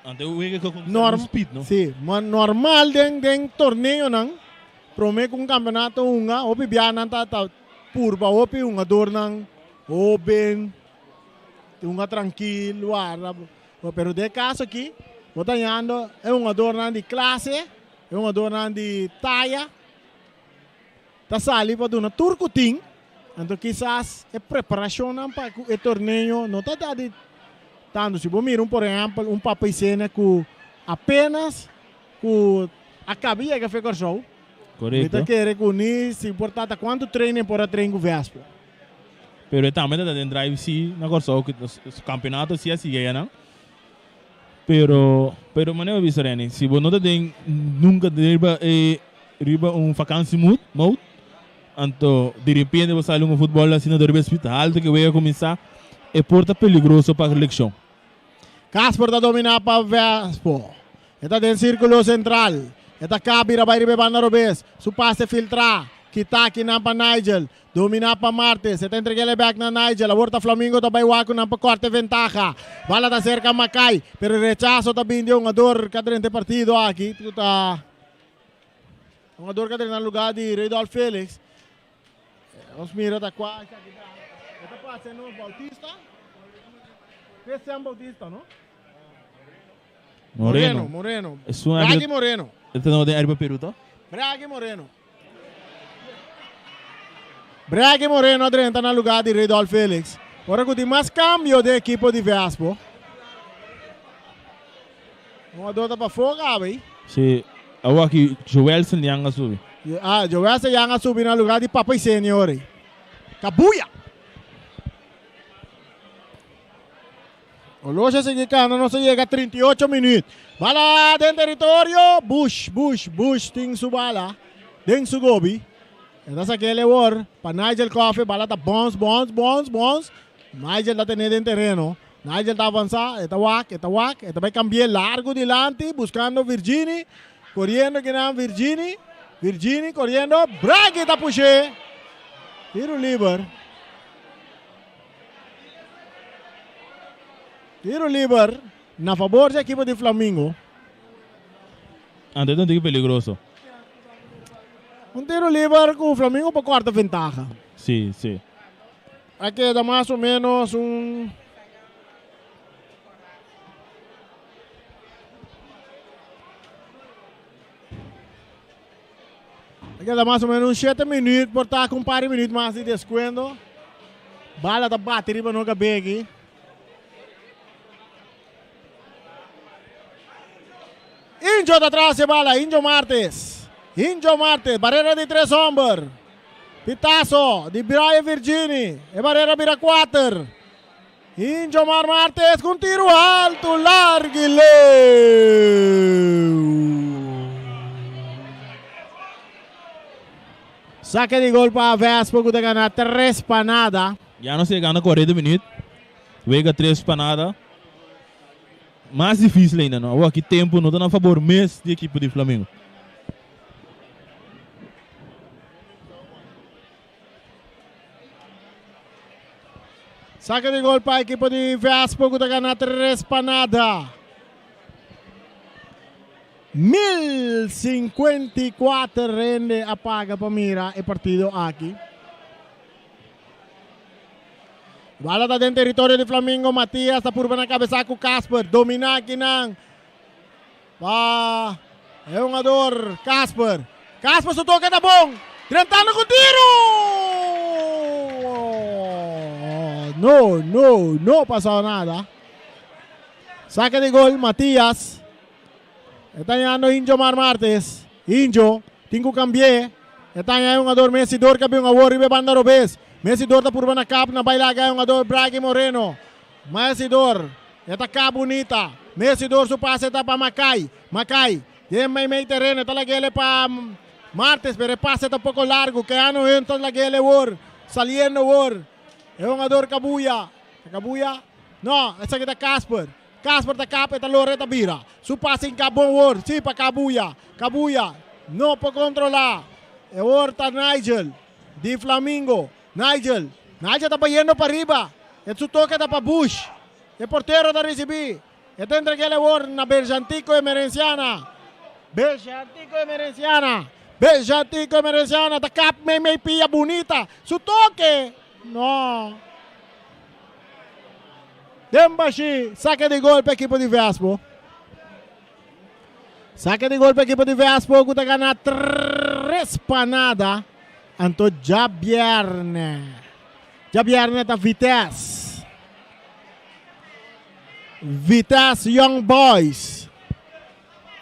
Anto e wega ku kuminsá Norm ku speed no. Si, ma normal den den torneonan prome ku un kampeonato hunga hopi bia nan ta ta purba hopi hungadornan hoben hunga trankil warda pero den e kaso aki bo ta hañando e hungadornan di klase e hungadornan di taya. Ta sali pa duna tur ku tin, anto kisas e preparashonnan pa ku e torneo no ta da di tantu. Si bo mira un por ehèmpel un Papaisena ku apenas ku a kaba yega fe Kòrsou, mi ta kere ku ni si por tata kuantu training por a train ku Vespo. Pero e tambe ta den drive si na Kòrsou ku kampeonato si a sigui ayanan. Pero, pero manera bo bisa Renny, si bo no ta den nunca riba e. riba un vakantie mood, mode. Anto di repente bo sali un futbol asina dor riba e speed halto ke wega kuminsá, e por ta peligroso pa lekshon. Casper ta dominá pa Vespo. E ta den sírkulo sentral. E ta kap bira bai riba e banda robes. Su pase filtrá. Kitá akinan pa Nigel. Dominá pa Martes. E ta entreg'el e bèk na Nigel. Awor ta Flamingo ta bai wak ku nan pa kòrta e ventaha. Bala ta serka Makai. Pero e rechaso ta bini di e hungador ku a drenta e partido aki ku ta hungador ku a drenta na lugá di Rudolf Felix. Nos mira ta kua esaki ta. E ta pasa nos Bautista. Christian Bautista, no? Moreno. Moreno. Esun Bragi Moreno. E ta den ariba Peru to? Bragi Moreno. Bragi Moreno a drenta na lugar di Rudolf Felix. Ora ku tin mas kambio den ekipo di Vespo. Hungador ta pafó kabe. Si, awor aki Joelson Yang a subi. Ah, Joelson Yang a subi na lugar di Papa Iseni ora. Kabuya! Oloshi a sigui kana, nos a yega 38 minuut. Bala den teritorio, Bush, Bush, Bush tin su bala den su gobi. E ta sak'el e wor pa Nigel Coffee, bala ta bons, bons, bons, bons. Nigel ta tene den tereno. Nigel ta avansa, e ta wak, e ta wak, e ta bai kambi'é largu dilanti buskando Virgini, koriendo kinan Virgini, Virgini koriendo, Bragi ta push'é. Tiro liber. Tiro liber na fabor di ekipo di Flamingo. Anto e ta un tiki peligroso. Un tiro liber ku Flamingo por kòrta ventaha. Sí, sí. A keda mas o menos un. A keda mas o menos un shete minuut, por ta ku un par di minuut mas di deskuento. Bala ta bati riba no kab'é aki. Injo ta tras e bala, Injo Martes. Injo Martes, barera di tres homber. Pitazo di Brian Virgini, e barera bira kuater. Injo Mar Martes ku un tiru altu, largu i leu. Sake di gol pa Vespo ku ta gana tres pa nada. Ya nos yega na 40 minuut. Wega tres pa nada. Mas difícil ainda, no? Awor aki tempo no ta na fabor mes di ekipo di Flamengo. Saque di gol pa ekipo di Vespo ku ta gana tres pa nada. 1054 rende a paga pa mira e partido aki. Bala ta den teritorio di Flamingo. Matias ta purba na kabesa ku Casper. Domina akinan pa e hungador Casper. Casper su toke ta bon. Drentando ku tiru! No, no, no pasó nada. Saka di gol Matias. E ta hañando Injo Mar Martes. Injo tin ku kambi'é. E ta haña e hungador Messi Dor ku a bin awor riba e banda robes. Messi Dor ta purba na kap na bai laga e hungador Bragi Moreno. Messi Dor e ta kap bunita. Messi Dor su pase ta pa Makai. Makai den meimei tereno e ta lag'el pa Martes pero e pase ta poko largu. Keanu Hunt ta lag'el awor. Saliendo awor e hungador Kabuya. Ta Kabuya? No, esaki ta Casper. Casper ta kap, e ta lora, e ta bira. Su pase hinká bon wor, sí, pa Kabuya. Kabuya no por kontrolá. E wor ta Nigel di Flamingo. Nigel, Nigel ta bayendo pariba. E su toke ta pa Bush. E portero ta risibí. E ta entreg'el e wor na Berjantico Emerenciana. Berjantico Emerenciana. Berjantico Emerenciana ta kap meimei pia bunita. Su toke, no. Den bashi, sake di gol pa ekipo di Vespo. Sake di gol pa ekipo di Vespo ku ta gana tres pa nada. Anto djabièrnè. Djabièrnè ta Vitesse. Vitesse Young Boys.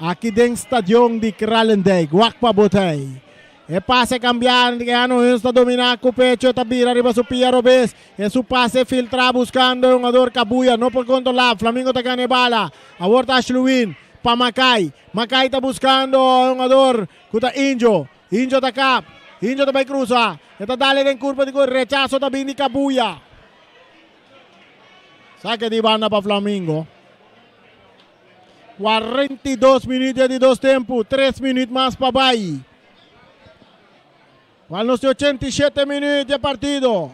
Aki den stadion di Kralendijk. Wak pa botei. E pase kambia, Keanu Huns ta dominá ku pecho, ta bira riba su pia robes. E su pase filtrá buskando e hungador Kabuya. No por kontrolá. Flamingo ta gana e bala. Awor ta Ashluwin. pa Makai. Makai ta buskando e hungador ku ta Injo. Injo ta kap. Injo ta bai krusa. E ta dale den kurpa di ku rechaso ta bin di Kabuya. Sake di banda pa Flamingo. 42 minuut di dos tempu. 3 minuut mas pa bai. Cual nos di 87 minuut di partido.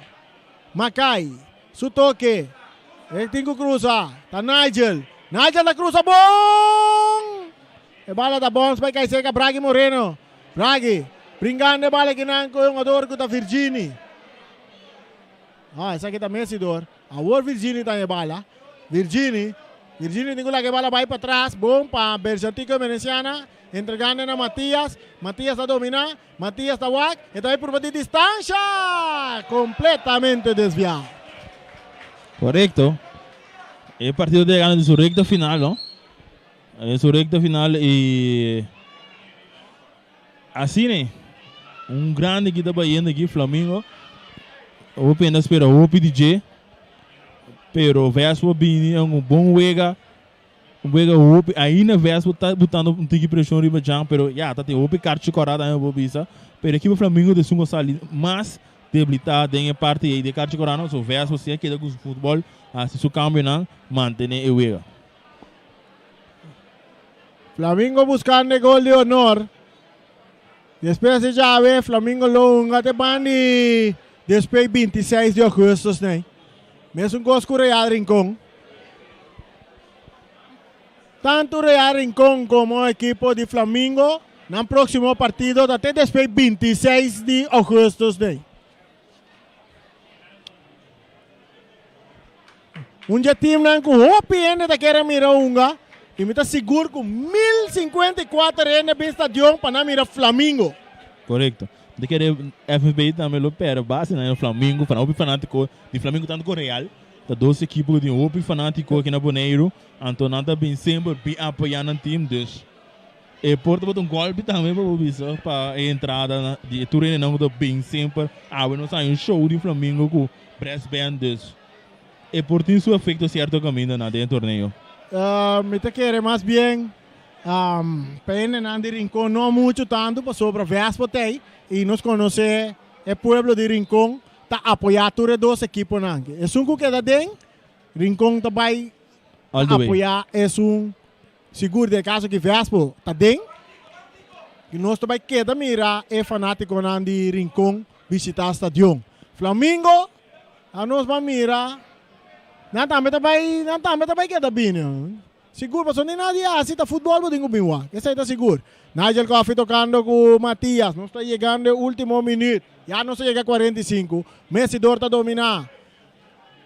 Makai. Su toque. E tin ku cruza. Ta Nigel. Nigel ta cruza bon! E bala ta bons bai kai cerca Bragi Moreno. Bragi. Bringando e bala kinan ku e hungador ku ta Virgini. Ah, esaki ta Messidor. Awor Virgini ta e bala. Virgini. Virgini tin ku laga e bala bai patras. Bon pa Berjantico Emerenciana. Entregando na Matias. Matias ta domina. Matias ta wak. E ta bai purba di distansha. Kompletamente desviá. Korekto. E partido ta yegando di su rekta final, no? Den su rekta final i asina un grandi ki ta bayendo aki Flamingo. Hopi hende a spera hopi di dje, pero Vespo a bini en un bon wega, un wega hopi ainda Vespo ta butando un tiki preshon riba djan, pero ya ta tin hopi karchi kòrá tambe bo bisa, pero ekipo Flamingo ta esun ku a sali mas debilitá den e parti ei di e karchi kòrá no, so Vespo si a keda ku su futbòl, hasi su kambionan, mantene e wega. Flamingo buscando e gol di honor. Despues di djawe, Flamingo lo hunga te ban di despues 26 di augustus nei. Mesun cos cu Real Rincon. Tanto Real Rincon como equipo di Flamingo, nan proximo partido ta te despues 26 di augustus nei. Un dje teamnan ku hopi hende ta kere mira hunga i mi ta sigur ku 1054 hende bin stadion pa nan mira Flamingo. Korekto. Mi ta kere FFB tambe lo pèrdè base na Flamingo, pa hopi fanátiko di Flamingo tantu ku Real. Ta dos ekipo ku tin hopi fanátiko aki na Boneiru, anto nan ta bin semper bin apoyá nan team, dus E por tabata un golpi tambe pa bo bisa pa e entrada di e tur hendenan ku ta bin semper. Awe nos haña un show di Flamingo ku brass band dus e por tin su efecto cierto caminda na den e torneo. Mi ta kere mas bien pa e hendenan di Rincon no mucho tanto pasobra Vespo ta ei y nos conoce e pueblo di Rincon ta apoya tur e dos ekiponan. Esun ku keda den Rincon ta bai apoya esun. Sigur den kaso ki Vespo ta den, i nos ta bai keda mira e fanatikonan di Rincon bishita stadion. Flamingo, anos ban mira, nan tambe ta bai, nan tambe ta bai keda bini. Sigur, pasobra ni nadie hasi ta futbol bo tin ku bin wak, esei ta sigur. Nigel Coffie tokando ku Matias, nos ta yegando e ultimo minüt, ya nos a yega 45, Messidor ta dominá.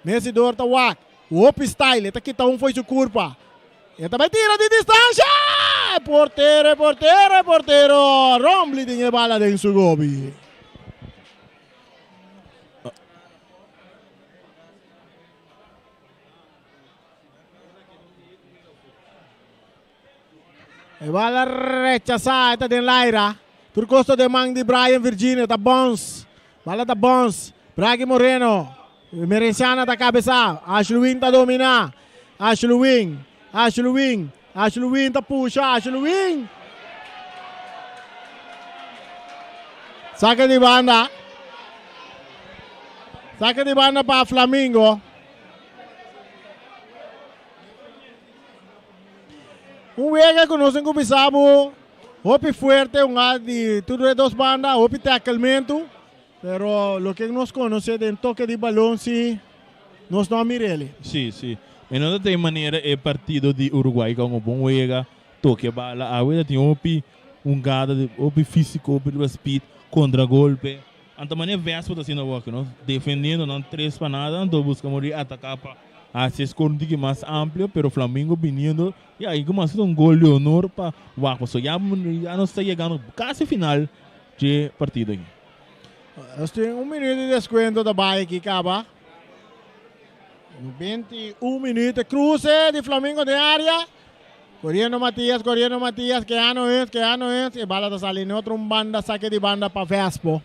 Messidor ta wak. Hopi style, e ta kita un fo'i su kurpa. E ta bai tira di distansha! E portero, e portero, e portero! Rombly tin e bala den su gobi. E bala rechasá, e ta den laira. Tur kos ta den man di Brian Virginio, ta bons. Bala ta bons. Bragi Moreno. Merenciana ta kabesá. Ashluwin ta dominá. Ashluwin, Ashluwin, Ashluwin ta pusha, Ashluwin! Sake di banda. Sake di banda pa Flamingo. Un wega ku nos tin kuminsá bo hopi fuerte, un a di tur e dos banda, hopi tèkelmentu, pero loke nos konosé den toke di balon si nos no a mir'el. Sí, sí. Mi no ta tin manera e partido di Uruguay ku un bon wega, toke bala, awe ta tin hopi hungada, hopi físiko, hopi riba speed, kontragolpe. Anto manera Vespo ta haciendo awor aki, no? Defendiendo nan tres pa nada, anto busca modo di ataca pa haci e score un tiki mas amplio, pero Flamingo biniendo, ya, y como haci un gol di honor pa wak, pasobra ya, ya nos ta yegando casi final dje partido aki. Nos tin un minuut di descuento ta bay aki caba. 21 minuut, e cruce di Flamingo den area. Coriendo Matias, coriendo Matias, Keanu Hens, Keanu Hens, e bala ta sali neutro un banda, sake di banda pa Vespo.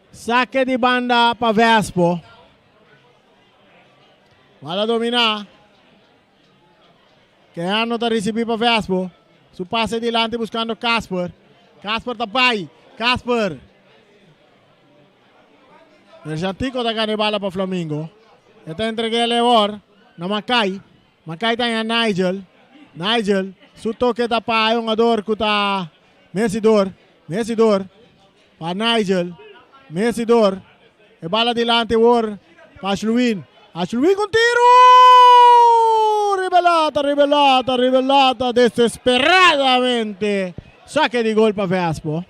Sake di banda pa Vespo. Bala domina. Keanu ta risibí pa Vespo. Su pase dilanti buskando Casper. Casper ta bai. Casper. Merchantico ta gana e bala pa Flamingo. E ta entreg'é Leor na Makai. Makai ta haña Nigel. Nigel su toke ta pa e hungador ku ta Messidor. Messidor pa Nigel. Messidor. E bala dilanti awor pa Ashluin. Ashluin ku un tiru! Riba e lata, riba e lata, riba e lata desesperadamente. Sake di gol pa Vespo.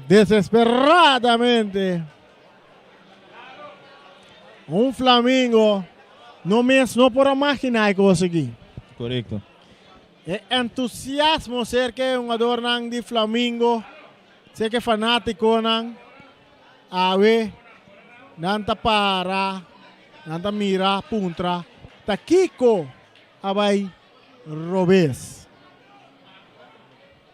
Desesperadamente. Un Flamingo no mes no por a imaginá e kos aki. Korekto. E entusiasmo serka e hungadornan di Flamingo, serka e fanátikonan, awe nan ta para, nan ta mira, puntra, ta kiko a bai robes?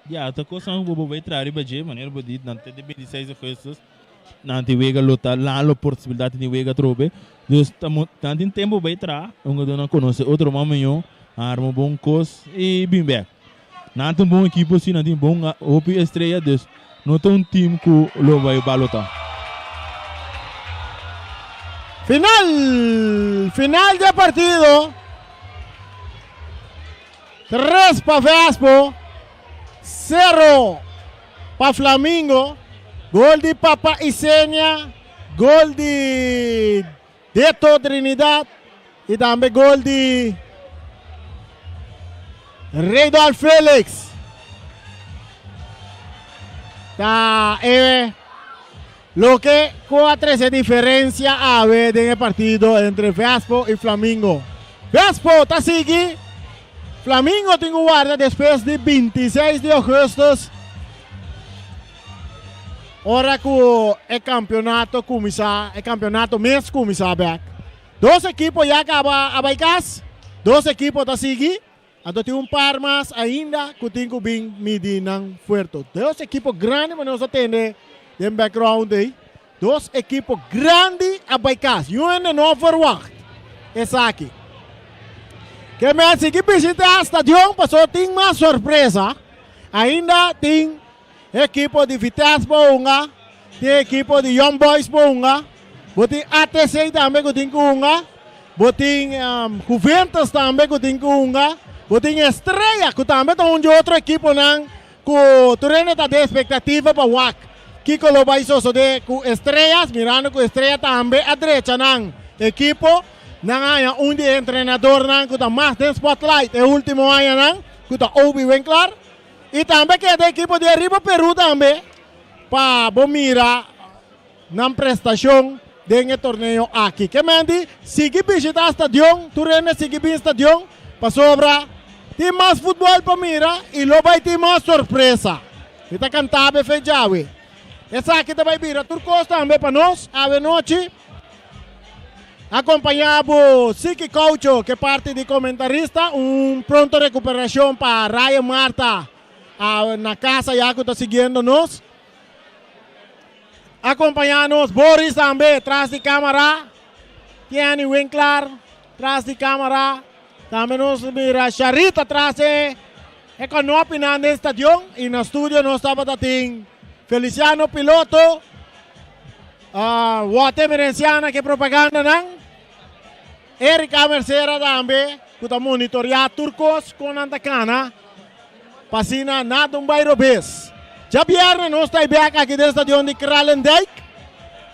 Ya, ta kosnan ku bo por bai traha riba dje, manera bo di, nan te di 26 augustus, nan tin wega lo ta lan lo posibilidat di tin wega atrobe. Dus ta mo, nan tin tempu bai traha, e hungadónan konosé otro mas mihó, arma un bon kos i bin bèk. Nan ta un bon ekipo si, nan tin bon hopi estreya, dus no ta un tim ku lo bai balotá. Final! Final di e partido! Tres pa Vespo, sero pa Flamingo. Gol di Papa Isenia, gol di Deto Trinidad y tambe gol di Reydolf Felix. Ta e loke cu a trece diferencia awe den e partido entre Vespo y Flamingo. Vespo ta sigui, Flamingo tin cu warda despues di 26 di augustus ora cu e campeonato cuminsa, e campeonato mes cuminsa bek. Dos ekipo ya caba a bay cas, dos ekipo ta sigui. Anto tin un par mas ainda ku tin ku bin midi nan fuerto. Dos ekipo grandi manera nos a tende den background ei. Dos ekipo grandi a bai kas. Niun hende no a verwacht esaki. Ke men sigui bishita stadion paso tin mas sorpresa. Ainda tin ekipo di Vitesse por hunga, tin ekipo di Young Boys por hunga, bo tin ATC tambe ku tin ku hunga, bo tin Juventus tambe ku tin ku hunga, bo tin Estrella ku tambe ta un di otro ekiponan ku tur hende ta den espektativa pa wak kiko lo bai sosodé ku Estrellas, mirando ku Estrella tambe a drecha nan ekipo, nan a haña un di e entrenadornan ku ta mas den spotlight e último añanan ku ta Obi Winklar. Y tambe keda ekipo di ariba Peru tambe pa bo mira nan prestacion den e torneo aki. Ke men di sigui bishita stadion, tur hende sigui bin stadion pasobra tin mas futbol pa mira y lo bay tin mas sorpresa. Mi ta canta be fe djawe. Esaki ta bay bira tur cos tambe pa nos awe nochi. Acompaña bo Siki Caucho ke parti di comentarista. Un pronto recuperacion pa Ryan Marta na casa ya cu ta siguiendo nos. Acompaña nos Boris tambe tras di camara. Tiany Winklar tras di camara. Tambe nos mira Sharita tras e e kanopinan den stadion. Y na studio nos tabata tin Feliciano Piloto. Wate Emerenciana ke propagandanan. Erika Mercera tambe ku ta monitoreá tur kos kon nan ta kana pa asina nada un bai robes. Djabièrnè nos ta bèk aki den stadion di Kralendijk.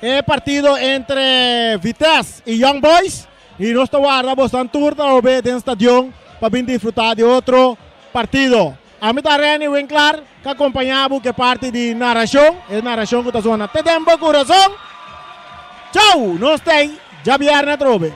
E partido entre Vitesse i Young Boys. I nos ta warda bosnan tur ta obe den stadion pa bin disfrutá di otro partido. Ami ta Renny Winklar ka kompañá bo ku e parti di narashon, e narashon ku ta sona te den bo kurason. Chau! Nos ta ei djabièrnè atrobe.